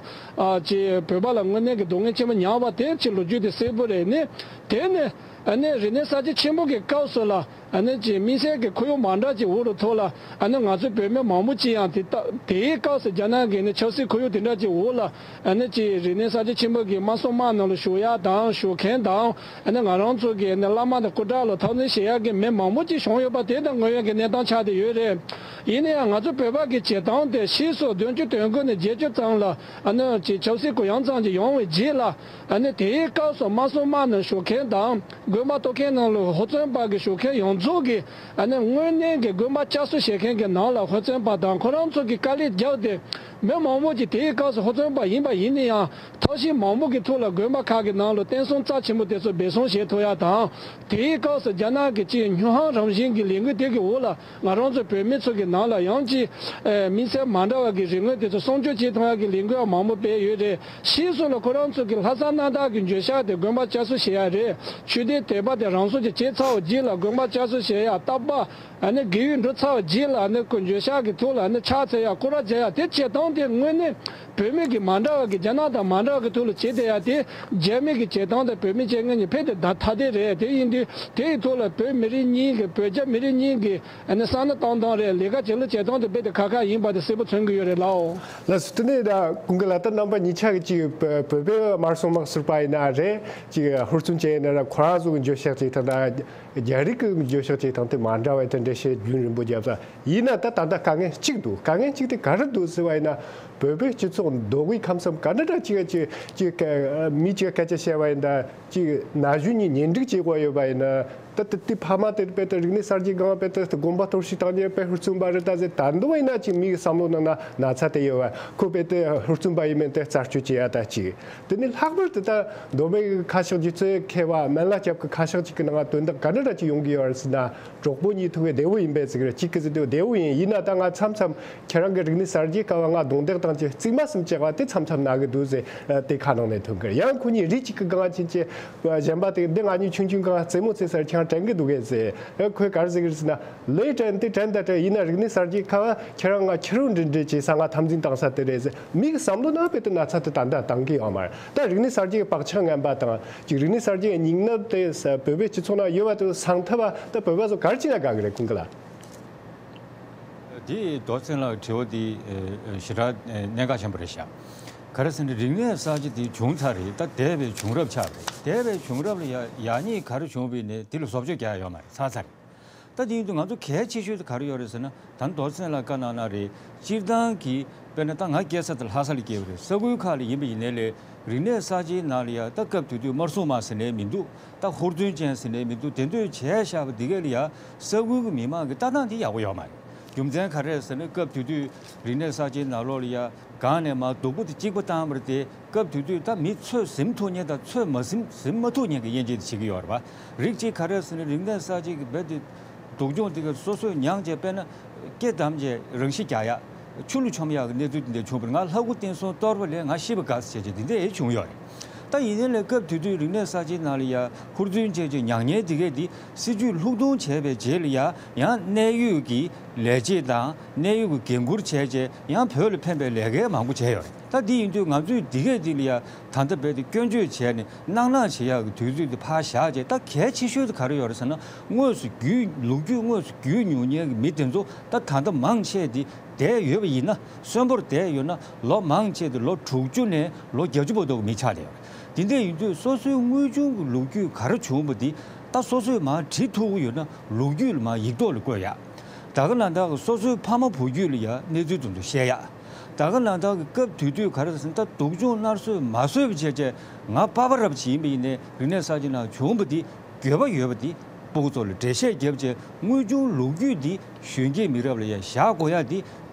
ཨ་ཅིག་བོད་པ་ལ་དངོས་གནས་ཀྱི་སྡུག་བསྔལ་ཆེན་པོ་མྱངས་པ་དེ་ཅིག་ལོ་རྒྱུས་དེ་གསལ་པོ་རེད། ནི་དེ་ནི་ཨ་ནི་རིག་གནས་གསར་བརྗེ་ཆེན་པོ་གི་སྐབས་སུ་ལ་ཨ་ནི་ཅིག་དམིགས་བསལ་གྱི་ཁོར་ཡུག་མ་འདྲ་ཅིག་འོག་རུ་ཐོག་ལ་ཨ་ནི་ང་ཚོ་བོད་མི་མང་པོ་ཅིག་ཡང་དེ་ལྟ་དེའི་སྐབས་སུ་རྒྱ་ནག་གི་ནི་ཆབ་སྲིད་ཁོར་ཡུག་དེ་འདྲ་ཅིག་འོག་ལ་ཨ་ནི་ཅིག་རིག་གནས་གསར་བརྗེ་ཆེན་པོ་གི་དམར་སྲུང་དམག་ནང་ལ་ཞུགས་ཡ་དང་ཞུགས་མཁན་དང་། ཨ་ནི་ང་རང་ཚོ་གི་ཨ་ནི་བླ་མ་དང་སྐུ་དྲག་ལ་འཐབ་འཛིང་བྱེད་ཡག་གི་མི་མང་པོ་ཅིག་བྱུང་ཡོད་པ་དེ་ད་དངོས་ཡོད་ཀྱི་གནས་སྟངས་ཆགས་བསྡད་ཡོད་རེད། ཡིན་ན་ཡང་ང་ཚོ་བོད་པ་གི་བྱེད་སྟངས་དེ་ཕྱིས་སུ་བདུན་ཅུ་དོན་དགུ་ནས་བརྒྱད་ཅུ་ཙམ་ལ་ཨ་ནི་ཅིག་ཆབ་སྲིད་གུ་ཡངས་ཙམ་ཅིག་ཡོང་བའི་རྗེས་ལ་ཨ་ནི་དེའི་སྐབས་སུ་དམར་སྲུང་དམག་ནང་ཞུགས་མཁན་དང་དགོན་པ་གཏོར་མཁན་ནང་ལ་ཧུར་བརྩོན་པ་གི་ཞུགས་མཁན་ཡོངས་རྫོགས་ཀྱི་ཨ་ནི་དངོས་གནས་ཀྱི་དགོན་པ་བསྐྱར་གསོ་བྱེད་མཁན་གྱི་ནང་ལ་ཧུར་བརྩོན་པ་དང་ཁོ་རང་ཚོ་གི་དཀའ་ལས་བརྒྱབ་སྟེ་མི་མང་པོ་ཅིག་དེའི་སྐབས་སུ་ཧུར་བརྩོན་པ་ཡིན་པ་ཡིན་ན་ཡང་། ཐབས་ཤེས་མང་པོ་གི་ཐོག་ལ་དགོན་པ་ཁག་གི་ནང་ལ་བསྟན་སྲུང་རྩ་ཆེན་པོ་དེ་ཚོ་སྦས་སྲུང་བྱེད་ཐུབ་ཡ་དང་། དེའི་སྐབས་སུ་རྒྱ་ནག་གི་ཅིག་སྨྱོ་ཧམ་རང་བཞིན་གྱི་ལས་འགུལ་དེ་གི་འོག་ལ་ང་རང་ཚོ་བོད་མི་ཚོ་གི་ནང་ལ་ཡང་ཅིག་ཨེ་དམིགས་བསལ་མ་འདྲ་བ་གི་རིག་དངོས་དེ་ཚོ་སྲུང་སྐྱོབ་བྱེད་ཐུབ་ཡ་གི་ལས་འགུལ་མང་པོ་སྤེལ་ཡོད་རེད། ཕྱིས་སུ་ལ་ཁོ་རང་ཚོ་གི་ལྷག་བསམ་རྣམ་དག་གི་འགྱོད་བཤགས་དེ་དགོན་པ་བསྐྱར་གསོ་བྱེད་ཡ་རེད། ཆོས་སྡེ་དད་པ་དེ་རང་སྲུང་ཅིག་བྱེད་ཚར་བ་རྗེས་ལ་དགོན་པ་བསྐྱར་གསོ་བྱེད་ཡ་རྟ་པ། ཨ་ནི་དགེ་འོས་འགྲོ་ཚར་བ་རྗེས་ལ་ཨ་ནི་ཁོ་འགྱོད་བཤགས་ཀྱི་ཐོག་ལ་ཨ་ནི་ཕྱག་འཚལ་ཡ་སྐོར་ར་བྱེད་ཡ་དེ་བྱེད་སྟངས་དེ་དངོས་གནས་བོད་མི་གི་མ་འདྲ་བ་གི་རྒྱ་ནག་དང་མ་འདྲ་བ་གི་ཐོག་ལ་བྱེད་བསྡད་ཡ་དེ་རྒྱ་མི་གི་བྱེད་སྟངས་དང་བོད་མི་བྱེད་མཁན་གཉིས་ཕལ་དེ་ད་ཐ་དད་རེད། དེ་ཡིན་དུས་དེ་ཡི་ཐོག་ལ་བོད་མི་རིགས་གཉིས་ཀྱི་བོད་རྒྱ་མི་རིགས་གཉིས་ཀྱི་ཨ་ནི་བསམ་བློ་གཏོང་སྟངས་རེད། ལས་ཀ་བྱེད་ལུགས་བྱེད་སྟངས་དེ་རྦད་དེ་ཁ་ཁ་ཡིན་པ་དེ་གསལ་པོ་མཚོན་གྱི་ཡོད་རེད་ལགས། ལགས་སོ། དེ་ནས་ད་ཀུན་དགའ་ལགས་ད་རྣམ་པ་གཉིས་ཆ་གི་ཅིག་བོད་པའི་དམར་སྲུང་དམག་ཟུར་པ་ཡིན་ན་རེད། ཅིག་ཧུར་བརྩོན་བྱས་ཡིན་ན་ར་ཁོ་རང་ཚོ་གི་འགྱོད་བཤགས་ཅིག་ད་ད། རྒྱ་རིགས་ཀྱི་འགྱོད་བཤགས་བྱེད་སྟངས་དེ་མ་འདྲ་བས་དེ་འདྲ་བཤད་རྒྱུན་རིང་པོ་བརྒྱབ་ས་ཡིན་ན། ད་ད་ལྟ་དཀའ་ངལ་གཅིག་འདུག་དཀའ་ངལ་གཅིག་དེ་ག་རེ་འདུག་ཟེར་བ་ཡིན་ན། བོད་པའི་སྤྱི་ཚོགས་མདོ་དབུས་ཁམས་གསུམ་ག་འདྲ་འདྲ་ཅིག་ཅིག་ཅིག་མི་གཅིག་སྐད་ཆ་བཤད་པ་ཡིན་ད་ཅིག་ན་གཞོན་གཉིས་གཉེན་སྒྲིག་བྱེད་དགོས་ཡོད་པ་ཡིན་ན། ད་དེ་དེ་ཕ་མ་དེ་དཔེ་དེ་རིག་གནས་གསར་བརྗེ་སྒང་དཔེ་དེ་དགོན་པ་གཏོར་བཤིག་བཏང་ཉེ་དཔེ་ཧུར་བརྩོན་པ་རེད་ད་ཟེར། ད་འདུག་བ་ཡིན་ན་ཅིག་མིའི་བསམ་བློ་ནང་ན་ན་ཚ་དེ་ཡོད་བ། ཁོ་དཔེ་དེ་ཧུར་བརྩོན་པ་ཡིན་མིན་དེ་རྩད་གཅོད་བྱེད་ཡ་ད་ཅིག་དེ་ནི་ལྷག་པར་དུ་ད་མདོ་སྨད་ཀྱི་ཁ་ཤགས་སྒྱུ་རྩལ་མཁས་པ་སྨན་བླ་སྐྱབས་ཀྱི་ཁ་ཤགས་ཅིག་གི་ནང་དོན་དག་ག་འདྲ་འདྲ་ཅིག་ཡོང་གི་ཡོད་རེད་ཟེར་ན། གྲོགས་པོ་གཉིས་ཐུག་པའི་བདེ་བོ་ཡིན་པས་ཟེར་གི་རེད། གཅིག་གིས་ཟེར་དུས་བདེ་བོ་ཡིན། ཡིན་ན་ད་ང་མཚམས་མཚམས་ཁྱེད་རང་གི་རིག་གནས་གསར་བརྗེའི་སྐབས་ང་རྡུང་རྡེག་བཏང་ཅིག་རྩིག་མ་གསུམ་བཅག་པ་དེ་མཚམས་མཚམས་ན་གི་འདུག་ཟེར་དེ་ཁ་ནང་ནས་ཐོན་གི་རེད། ཡང་ཁོ་གཉིས་རིགས་གཅིག་གི་སྒང་ཕྱིན་ཅིག་གཞན་པ་དེ་འདི་ང་གཉིས་ཆུང་ཆུང་སྒང་རྩེད་མོ་རྩེ་སར་ཁྱེད་རང་དྲན་གི་འདུག་གས་ཟེར། ཁོས་ག་རེ་ཟེར་གི་རེད་ཟེར་ན། ལས་དྲན་དེ་དྲན་ད་དྲན། ཡིན་ན་རིག་གནས་གསར་བརྗེའི་སྐབས་ཁྱེད་རང་ང་ཁྱི་རོ་འདྲེ་འདྲེ་བྱས་ས་ང་འཐབ་འཛིང་བཏང་ས་དེ་རེད་ཟེར། མིའི་བསམ་བློ་ནང་དཔེ་དེ་ན་ཚ་དེ་ད་ལྟ་བཏང་གི་ཡོད་མ་རེད། ད་རིག་གནས་གསར་བརྗེའི་བག་ཆགས་ངན་པ་དང་ཅིག་རིག་གནས་གསར་བརྗེའི་སྙིང་ནད་དེ་བོད་པའི་སྤྱི་ཚོགས་ནང་ཡོད་པ་དེ་སངས་ཐབས་ད་བོད་པ་ཚོ་ག་རེ་བྱས་ན་དགའ་གི་རེད། ཀུན་དགའ་ལགས། དེ་རྡོ་རྗེ་ལགས་དྲི་བ་དེ་ཞེ་དྲག་གནད་འགག་ཆེན་པོ་རེད་ཤག་ག་རེ་ཟེར་ན་རིག་གནས་གསར་བརྗེ་དེ་བྱུང་ཚར་རེད། ད་འདས་པའི་བྱུང་རབས་ཆགས་རེད། འདས་པའི་བྱུང་རབས་ལ་ཡ་ཡག་ཉེས་ག་རེ་བྱུང་བ་ཡིན་ནའི་དེ་ལ་བཟོ་བཅོས་རྒྱག་ཡ་ཡོད་མ་རེད། ཚར་ཚར་རེད། ད་དེ་ཡིན་དུས་ང་ཚོ་གལ་ཆེ་ཤོས་དེ་ག་རེ་ཡོད་རེད་ཟེར་ན། ད་རྡོ་རྗེ་ལགས་བཀའ་གནང་གནང་རེད། སྤྱིར་བཏང་གི་དཔེར་ན་ད་ང་སྐྱེས་ས་དེ་ལྷ་ས་ལ་སྐྱེས་པ་རེད། ས་ཁུལ་ཁག་ལ་ཡིན་པ་ཡིན་ནའི་ལས་རིག་གནས་གསར་བརྗེའི་ནང་ལ་ཡ་ད་སྐབས་དེ་དུས་དམར་སྲུང་དམག་ཟེར་ནའི་མི་འདུག་ད་ཧུར་བརྩོན་ཅན་ཟེར་ནའི་མི་འདུག་དེ་འདྲ་བྱས་བཞག་པ་འདི་གས་ལ་ཡ་ས་ཁུལ་གྱི་མི་མང་གི་ལྟ་སྟངས་དེ་ཡག་པོ་ཡོད་མ་རེད། རྒྱུ་མཚན་ག་རེ་རེད་ཟེར་ན། སྐབས་དེ་དུས་རིག་གནས་གསར་བརྗེའི་ནང་ལོགས་ལ་ཡ་སྒང་ནས་མར་སྡུག་པོ་དེ་གཅིག་པ་བཏང་བ་རེད་དེ། སྐབས་དེ་དུས་ད་མི་ཚོས་ཟིན་ཐུབ་མཁན་དང་ཚོས་མ་ཟིན་ཟིན་མ་ཐུབ་མཁན་གྱི་དབྱེ་འབྱེད་དེ་བྱེད་ཀྱི་ཡོད་རེད་པ། རིགས་གཅིག་ག་རེ་རེད་ཟེར་ན། རིག་གནས་གསར་བརྗེ་གི་རྦད་དེ་སྡུག་སྦྱོང་དེ་ག་སོ་སོས་མྱངས་བྱས་དཔེར་ན་སྐེ་བསྡམས་བྱས་རང་ཤི་རྒྱག་ཡ། ཆུ་ལ་མཆོང་ཡག་གི་གནས་ཚུལ་དེ་འདྲ་བྱུང་བ་རེད། ང་ལྷ་སྐུ་བསྟན་སྲུང་གཏོར་བ་ལས་ང་ཤི་བ་དགའ་ཟེར་བྱས་བྱས་དེ་འདྲ་ཡང་བྱུང་ཡོད་རེད། ད་ཡིན་ནའི་ལས་སྐབས་དེ་དུས་རིག་གནས་གསར་བརྗེའི་ནང་ལ་ཡ་ཧུར་བརྩོན་བྱས་བྱས་མྱངས་མཁན་དེ་གས་དེ་སྲིད་ཇུས་ལྷུག་གཏོང་བྱས་པའི་རྗེས་ལ་ཡ་ཡང་གནད་ཡོད་ཀྱི་ ལས་བྱེད་དང་གནད་ཡོད་ཀྱི་འགན་འཁུར་བྱས་རྗེས་ཡང་བོད་ལ་ཕན་པའི་ལས་ཀ་མང་པོ་བྱས་ཡོད་རེད། ད་འདི་ཡིན་དུས་ང་ཚོས་འདི་གས་འདི་ལ་ཡ་ད་ལྟ་རྦད་དེ་སྐྱོན་བརྗོད་བྱས་ནས་སྣང་སྣང་བྱེད་ཡག་གི་དུས་ཚོད་འདི་ཕར་བཞག་རྗེས། ད་གལ་ཆེ་ཤོས་དེ་ག་རེ་ཡོད་རེད་ཟེར་ན། དངོས་སུ་རྒྱུས་ལོ་རྒྱུས་དངོས་སུ་རྒྱུས་མྱོང་མཁན་གྱི་མི་དེ་ཚོ་ད་ད་ལྟ་མང་ཆེ་དེ་བསྡད་ཡོད་པ་ཡིན་ན། གསོན་པོར་བསྡད་ཡོད་ན་ལོ་མང་ཆེ་དེ་ལོ་དྲུག་ཅུ་ནས་ལོ་བརྒྱད་ཅུ་བར་དུ་གི་མི་ཆགས་བསྡད་ཡོད་རེད། དེ་འདྲ་ཡིན་དུས་སོ་སོའི་དངོས་བྱུང་གི་ལོ་རྒྱུས་ག་རེ་བྱུང་བ་དེ་ད་སོ་སོས་མར་བྲིས་ཐུབ་ཀྱི་ཡོད་ན་ལོ་རྒྱུས་ལ་མར་ཡིག་ཐོག་ལ་བཀོད་ཡག་ད་ག་ནང་བཞིན་གྱི་སོ་སོའི་ཕ་མ་བུ་རྒྱུད་ལ་ཡ་གནས་ཚུལ་དེ་ཚོ་བཤད་ཡག་ད་ག་ནང་བཞིན་གྱི་སྐབས་དེ་དུས་ག་རེ་ཟེར་ན། ད་སྡུག་སྦྱོང་མནར་གསོས་མ་བཟོས་པ་བྱས་བྱས་ང་པ་ཕ་རབས་ཅིག་ཡིན་པ་ཡིན་ནའི་རིག་གནས་གསར་བརྗེ་ནང་བྱུང་བ་དེ་འགྱོད་པ་ཡོད་པ་དེ་སྤུ་གུ་ཚོ་ལ་འགྲེལ་བཤད་བརྒྱབ་བྱས་དངོས་བྱུང་ལོ་རྒྱུས་དེ་གཞོན་སྐྱེས་མི་རབས་ལ་ཡ་བཞག་དགོས་ཡག་དེ་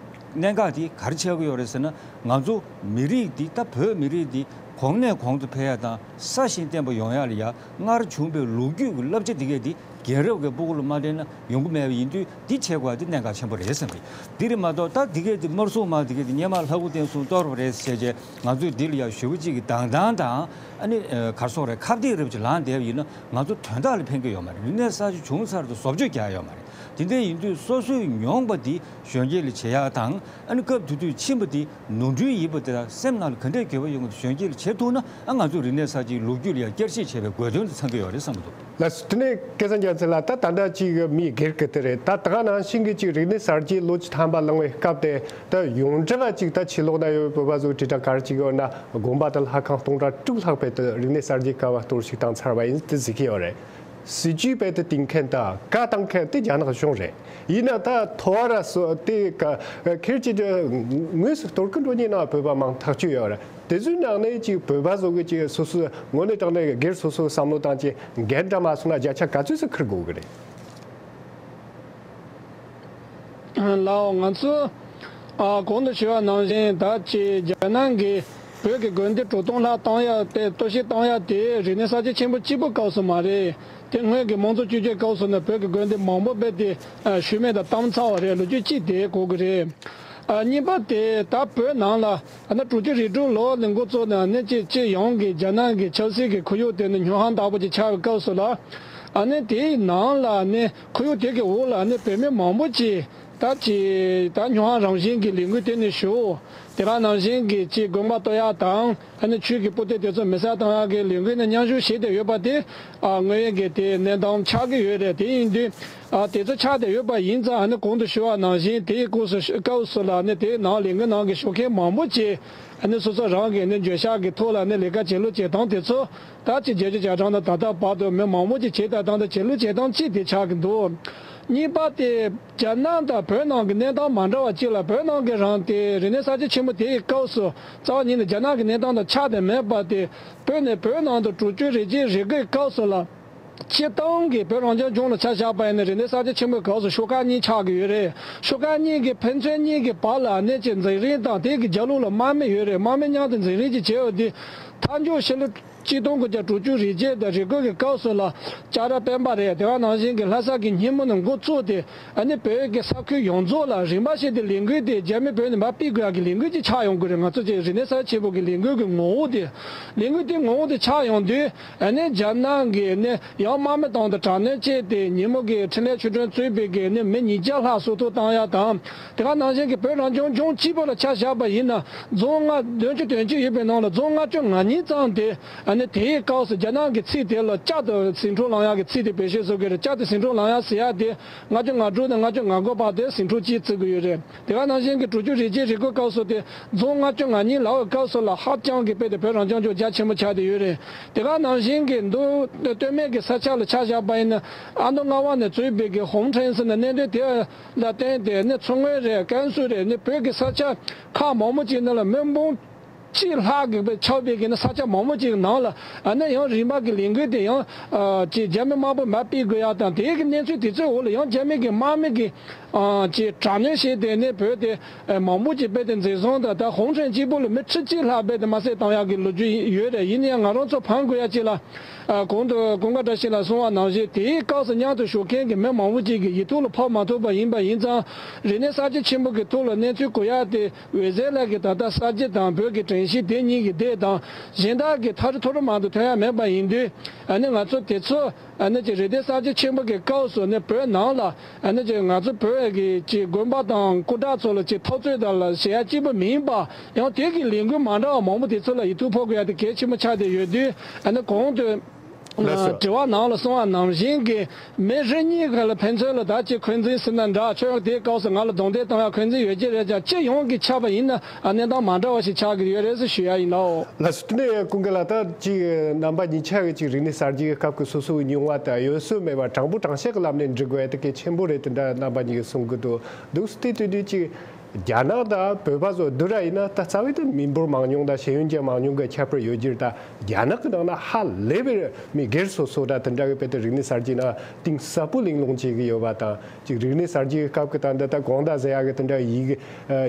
གནད་འགག་དེ་ག་རེ་ཆགས་ཀྱི་ཡོད་རེད་ཟེར་ན། ང་ཚོ་མི་རིགས་འདི་ད་བོད་མི་རིགས་འདི་གོང་ནས་གོང་དུ་འཕེལ་ཡག་དང་སྲ་ཞིང་བརྟན་པོ་ཡོང་ཡག་ལ་ཡ་སྔར་བྱུང་བའི་ལོ་རྒྱུས་ཀྱི་བསླབ་བྱ་འདི་གས་འདི་རྒན་རབས་ཀྱི་སྤུ་གུ་ལ་མ་སྤྲད་ན་ཡོང་གི་མེད་པ་ཡིན་དུས། འདི་བྱེད་དགོས་པ་འདི་གནད་འགག་ཆེན་པོ་རེད་བསམ་གི། འདི་རེད་མ་གཏོགས་ད་འདི་གས་འདི་དམར་སྲུང་དམག་འདི་གས་འདི་སྔོན་མ་ལྷ་སྐུ་རྟེན་གསུམ་གཏོར་བ་རེད་ཟེར་བྱས་ང་ཚོས་འདི་ལ་ཡ་ཞེ་པོ་ཅིག་གི་དང་ཐང་དང་ཨ་ནི་ག་རེ་ཟེར་དགོས་རེད། ཁ་གཏད་རབ་ཅིག་ལངས་བསྡད་པ་ཡིན་ན་ང་ཚོ་དོན་དག་ལ་ཕན་གི་ཡོད་མ་རེད། རིག་གནས་གསར་བརྗེ་བྱུང་ཚར་དུས་བཟོ་བཅོས་རྒྱག་ཡག་ཡོད་མ་རེད། དེ་འདྲ་ཡིན་དུས་སོ་སོས་མྱོང་བ་འདི་གཞོན་སྐྱེས་ལ་བྱེད་ཡག་དང་། ཨ་ནི་སྐབས་དེ་དུས་ཕྱིན་པ་འདི་ནོར་འཁྲུལ་ཡིན་པ་དེ་དག་སེམས་ནང་ལ་ག་འདྲས་འགྱོད་པ་ཡོང་གི་འདུག་གཞོན་སྐྱེས་ལ་བྱེད་ཐུབ་ན། ཨ་ང་ཚོའི་རིག་གནས་གསར་བརྗེའི་ལོ་རྒྱུས་ལ་ཡང་བསྐྱར་ཞིབ་བྱེད་པའི་དགོས་དོན་དུ་འཚང་གི་ཡོད་རེད་བསམ་གི་འདུག་ལགས་སོ། དེ་ནས་སྐལ་བཟང་རྒྱལ་མཚན་ལགས། ད་ད་ལྟ་ཅིག་མིའི་སྒེར་གྱི་དེ་རེད། ད་ད་ག་ནང་བཞིན་གྱི་ཅིག་རིག་གནས་གསར་བརྗེའི་ལོ་བཅུ་ཐམ་པ་ལངས་པའི་སྐབས་དེ། ད་ཡོངས་གྲགས་ཅིག་ད་ཕྱི་ལོགས་ན་ཡོད་བོད་པ་ཚོའི་དྲིལ་བསྒྲགས་ག་རེ་ཅིག་ཡོད་ན། དགོན་པ་དང་ལྷ་ཁང་སྟོང་ཕྲག་དྲུག་ལྷག་པའི་དེ་རིག་གནས་གསར་བརྗེའི་སྐབས་གཏོར་བཤིག་བཏང་ཚར་བ་ཡིན་དེ་གཟིགས་ཀྱི་ཡོད་རེད། སྲིད་ཇུས་རྦད་དེ་བཏིང་མཁན་དང་བཀའ་བཏང་མཁན་དེ་རྒྱ་ནག་གཞུང་རེད། ཡིན་ན་ད་ཐོ་བ་ར་སོ་དེ་ཀ་ཁེར་གྱི་དངོས་སུ་གཏོར་གི་འགྲོ་མཁན་ནང་བོད་པ་མང་ཐག་ཆོད་ཡོད་རེད། དེ་ཚོའི་ནང་ནས་ཅིག་བོད་པ་ཚོ་གི་ཅིག་སོ་སོའི་ངོས་ནས་དྲངས་ནས་སྒེར་སོ་སོའི་བསམ་བློ་བཏང་ཅིག་འགན་འདྲ་མ་སོང་ན་བརྒྱ་ཆ་ག་ཚོད་ཙམ་འཁུར་དགོས་གི་རེད། ལགས་འོ། ང་ཚོ་ཨ་གོང་དུ་ཞུས་པ་ནང་བཞིན་ད་ཅིག་རྒྱ་ནག་གིས་བོད་ཀྱི་དགོན་སྡེ་དྲུག་སྟོང་ལྷག་བཏང་ཡག་དེ་གཏོར་བཤིག་བཏང་ཡག་དེ་རིག་གནས་གསར་བརྗེ་ཆེན་པོ་གཅིག་པུ་སྐབས་སུ་མ་རེད། དེ་སྔོན་གྱི་དམངས་གཙོ་བཅོས་བསྒྱུར་སྐབས་སུ་ནི་བོད་ཀྱི་དགོན་སྡེ་མང་པོ་རྦད་དེ་ཨ་ཤུལ་མེད་དུ་བཏང་ཚར་བ་རེད། ལོ་རྒྱུས་གཅིག་དེ་གོ་གི་རེད། ཨ་གཉིས་པ་དེ་ད་བོད་ནང་ལ་ཨ་ནི་དྲུག་ཅུ་རེ་དྲུག་ལོ་ལ་འགོ་བཙུགས་ནས་ཨ་ནི་སྤྱི་སྤྱི་ཡོངས་ཀྱི་རྒྱ་ནག་གི་ཆབ་སྲིད་ཀྱི་ཁོར་ཡུག་དེ་ནི་སྨྱོ་ཧམ་དག་པོ་ཅིག་ཆགས་པའི་སྐབས་སུ་ལ། ཨ་ནི་དེའི་ནང་ལ་ཨ་ནི་ཁོར་ཡུག་དེ་གི་འོག་ལ་ཨ་ནི་བོད་མི་མང་པོ་ཅིག་ད་ཅིག་ད་སྨྱོ་ཧམ་རང་བཞིན་གྱི་ལས་འགུལ་དེ་ནི་ཞུགས། དེ་ག་ནང་བཞིན་གྱི་ཅིག་དགོན་པ་གཏོར་ཡག་དང་ཨ་ནི་ཆོས་ཀྱི་སྤུ་སྡེ་དེ་ཚོ་མེ་སྲེག་བཏང་ཡག་གི་ལས་འགུལ་ནི་མཉམ་ཞུགས་བྱས་ཏེ་ཡོད་པ་དེ་ཨ་དངོས་ཡོད་ཀྱི་དེ་གནས་སྟངས་ཆགས་ཀྱི་ཡོད་རེད། དེ་ཡིན་དུས་ཨ་དེ་ཚོ་ཆགས་བསྡད་ཡོད་པ་ཡིན་ཙང་ཨ་ནི་གོང་དུ་ཞུ་བ་ནང་བཞིན་དེའི་སྐབས་སུ་སྐབས་སུ་ལ་ཨ་ནི་དེའི་ནང་ལས་འགུལ་ནང་གི་ཞུགས་མཁན་མང་པོ་ཅིག་ཨ་ནི་སོ་སོ་རང་གི་ཨ་ནི་འགྱོད་བཤགས་ཀྱི་ཐོག་ལ་ཨ་ནི་ལས་ཀ་བྱེད་ལུགས་བྱེད་སྟངས་དེ་ཚོ་ད་ཅིག་བརྒྱད་ཅུ་གྱ་གྲངས་དང་ད་ལྟ་བར་དུ་མི་མང་པོ་ཅིག་བྱེད་བསྡད་སྟངས་དང་བྱེད་ལུགས་བྱེད་སྟངས་གཅིག་དེ་ཆགས་ཀྱི་འདུག་གཉིས་པ་དེ་རྒྱ་ནག་དང་བོད་ནང་གི་གནས་སྟངས་མ་འདྲ་བ་གཅིག་ལ། བོད་ནང་གི་རང་དེ་རིག་གནས་གསར་བརྗེ་ཆེན་པོ་དེ་ཡི་སྐབས་སུ་རྩ་བ་ཉིད་ནས་རྒྱ་ནག་གི་གནས་སྟངས་དང་ཆ་དེ་མེད་པ་དེ། བོད་ནས་བོད་ནང་དུ་དྲུག་ཅུ་རེ་གཅིག་རེ་དགུའི་སྐབས་སུ་ལ། སྤྱིར་བཏང་གི་བོད་རང་སྐྱོང་ལྗོངས་ལ་ཆ་བཞག་པ་ཡིན་ན་རིག་གནས་གསར་བརྗེ་ཆེན་པོའི་སྐབས་སུ་ཤོག་ཁག་གཉིས་ཆགས་ཀྱི་ཡོད་རེད། ཤོག་ཁག་གཉིས་ཀྱི་ཕན་ཚུན་གཉིས་ཀྱི་བར་ལ་ཨ་ནི་ཅིག་འཛིང་རིམ་དང་དེ་གི་རྒྱབ་ལོགས་ལ་དམག་མི་ཡོད་རེད། དམག་མི་མཉམ་དུ་འཛིང་རིམ་ཅིག་བྱས་ཡོད་དེ། མཐའ་མཇུག་ཕྱི་ལོ་གཅིག་སྟོང་དགུ་བརྒྱ་དྲུག་ཅུ་རེ་བརྒྱད་དང་རེ་དགུ་གི་སྐབས་སུ་ལ་ལྕགས་ར་སྤེན་པ་རེད། དེ་ག་ནང་བཞིན་གྱི་ལྷ་ས་གི་སྙེ་མོ་ནས་འགོ་བཙུགས་ཏེ་ཨ་ནི་བོད་ཀྱི་ས་ཁུལ་ཡོངས་རྫོགས་ལ་རིམ་པ་བཞིན་དུ་ལས་འགུལ་དེ་རྒྱ་མི་བོད་ནས་མར་ཕུད་དགོས་ཡག་གི་ལས་འགུལ་ཅིག་ཆགས་ཡོང་གི་རེད། ང་ཚོ་ཅིག་རིག་གནས་གསར་བརྗེ་ཆེན་པོ་གི་ལས་འགུལ་གྱི་ངོ་བོ་དེ། ལས་འགུལ་དེ་ངོ་བོ་དེ་ཆགས་ཡོང་དུས་ཨ་ནི་རྒྱ་ནག་གི་ནི་ཡང་དམག་མི་དང་དུ་དྲག་གནོན་བྱས་ཏེ་སྙེ་མོ་གི་འཕྲིན་ལས་ཆོས་སྒྲོན་གཙོས་པའི་གི་ནི་མི་ཉིས་བརྒྱ་ལྷག་སྲོག་ཐོག་བཏང་ཡག་དང་། དེ་ག་ནང་བཞིན་གྱི་བོད་རང་སྐྱོང་ལྗོངས་གཅིག་པུ་ལ་ཆ་བཞག་པ་ཡིན་ན་རྫོང་ལྔ་བདུན་ཅུ་དོན་གཅིག་ཡོད་པའི་ནང་ལ་རྫོང་ལྔ་བཅུ་ང་གཉིས་ཙམ་དེ་ཨ་ནི་དེའི་སྐབས་སུ་རྒྱ་ནག་གི་ཚིག་དེ་ལ་ལྕགས་དང་ཟིང་འཁྲུག་ལངས་ཡག་གི་ཚིག་དེ་བེད་སྤྱོད་བཟོ་གི་རེད། ལྕགས་དང་ཟིང་འཁྲུག་ལངས་ཡག་ཟེར་ཡག་དེ་ལྔ་བཅུ་ང་དྲུག་དང་ལྔ་བཅུ་ང་དགུ་བར་དེ་ཟིང་འཁྲུག་གཅིག་བརྩི་གི་ཡོད་རེད། དེ་ག་ནང་བཞིན་གྱི་དྲུག་ཅུ་རེ་གཅིག་རེ་དགུ་སྐབས་སུ་དེ་རྫོང་ལྔ་བཅུ་ང་གཉིས་ལབ་པའི་སྐབས་སུ་ལ་ཧ་ཅང་གི་དཔེ་དེ་བོད་རང་སྐྱོང་ལྗོངས་རྒྱ་ཆེན་པོ་ཆགས་བསྡད་ཡོད་རེད། དེ་ག་ནང་བཞིན་གྱི་མདོ་སྟོད་སྨད་ཀྱི་ས་ཆ་ལ་ཆ་བཞག་པ་ཡིན་ན་ཨ་མདོ་རྔ་བ་ནས་གཙོས་པའི་གི་ཧུང་ཁྲེང་ཟེར་ན་གནད་དོན་དེ་ལ་བརྟེན་ཏེ་ནི་མཚོ་སྔོན་རེད། ཀན་སུའུ་རེད། ནི་བོད་ཀྱི་ས་ཆ་ཁག་མང་པོ་ཅིག་ནང་ལ་མི་འབུམ་གཅིག་ལྷག་གི་ཆགས་པའི་གི་ནི་ས་ཆ་མང་པོ་ཅིག་ནང་ལ་ཨ་ནི་ཡང་རིམ་པ་གི་ལས་འགུལ་དེ་ཡང་ཨ་ཅིག་རྒྱ་མི་དམག་དཔུང་མར་ཕུད་དགོས་ཡག་དང་། དེའི་གི་གནས་ཚུལ་དེ་ཚོའི་འོག་ལ་ཡང་རྒྱ་མི་གི་དམག་མི་གི་ཨ་ཅིག་དྲག་གནོན་བྱས་ཏེ་ནི་བོད་དེ་ཨ་མང་པོ་ཅིག་རྦད་དེ་འཛིན་བཟུང་དང་། ད་ཧུང་ཁྲེང་གཅིག་པུ་ལ་མི་ཁྲི་གཅིག་ལྷག་རྦད་དེ་དམར་བསད་བཏང་ཡག་གི་ལོ་རྒྱུས་ཡོད་རེད། ཡིན་ན་ཡང་ང་རང་ཚོ་ཕངས་དགོས་ཡག་ཅིག་ལ། ཨ་གོང་དུ་ཀུན་དགའ་བཀྲ་ཤིས་ལགས་གསུངས་པ་ནང་བཞིན་དེའི་སྐབས་སུ་མཉམ་དུ་བཞུགས་མཁན་གྱི་མི་མང་པོ་ཅིག་གིས་ཡིག་ཐོག་ལ་ཕབ་མ་ཐུབ་པ་ཡིན་པ་ཡིན་ཙང་། རིག་གནས་གསར་བརྗེ་ཆེན་པོ་གི་ཐོག་ལ་གནས་ཚུལ་གོ་ཡག་དེ་འོད་ཟེར་ལགས་ཀྱིས་ད་ལྟ་གསར་བརྗེ་དང་བོད་ཀྱི་དྲན་ རིང་ཞིག་དེ་གཉིས་ཀྱི་སྡེ་དང་གཞན་དག་གི་ཐག་རིང་ཐུང་རིང་མང་དུ་ཐོན་ཡ་མེད་པ་ཡིན་དུས། ཨ་ནི་ང་ཚོ་དེ་ཚོ་ཨ་ནི་ཅིག་རིག་གནས་གསར་བརྗེ་ཆེན་པོ་གི་སྐབས་སུ་ནི་བོད་ནང་ལ་ཨ་ནི་ཅིག་ང་ཚོ་བོད་ཀྱི་ཅིག་དགོན་པ་དང་སྐུ་དྲག་ཚོ་ལ་ཅིག་འཐབ་རྩོད་དང་ལ་བྱེད་ཡ་གཅིག་པུ་མིན་པ། ཡང་དེ་གི་ལས་འགུལ་མ་འདྲ་བ་མང་པོ་དེ་ཚོ་ལ་ཡིག་ཐོག་ཕབ་དགོས་ཡ་དེ་གལ་ཆེན་པོ་ཆགས་བསྡད་ཡོད་དུས། ཨ་ནི་གོང་དུ་ལགས་སོ། དྲི་བ་ནང་ལ་གསུངས་པ་ནང་བཞིན་གྱི་མི་རེ་གཉིས་ཀ་ལ་ཕན་ཚུན་ལ་ད་ཅིག་འཁོན་འཛིན་ཟེར་ན་འདྲ། ཁྱོད་དེའི་སྐབས་སུ་ང་ལ་རྡུང་རྡེག་བཏང་ཡ་འཁོན་འཛིན་ཡོད་ཀྱི་རེད་ཀྱང་། སྤྱི་ཡོངས་ཀྱི་ཆ་བ་ཡིན་ན་ཨ་གནས་སྟངས་མ་འདྲ་བ་ཞིག་ཆགས་ཀྱི་ཡོད་རེད་ཟེར་ཞུ་ཡ་ཡིན་ལགས། ལགས་སོ། དེ་ནས་ཀུན་དགའ་ལགས། ད་ཅིག་རྣམ་པ་གཉིས་ཆ་གི་ཅིག་རིག་གནས་གསར་བརྗེའི་སྐབས་ཀྱི་སོ་སོའི་མྱོང་བ་དང་ཡོད་སུ་མེད་པ་དྲང་པོ་དྲང་བཤད་ཀྱི་ལམ་ནས་འབྲི་དགོས་ཡ་དེ་གལ་ཆེན་པོ་རེད། དེ་འདྲ་རྣམ་པ་གཉིས་ཀྱིས་གསུང་གི་འདུག་འདུག་སེ་དེ་དུས་དུས་ཅིག་རྒྱ་ནག་དང་བོད་པ་ཚོ་བསྡུར་ར་ཡིན་ན་ད་རྩ་བའི་ད་མི་འབོར་མང་ཉུང་དང་ཤེས་ཡོན་ཅན་མང་ཉུང་གི་ཁྱད་པར་ཡོད་རྒྱུ་རེད། ད་རྒྱ་ནག་གི་ནང་ན་ཧ་ལས་པའི་མི་སྒེར་སོ་སོ་ད་དེ་འདྲ་གི་དཔེ་དེ་རིག་གནས་གསར་བརྗེ་ནང་གཏིང་ཟབ་པོ་གླེང་སློང་བྱེད་ཀྱི་ཡོད་པ་དང་། ཅིག་རིག་གནས་གསར་བརྗེའི་སྐབས་ཀྱི་ད་འདི་ད་གོང་ད་ཟེར་ཡ་གི་དེ་འདྲ་ཡི་གེ་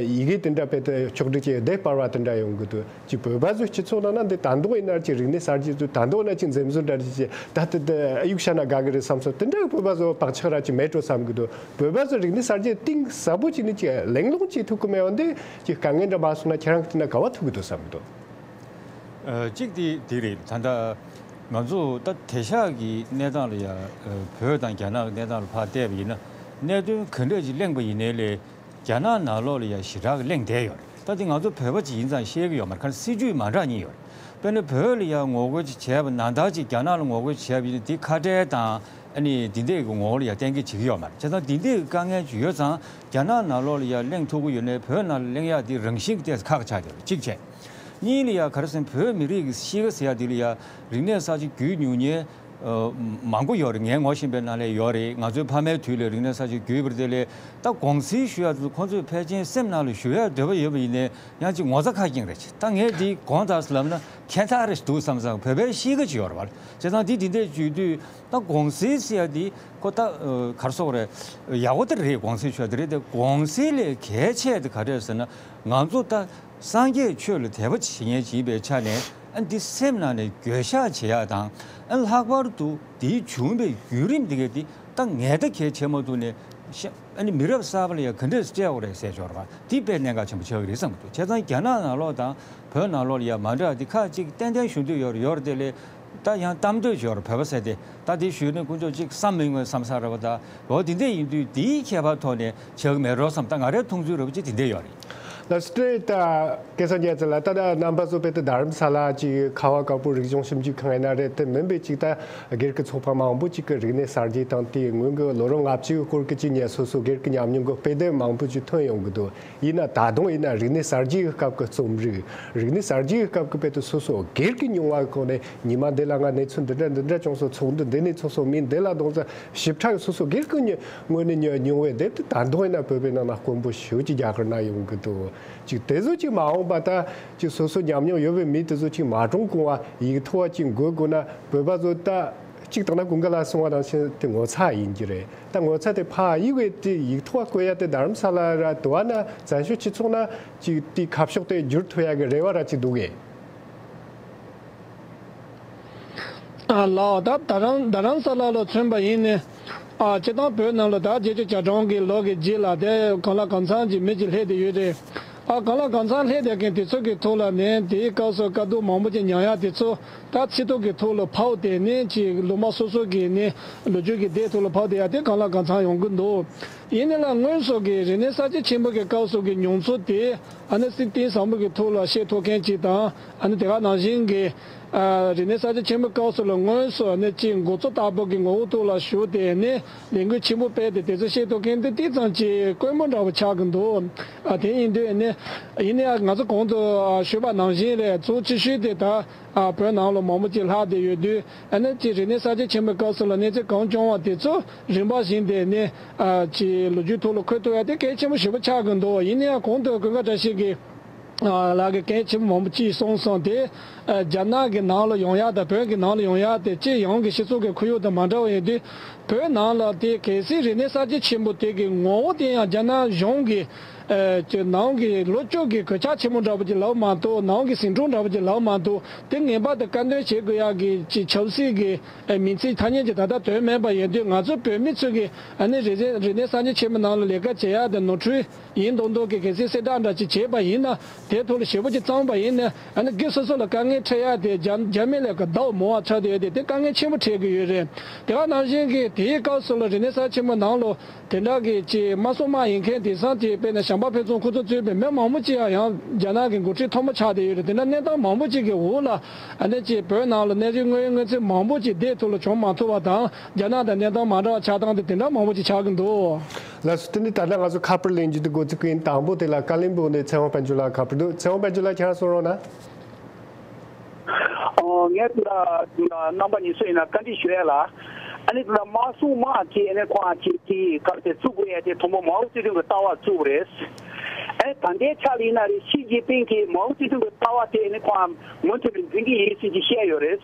ཡི་གེ་དེ་འདྲ་དཔེ་དེ་ཕྱོགས་སྒྲིག་བྱས་བསྡད་པར་བ་དེ་འདྲ་ཡོང་གི་འདུག་ཅིག་བོད་པ་ཚོའི་སྤྱི་ཚོགས་ནང་ན་འདི་ད་དུང་ཡིན་ན་ཅིག་རིག་གནས་གསར་བརྗེ་ཚོ་ད་དུང་ན་ཅིག་འཛེམ་ཟོན་འདྲ་ཅིག་ད་དེ་དེ་ཨ་ཡུག་བྱས་ན་དགའ་གི་རེད་བསམ་སོང་། དེ་འདྲ་བོད་པ་ཚོ་བག་ཆགས་ར་ཅིག་མེད་འགྲོ་བསམ་གི་འདུག་བོད་པ་ཚོ་རིག་གནས་གསར་བརྗེ་གཏིང་ཟབ་པོ་ཅིག་ནི་ཅིག་གླེང་སློང་བྱེད་ཐུབ་གི་མེད་པ་འདི་ཅིག་དཀའ་ངལ་འདྲ་མ་སོང་ན། ཁྱེད་རང་གི་དེ་ན་ག་བ་ཐུག་གི་འདུག་བསམ་གི་འདུག་ཨ། གཅིག་དེ་དེ་རེད། ད་ལྟ་ང་ཚོ་ད་དེང་སང་གི་གནས་སྟངས་ལ་ཡ། ཨ། བོད་དང་རྒྱ་ནག་གི་གནས་སྟངས་ལ་ཕར་བལྟས་པ་ཡིན་ན། གནད་དོན་ག་འདྲ་ཅིག་གླེང་པ་ཡིན་ནའི་ལས། རྒྱ་ནག་ནང་ལོགས་ལ་ཡ་ཞེ་དྲག་གི་གླེང་བསྡད་ཡོད་རེད། ད་དེ་ང་ཚོ་བོད་པ་ཅིག་ཡིན་ཙང་ཤེས་ཀྱི་ཡོད་མ་རེད། ག་རེ་སྲིད་ཇུས་མ་འདྲ་གཉིས་ཡོད་རེད། དཔེར་ན་བོད་ལ་ཡ་ངོ་རྒོལ་ཅིག་བྱས་པ་ན། ད་ཅིག་རྒྱ་ནག་ལ་ངོ་རྒོལ་ཅིག་བྱས་པ་ཡིན་ན་དེ་ཁ་བྲལ་དང་ཨ་ནི་དེ་འདྲས་ཀྱི་ངོ་བོ་ལ་ཡ་གཏན་འཁེལ་བྱེད་ཀྱི་ཡོད་མ་རེད། བྱས་ཙང་དེ་འདྲས་ཀྱི་དཀའ་ངལ་ཅིག་ཡོད་ཙང་། རྒྱ་ནག་ནང་ལོགས་ལ་ཡ་གླེང་ཐུབ་ཀྱི་ཡོད་ནའི་བོད་ནང་ལ་གླེང་ཡག་དེ་རང་བཞིན་གྱི་ཏོག་ཙམ་ཁག་ཆགས་ཀྱི་ཡོད་རེད། གཅིག་བྱས། གཉིས་ལ་ཡ་ག་རེ་ཟེར་ན། བོད་མི་རིགས་ཀྱི་གཤིས་ཀ་ཟེར་ཡ་དེ་ལ་ཡ་རིག་གནས་གསར་བརྗེ་བརྒྱུད་མྱོང་མཁན་ཨ། མང་པོ་ཡོད་རེད། ངས་ངོ་ཤེས་པའི་ནང་ལ་ཡོད་རེད། ང་ཚོའི་ཕ་མའི་དུས་ལ་རིག་གནས་གསར་བརྗེ་བརྒྱུད་པ་རེད། དེ་ལས་ད་དགོངས་སེལ་ཞུ་ཡ་དེ་ཚོ་ཁོང་ཚོས་ཕལ་ཆེར་སེམས་ནང་ལ་ཞུ་ཡ་འདོད་པ་ཡོད་པ་ཡིན་ནའི་ཡང་ཅིག་ངོ་ཚ་ཁ་སྐྱེངས་རེད། ད་ངས་འདི་གང་ལྟར་ལབ་ན་ཁྱད་མཚར་རེ་འདུག་བསམ་བསམ། བོད་པའི་གཤིས་ཀ་ཅིག་ཡོད་རེད་པ། བྱས་ཙང་འདི་འདི་འདྲས་བརྗོད་དུས་ད་དགོངས་སེལ་ཟེར་ཡ་འདི་ཁོ་ད་ཨ། ག་རེ་ཟེར་དགོས་རེད། ཡག་པོ་ད་རེད། དགོངས་སེལ་ཞུ་ཡ་དེ་རེད། དེ་དགོངས་སེལ་ལས་གལ་ཆེ་དེ་ག་རེ་རེད་ཟེར་ན། ང་ཚོ་ད་སངས་རྒྱས་ཆོས་ལ་དད་པ་བྱེད་མཁན་ཅིག་ཡིན་པའི་ཆ་ནས། ཨ། འདི་སེམས་ནང་ནས་འགྱོད་བཤགས་བྱེད་ཡག་དང་། ཨ། ལྷག་པར་དུ་འདིའི་བྱུང་བའི་བརྒྱུད་རིམ་འདི་ག་འདི་ད་ངས་ད་གལ་ཆེ་མ་ཐུབ་ནས་ཤ། ཨ་ནི་མི་རབས་གསར་པ་ལ་ཡང་ག་འདྲས་སྤྲད་དགོས་རེད་ཟེར་ཞོར་བ་འདི་དཔེ་གནད་འགག་ཆེན་པོ་ཆགས་ཀྱི་རེད་བསམ་གྱི་འདུག་བྱས་ཙང་རྒྱ་ནག་ནང་ལོགས་དང་བོད་ནང་ལོགས་ལ་ཡང་མ་འདྲ་བ་འདི་ཁག་ཅིག་ཏན་ཏན་ཞུ་འདོད་ཡོད་རེད། ཡོད་རེད། དེ་ལས། ད་ཡང་གཏམ་འདོད་ཡོད་རེད། བོད་པ་ཟེར་དེ། ད་དེ་ཞུས་ནས་དཀོན་མཆོག་ཅིག་བསམ་མི་མངོན་བསམ་ས་རེད་པ། ད་འོ་དེ་འདྲ་ཡིན་དུས་དེའི་ཁྱད་པར་ཐོག་ནས་བྱེད་ཀྱི་མེད་འགྲོ་བསམ། ད་ང་རའི་མཐོང་ཚུལ་རེད་པ་ཅིག་དེ་འདྲ་ཡོད་རེད། ལགས་སོ། ད་སྐལ་བཟང་རྒྱལ་མཚན་ལགས། ད་ད་རྣམ་པ་ཚོ་དཔེ་དེ་རྡ་རམ་ས་ལ་ཅིག་ཁ་བ་དཀར་པོ་རིག་གཞུང་ཞིབ་འཇུག་ཁང་ཡིན་ན་རེད། དེ་མིན་པའི་ཅིག་ད་སྒེར་གྱི་ཚོགས་པ་མང་པོ་ཅིག་གི་རིག་གནས་གསར་བརྗེ་དང་དེའི་སྔོན་གྱི་ལོ་རིམ་ལྔ་བཅུ་གི་སྐོར་གྱི་ཅིག་ངས་སོ་སོ་སྒེར་གྱི་ཉམས་མྱོང་གི་དཔེ་དེབ་མང་པོ་ཅིག་ཐོན་ཡོང་གི་འདུག་ཡིན་ན་ད་དུང་ཡིན་ན་རིག་གནས་གསར་བརྗེའི་སྐབས་ཀྱི་རྩོམ་རིག་རིག་གནས་གསར་བརྗེའི་སྐབས་ཀྱི་དཔེ་དེ་སོ་སོ་སྒེར་གྱི་མྱོང་བ་གོ་ནས། ཉི་མ་འདི་ལ་ང་གནས་ཚུལ་འདི་འདྲ་འདི་འདྲ་བྱུང་སོང་། ཚོགས་འདུ་འདི་ནས་ཚོགས་སོང་། མི་འདི་ལ་གདོང་ཚ་ཞིབ་ཕྲ་གི་སོ་སོ་སྒེར་གྱི་ངོས་ནས་མྱོང་བའི་དེབ་དེ་ད་དུང་ཡིན་ན་བོད་པའི་ནང་ན་དཀོན་པོ་ཞེ་པོ་ཅིག་རྒྱ་གར་ན་ཡོང་གི་འདུག་ཅིག་དེ་ཚོ་ཅིག་མ་འོངས་པ་ད་ཅིག་སོ་སོ་ཉམས་མྱོང་ཡོད་པའི་མི་དེ་ཚོ་ཅིག་མ་གྲོངས་གོང་བ་ཡིག་ཐོག་བ་ཅིག་འགོད་དགོས་ན། བོད་པ་ཚོ་ད་གཅིག་བཏང་ན་ཀུན་དགའ་ལགས་གསུང་བ་ནང་བཞིན་དེ་ངོ་ཚ་ཡིན་གྱི་རེད། ད་ངོ་ཚ་དེ་ཕ་ཡིག་བས་དེ་ཡིག་ཐོག་བཀོད་ཡ་དེ་རྡ་རམ་ས་ལ་ར་དུ་བ་ན་བཙན་བྱོལ་སྤྱི་ཚོགས་ན་ཅིག་དེ་ཁ་ཕྱོགས་དེ་བསྒྱུར་ཐུབ་ཡ་གི་རེ་བ་ར་ཅིག་འདུག་གས། ཨ་ལགས། ད་རྡ་རམ་རྡ་རམ་ས་ལ་ལ་མཚོན་པ་ཡིན་ནི། ཨ། སྤྱིར་བཏང་བོད་ནང་ལ་ད་བརྒྱད་ཅུ་གྱ་གྲངས་ཀྱི་ལོ་གི་རྗེས་ལ་དེ་གང་ལ་གང་འཚམ་གྱི་མི་ཅིག་སླེབས་བསྡད་ཡོད་རེད། ཨ། གང་ལ་གང་འཚམ་སླེབས་བསྡད་མཁན་དེ་ཚོ་གི་ཐོག་ལ་ནས་དེའི་སྐབས་སུ་དཀའ་སྡུག་མང་པོ་ཅིག་མྱངས་ཡ་དེ་ཚོ་ད་ཚིག་ཐོ་གི་ཐོག་ལ་ཕབ་བསྡད་ནས་ཅིག་ལུང་པ་སོ་སོ་གི་ནས་ལོ་རྒྱུས་ཀྱི་སྡེ་ཐོག་ལ་ཕབ་བསྡད་ཡ་དེ་གང་ལ་གང་འཚམ་ཡོང་གི་འདུག་ཡིན་ནའི་ལ་སྔོན་སོགས་ཀྱི་རིག་གནས་གསར་བརྗེ་ཆེན་པོ་གི་སྐབས་སོགས་ཀྱི་མྱོང་ཚོར་དེ་ཨ་ནི་སྲིད་དོན་བཟང་པོ་གི་ཐོག་ལ་བཤད་ཐུབ་མཁན་ཅིག་དང་། ཨ་ནི་དེ་ག་ནང་བཞིན་གྱི་ཨ་རིག་གནས་གསར་བརྗེ་ཆེན་པོའི་སྐབས་སུ་ལ་སྔོན་སོགས་ནས་ཅིག་འགོ་གཙོ་ལྟ་བུ་གི་ངོ་བོ་ཐོག་ལ་ཞུགས་ཏེ་ནི་ལས་འགུལ་ཆེན་པོ་སྤེལ་ཏེ་དེ་ཚོ་བཤད་ཐུབ་མཁན་དེ་ཏིག་ཙམ་ཅིག་དཀོན་པོ་འདྲ་བོ་ཆགས་ཀྱི་འདུག་ཨ་དེ་ཡིན་དུས་ནི་ཡིན་ནའི་ང་ཚོ་གོང་དུ་ཨ་ཞུས་པ་ནང་བཞིན་རེད། གཙོ་ཆེ་ཤོས་དེ་ད་ཨ་བོད་ནང་ལ་མང་པོ་ཅིག་ལྷག་བསྡད་ཡོད་དུས། ཨ་ནི་ཅིག་རིག་གནས་གསར་བརྗེ་ཆེན་པོའི་སྐབས་སུ་ལ་གནས་ཚུལ་གང་བྱུང་བ་དེ་ཚོ་རིམ་པ་བཞིན་དེ་ནི་ཨ་ཅིག་ལོ་རྒྱུས་ཐོག་ལ་འཁོད་ཐུབ་ཡ་དེ་གལ་ཆེན་པོ་ཞེ་པོ་ཆགས་ཀྱི་འདུག་ཡིན་ནའི་གོང་དུ་ཀུན་དགའ་བཀྲ་ཤིས་ཀྱིས་ཨ་ལགས་ཀྱིས་གལ་ཆེན་པོ་མང་པོ་ཅིག་གསུངས་སོང་། དེ་ཨ་རྒྱ་ནག་གི་ནང་ལ་ཡོང་ཡ་དང་བོད་ཀྱི་ནང་ལ་ཡོང་ཡ་དེ་སྤྱི་ཡོངས་ཀྱི་སྤྱི་ཚོགས་ཀྱི་ཁོར་ཡུག་དང་མ་འདྲ་བ་ཡིན་དུས། བོད་ནང་ལ་དེ་གལ་སྲིད་རིག་གནས་གསར་བརྗེ་ཆེན་པོ་དེ་གི་ངོ་བོ་དེ་ཡང་རྒྱ་ནག་གཞུང་གི་ ཨ་ཅེ་ནང་གི་ལོ་བཅུ་གི་གོད་ཆག་ཆེན་མོ་འདྲ་པོ་ཅིག་ལབ་མ་གཏོགས། ནང་གི་ཟིང་འཁྲུག་འདྲ་པོ་ཅིག་ལབ་མ་གཏོགས། དེ་ངེས་པར་དུ་བཀག་འདོན་བྱེད་དགོས་ཡག་གི་ཅིག་ཆབ་སྲིད་ཀྱི་ཨ་མིང་ཚིག་ཐ་སྙད་ཅིག་ད་ལྟ་ཐོན་མེད་པ་ཡིན་དུས། ང་ཚོ་བོད་མི་ཚོ་གིས་ཨ་ནི་རིག་གནས་རིག་གནས་གསར་བརྗེ་ཆེན་མོའི་ནང་ལ་ལས་ཀ་བྱེད་ཡག་དེ་ནོར་འཁྲུལ་ཡིན་མདོག་མདོག་གི་གལ་སྲིད་གསལ་བསྒྲགས་འདྲ་ཅིག་བྱས་པ་ཡིན་ན། དེའི་ཐོག་ལ་ཞེ་པོ་ཅིག་བཙོངས་པ་ཡིན་ན། ཨ་ནི་སྒེར་སོ་སོ་ལ་དཀའ་ངལ་འཕྲད་ཡག་དེ་རྒྱ་རྒྱ་མི་ལས་ཀ་ཟླ་བ་མང་བ་ཆགས་བསྡད་ཡོད་དེ། དེ་དཀའ་ངལ་ཆེན་པོ་འཕྲད་ཀྱི་ཡོད་རེད། དེ་ག་ནང་བཞིན་གྱི་དེའི་སྐབས་སུ་ལ་རིག་གནས་གསར་བརྗེ་ཆེན་མོའི་ནང་ལ་དེ་འདྲ་གི་ཅིག་དམར་སྲུང་དམག་ཡིན་མཁན་དེང་སང་དེ་དཔེར་ན་བྱམས་པ་ཕུན་ཚོགས་ཁོ་ཚོ་གཙོས་པའི་མི་མང་པོ་ཅིག་ཡང་ཡང་རྒྱ་ནག་གི་འགོ་ཁྲིད་མཐོན་པོ་ཆགས་བསྡད་ཡོད་རེད། དེ་འདྲ་གནས་སྟངས་མང་པོ་ཅིག་གི་འོག་ལ་ཨ་ནི་ཅིག་བོད་ནང་ལ་གནས་རིགས་དངོས་ཡོད་གནས་ཚུལ་མང་པོ་ཅིག་བདེ་ཐོག་ལ་བྱུང་མ་ཐུབ་པ་དང་། རྒྱ་ནག་དང་གནས་སྟངས་མ་འདྲ་བ་ཆགས་སྟངས་དེ་དེ་འདྲ་མང་པོ་ཅིག་ཆགས་ཀྱི་འདུག། ལགས་སོ། དེ་ནི་ད་ལྟ་ང་ཚོ་ཁ་པར་ལེན་རྒྱུ་དེ་འགོ་ཚུགས་ཀྱི་ཡིན། དང་པོ་དེ་ལ་ཀ་ལིམ་པོང་ནས་ཚེ་དབང་དཔལ་འབྱོར་ལགས་ཁ་པར་འདུག། ཚེ་དབང་དཔལ་འབྱོར་ལགས་ཁྱེད་རང་གསུང་རོགས་གནང་། ཨོ། ངས་ད་ལྟ་རྣམ་པ་གཉིས་སུ་ཡིན་ན་བཀའ་འདྲི་ཞུ་ཡ་ལ། ཨ་ནི་ད་ལྟ་དམར་སྲུང་དམག་གིས་ཨ་ནི་ཁོང་གིས་དེ་ག་རེ་བཙུགས་དགོས་ཡ་དེ་དང་པོ་མའོ་ཙེ་ཏུང་གི་ལྟ་བ་བཙུགས་པ་རེད། ཨ་ནི་ད་ལྟའི་ཆ་ལ་ཡིན་ན་རེད། ཞི་ཅིན་ཕིང་གིས་མའོ་ཙེ་ཏུང་གི་ལྟ་བ་དེ་ཨ་ནི་ཁོང་མུ་མཐུད་ནས་འཛིན་གྱི་ཡིན་ཟེར་གྱི་བཤད་ཡོད་རེད།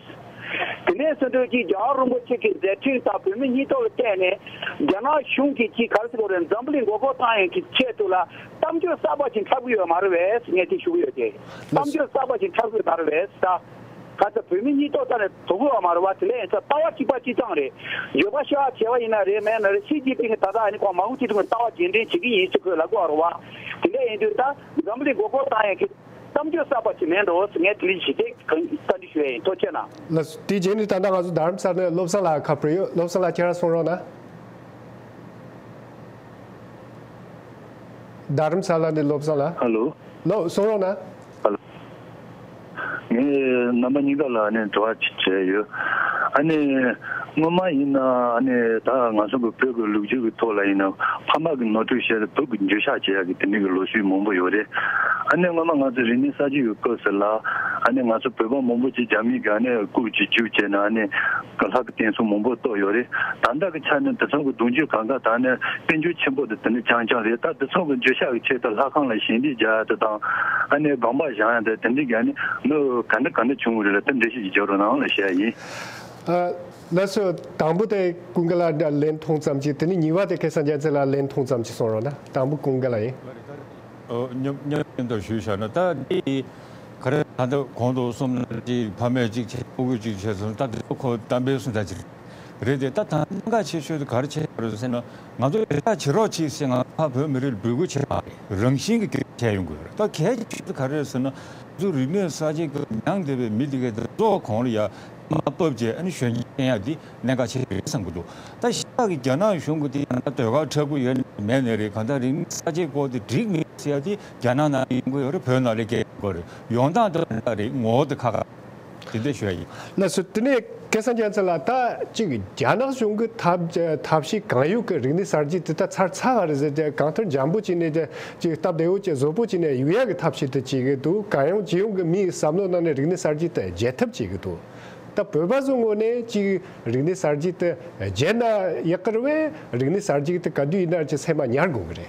དེ་ནས་བཟུང་སྟེ་ཀྱི་རྒྱལ་བ་རིན་པོ་ཆེ་གི་མཛད་འཕྲིན་དང་བོད་མི་སྙིང་སྟོབས་ལ་བརྟེན་ནས་རྒྱ་ནག་གཞུང་གིས་ཀྱི་ག་རེ་ཟེར་དགོས་རེད། འཛམ་བུ་གླིང་མགོ་སྐོར་བཏང་ཡག་གི་ཆེད་དུ་ལ་གཏམ་བརྗོད་གསར་པ་ཞིག་འཁྲབ་གི་ཡོད་མ་རེད་པས་ངས་དེ་ཞུ་གི་ཡོད་དེ། གཏམ་བརྗོད་གསར་པ་ཞིག་འཁྲབ་གི་ཡོད་མ་རེད་པས་ད། ག་ཚ་བོད་མི་སྙིང་སྟོབས་ལྟ་ནས་དོགས་གི་ཡོད་མ་རེད་པ། དེ་ལས་ཡིན་ཙང་ལྟ་བ་གཅིག་པ་གཅིག་རྐྱང་རེད། བརྗོད་པ་ཤ་བྱས་པ་ཡིན་ན་རེད། མེད་ན་རེད། ཞི་ཅིན་ཕིང་གི་ད་ལྟ་ཨ་ནི་ཁོང་མའོ་ཙེ་ཏུང་གི་ལྟ་བ་རྗེས་འདྲེན་བྱེད་ཀྱི་ཡིན་ཟེར་ཁོས་ལབ་གི་ཡོད་རེད་པ། དེ་འདྲ་ཡིན་དུས་ད་འཛམ་བུ་གླིང་མགོ་སྐོར་བཏང་ཡག་གི་གཏམ་བརྗོད་གསར་པ་ཞིག་མེད་འགྲོ་ཟེར་ངས་དེ་འདྲ་ཞིག་དེ་བཀའ་འདྲི་ཞུ་ཡ་ཡིན། ཐུགས་རྗེ་གནང་། ལགས་སོ། དེའི་རྗེས་ནས་ད་ལྟ་ང་ཚོ་རྡ་རམ་ས་ལ་ནས་བློ་བཟང་ལགས་ཁ་པར་ཡོད། བློ་བཟང་ལགས་ཁྱེད་རང་གསུང་རོགས་གནང་། རྡ་རམ་ས་ལ་ནས་བློ་བཟང་ལགས། ཧ་ལོ། ལོ་གསུང་རོགས་གནང་། ཧ་ལོ། ངས་རྣམ་པ་གཉིས་ཀ་ལ་ནི་དྲི་བ་ཅིག་བྱས་ཡོད། ཨ་ནི་སྔོན་མ་ཡིན་ན་ཨ་ནི་ད་ང་ཚོ་གི་བོད་ཀྱི་ལོ་རྒྱུས་ཀྱི་ཐོག་ལ་ཡིན་ན་ཕ་མ་གི་ནོར་འཁྲུལ་བཤད་དེ་བོད་ཀྱི་འགྱོད་བཤགས་བྱེད་ཡག་གི་དེ་འདྲ་གི་ལོ་རྒྱུས་མང་པོ་ཡོད་རེད། ཨ་ནི་སྔོན་མ་ང་ཚོ་རིག་གནས་གསར་བརྗེ་ཡི་སྐབས་སུ་ལ་ཨ་ནི་ང་ཚོ་བོད་པ་མང་པོ་ཅིག་རྒྱ་མི་གིས་ཨ་ནི་རྐུབ་ཀྱིས་རྒྱུགས་བྱས་ནས་ཨ་ནི་ལྷ་གི་རྟེན་གསུམ་མང་པོ་གཏོར་ཡོད་རེད། ད་ལྟ་གི་ཆ་ནས་དེ་ཚོ་གི་གདུང་རྒྱུད་གང་ག་དང་ནི་དཔལ་འབྱོར་ཆེན་པོ་དེ་དེ་ནི་རྐྱང་རྐྱང་རེད། ད་དེ་ཚོ་གི་འགྱོད་བཤགས་ཀྱི་ཆེད་དུ་ལྷ་ཁང་ལ་ཞལ་འདེབས་རྒྱག་ཡ་དེ་དང་ཨ་ནི་དགོན་པ་བཞེངས་ཡ་དེ་དེ་འདྲ་གི་ཨ་ནི་མི་ག་འདྲ་ག་འདྲ་བྱུང་བ་རེད་ལ་དེ་འགྲེལ་བཤད་ཅིག་རྒྱག་རོགས་གནང་ལ་ཞུ་ཡ་ཡིན། ཨ། ལགས་སོ། དང་པོ་དེ་ཀུན་དགའ་ལགས་ལན་ཐུང་ཙམ་ཅིག་དེ་ནས་གཉིས་པ་དེ་སྐལ་བཟང་རྒྱལ་མཚན་ལགས་ལན་ཐུང་ཙམ་ཅིག་གསུང་རོགས་གནང་། དང་པོ་ཀུན་དགའ་ལགས་ཡིན། ཨོ། མཉམ་མཉམ་མཉམ་དུ་ཞུས་བཞག་ན་ད་འདི་ག་རེ་ད་ལྟ་གོང་དུ་གསུངས་ན་ཅིག་ཕ་མས་ཅིག་བྱས་ཕྲུ་གུས་ཅིག་བྱས་སོང་། ད་འདི་ཚོ་ཁོ་གཏམ་དཔེ་གསུངས་ད་ཅིག་རེད་དེ། ད་ད་གནད་འགག་ཆེ་ཤོས་དེ་ག་རེ་བྱས་ཡོད་རེད་ཟེར་ན། ང་ཚོ་དེ་འདྲ་བྱེད་རོགས་གྱིས་ཟེར་ང་ཕ་བོད་མི་རིགས་ལ་འབོད་སྐུལ་བྱས་པ་རེད། རང་བཞིན་གྱི་གེགས་བྱས་ཡོང་གི་ཡོད་རེད། ད་གལ་ཆེ་ཤོས་དེ་ག་རེ་རེད་ཟེར་ན། ང་ཚོ་རིག་གནས་གསར་བརྗེ་སྐབས་མྱངས་བསྡད་པའི་མི་དེ་གའི་གཙོ་བོ་གོང་ལ་ཡ་མར་ཕབ་བྱས་ཨ་ནི་གཞོན་སྐྱེས་བསྟེན་ཡ་དེ་གནད་འགག་ཆེ་ཤོས་རེད་བསམ་གྱི་འདུག། ད་ཞེ་དྲག་གི་རྒྱ་ནག་གཞུང་གིས་དེ་ཡང་ད་ཟློས་གར་འཁྲབ་ཀྱི་ཡོད་ནའི་མེད་ནའི་རེད། གང་ལྟར་རིག་གནས་གསར་བརྗེའི་སྐོར་དེ་འགྲིག་མེད་ཟེར་ཡ་དེ་རྒྱ་ནག་ནང་ཡོང་གི་ཡོད་རེད། བོད་ནང་ལ་སྐད་ཡོང་གི་རེད། ཡོང་སྟངས་དེ་ལ་རེད། ངོ་བོ་དེ་ཁག་ཁག་དེ་འདྲ་ཞུ་ཡ་ཡིན། ལགས་སོ། དེ་ནས་སྐལ་བཟང་རྒྱལ་མཚན་ལགས། ད་ཅིག་རྒྱ་ནག་གཞུང་གི་ཐབས་ཐབས་ཤེས་གང་ཡོད་ཀྱིས་རིག་གནས་གསར་བརྗེ་དེ་ད་ཚར་ཚར་བ་རེད་ཟེར་ཏེ་གང་ཐུབ་འཇམ་པོ་བྱས་ནས་ཅིག་སྟབས་བདེ་བོ་བྱས་བཟོ་པོ་བྱས་ནས་ཡོང་ཡ་གི་ཐབས་ཤེས་དེ་བྱེད་ཀྱི་འདུག། གང་ཡོང་ཅི་ཡོང་གི་མིའི་བསམ་བློ་ནང་ནས་རིག་གནས་གསར་བརྗེ་དེ་བརྗེད་ཐབས་བྱེད་ཀྱི་འདུག། ད་བོད་པ་ཚོའི་ངོས་ནས་ཅིག་རིག་གནས་གསར་བརྗེ་དེ་བརྗེད་ན་ཡག་གི་རེད་པས། རིག་གནས་གསར་བརྗེ་དེ་ག་དུས་ཡིན་ན་ཅིག་སེམས་མ་ཉར་དགོས་ཀྱི་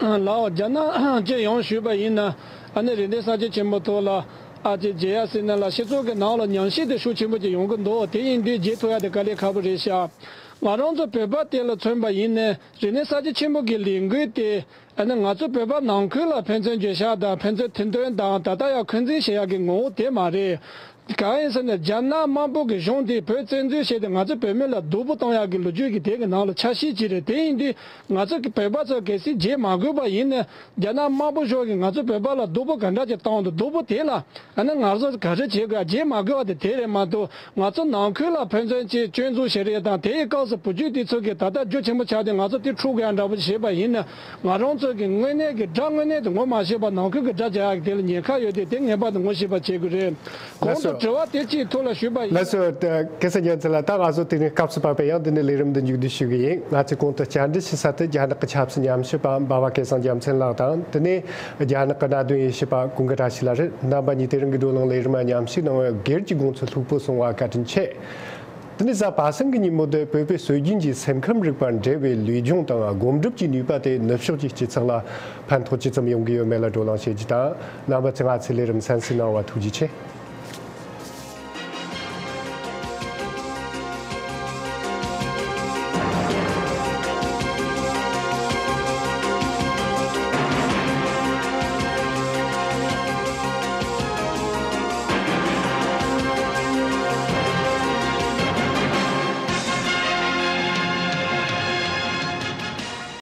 རེད། ལགས། རྒྱ་ནག་ཅིག་ཡང་ཞུས་པ་ཡིན་ན་ཨ་ནི་རིག་གནས་གསར་བརྗེ་ཆེན་མོའི་ཐོག་ལ་ཨ་ཅིག་བརྗེད་ཡ་ཟེར་ན་ལ་སྤྱི་ཚོགས་ཀྱི་ནང་ལ་ཉམས་ཞིབ་དེ་ཤུགས་ཆེན་པོ་ཅིག་ཡོང་གི་འདུག། དེ་ཡིན་དུས་བརྗེད་ཐུབ་ཡ་དེ་དཀའ་ལས་ཁག་པོ་རེད་ཤག། ང་རང་ཚོ་བོད་པ་དེ་ལ་མཚོན་པ་ཡིན་ནའི་རིག་གནས་གསར་བརྗེ་ཆེན་མོ་གི་ལས་འགུལ་དེ་ཨ་ནི་ང་ཚོ་བོད་པ་ནང་ཁུལ་ལ་ཕན་ཚུན་འགྱོད་བཤགས་དང་ཕན་ཚུན་མཐུན་འདོན་དང་ད་ལྟ་ཡང་འཁོན་འཛིན་བྱེད་ཡག་གི་ངོ་བོ་དེ་མ་རེད། གང་ཡིན་ཟེར་ན་རྒྱ་ནག་དམར་པོ་གི་གཞུང་དེས་བོད་བཙན་འཛུལ་བྱས་ཏེ་ང་ཚོ་བོད་མི་ལ་སྡུག་པོ་གཏོང་ཡག་གི་ལོ་རྒྱུས་ཀྱི་དེབ་ཀྱི་ནང་ལ་ཆ་ཤས་ཅིག་རེད། དེ་ཡིན་དུས་ང་ཚོ་གི་བོད་པ་ཚོ་གལ་སྲིད་བརྗེད་མ་དགོས་པ་ཡིན་ན་རྒྱ་ནག་དམར་པོ་གཞུང་གིས་ང་ཚོ་བོད་པ་ལ་སྡུག་པོ་ག་འདྲ་ཅིག་བཏང་འདུག། སྡུག་པོ་དེ་ལ་ཨ་ནི་ང་ཚོ་ག་རེ་བྱེད་དགོས། བརྗེད་མ་དགོས་པ་དེ་དེ་རེད་མ་གཏོགས། ང་ཚོ་ནང་ཁུལ་ལ་ཕན་ཚུན་གྱི་སྐྱོན་འཛུགས་བྱེད་རེས་དང་དེའི་སྐབས་སུ་བུ་རྒྱུད་དེ་ཚོ་གིས་ད་ལྟ་རྒྱུ་ཆེན་པོ་ཆགས་ཏེ་ང་ཚོ་དེ་འཁྲུག་དགོས་ཡ་འདྲ་པོ་བྱེད་པ་ཡིན་ན་ང་རང་ཚོ་གི་དངོས་གནས་ཀྱི་དགྲ་དངོས་གནས་དེ་ངོ་མ་ཤེས་པ་ནང་ཁུལ་གྱི་དགྲ་བྱ་ཡག་དེ་ལ་ཉེན་ཁ་ཡོད་དེ་དེ་ངེས་པར་དུ་ངོ་ཤེས་པ་བྱེད་དགོས་རེད། གོང་དུ་དྲི་བ་དེ་གཅིག་ཐོག་ལ་ཞུས་པ་ཡིན། ལགས་སོ། སྐལ་བཟང་རྒྱལ་མཚན་ལགས། ད་ང་ཚོ་དེ་རིང་སྐབས་སུ་བབས་པའི་ཡང་འདི་ནས་ལས་རིམ་འདི་མཇུག་བསྡུ་ཞུ་གི་ཡིན། ང་ཚོས་གོང་དུ་བཅར་འདྲི་ཞུ་ས་དེ་རྒྱ་ནག་གི་ཆབ་སྲིད་ཉམས་ཞིབ་པ་འབའ་བ་སྐལ་བཟང་རྒྱལ་མཚན་ལགས་དང་དེ་ནས་རྒྱ་ནག་གི་གནད་དོན་དབྱེ་ཞིབ་པ་ཀུན་དགའ་བཀྲ་ཤིས་ལགས་རེད། རྣམ་པ་གཉིས་དེ་རིང་གི་བགྲོ་གླེང་ལས་རིམ་མཉམ་ཞུགས་གནང་བའི་སྒེར་གྱི་དགོངས་ཚུལ་ལྷུག་པོ་གསུང་བ་བཀའ་དྲིན་ཆེ། དེ་ནས་གཟའ་པ་སངས་ཀྱི་ཉིན་མོ་དེ་བོད་པའི་སྲོལ་རྒྱུན་གྱི་སེམས་ཁམས་རིག་པ་འབྲེལ་བའི་ལུས་སྦྱོང་དང་སྒོམ་སྒྲུབ་ཀྱི་ནུས་པ་དེ་ནུབ་ཕྱོགས་ཀྱི་སྤྱི་ཚོགས་ལ་ཕན་ཐོགས་ཇི་ཙམ་ཡོང་གི་ཡོད་མེད་ལ་བགྲོ་གླེང་བྱེད་རྒྱུ་དང་། རྣམ་པ་ཚོས་ང་ཚོའི་ལས་རིམ་གསན་གཟིགས་གནང་བར་ཐུགས་རྗེ་ཆེ།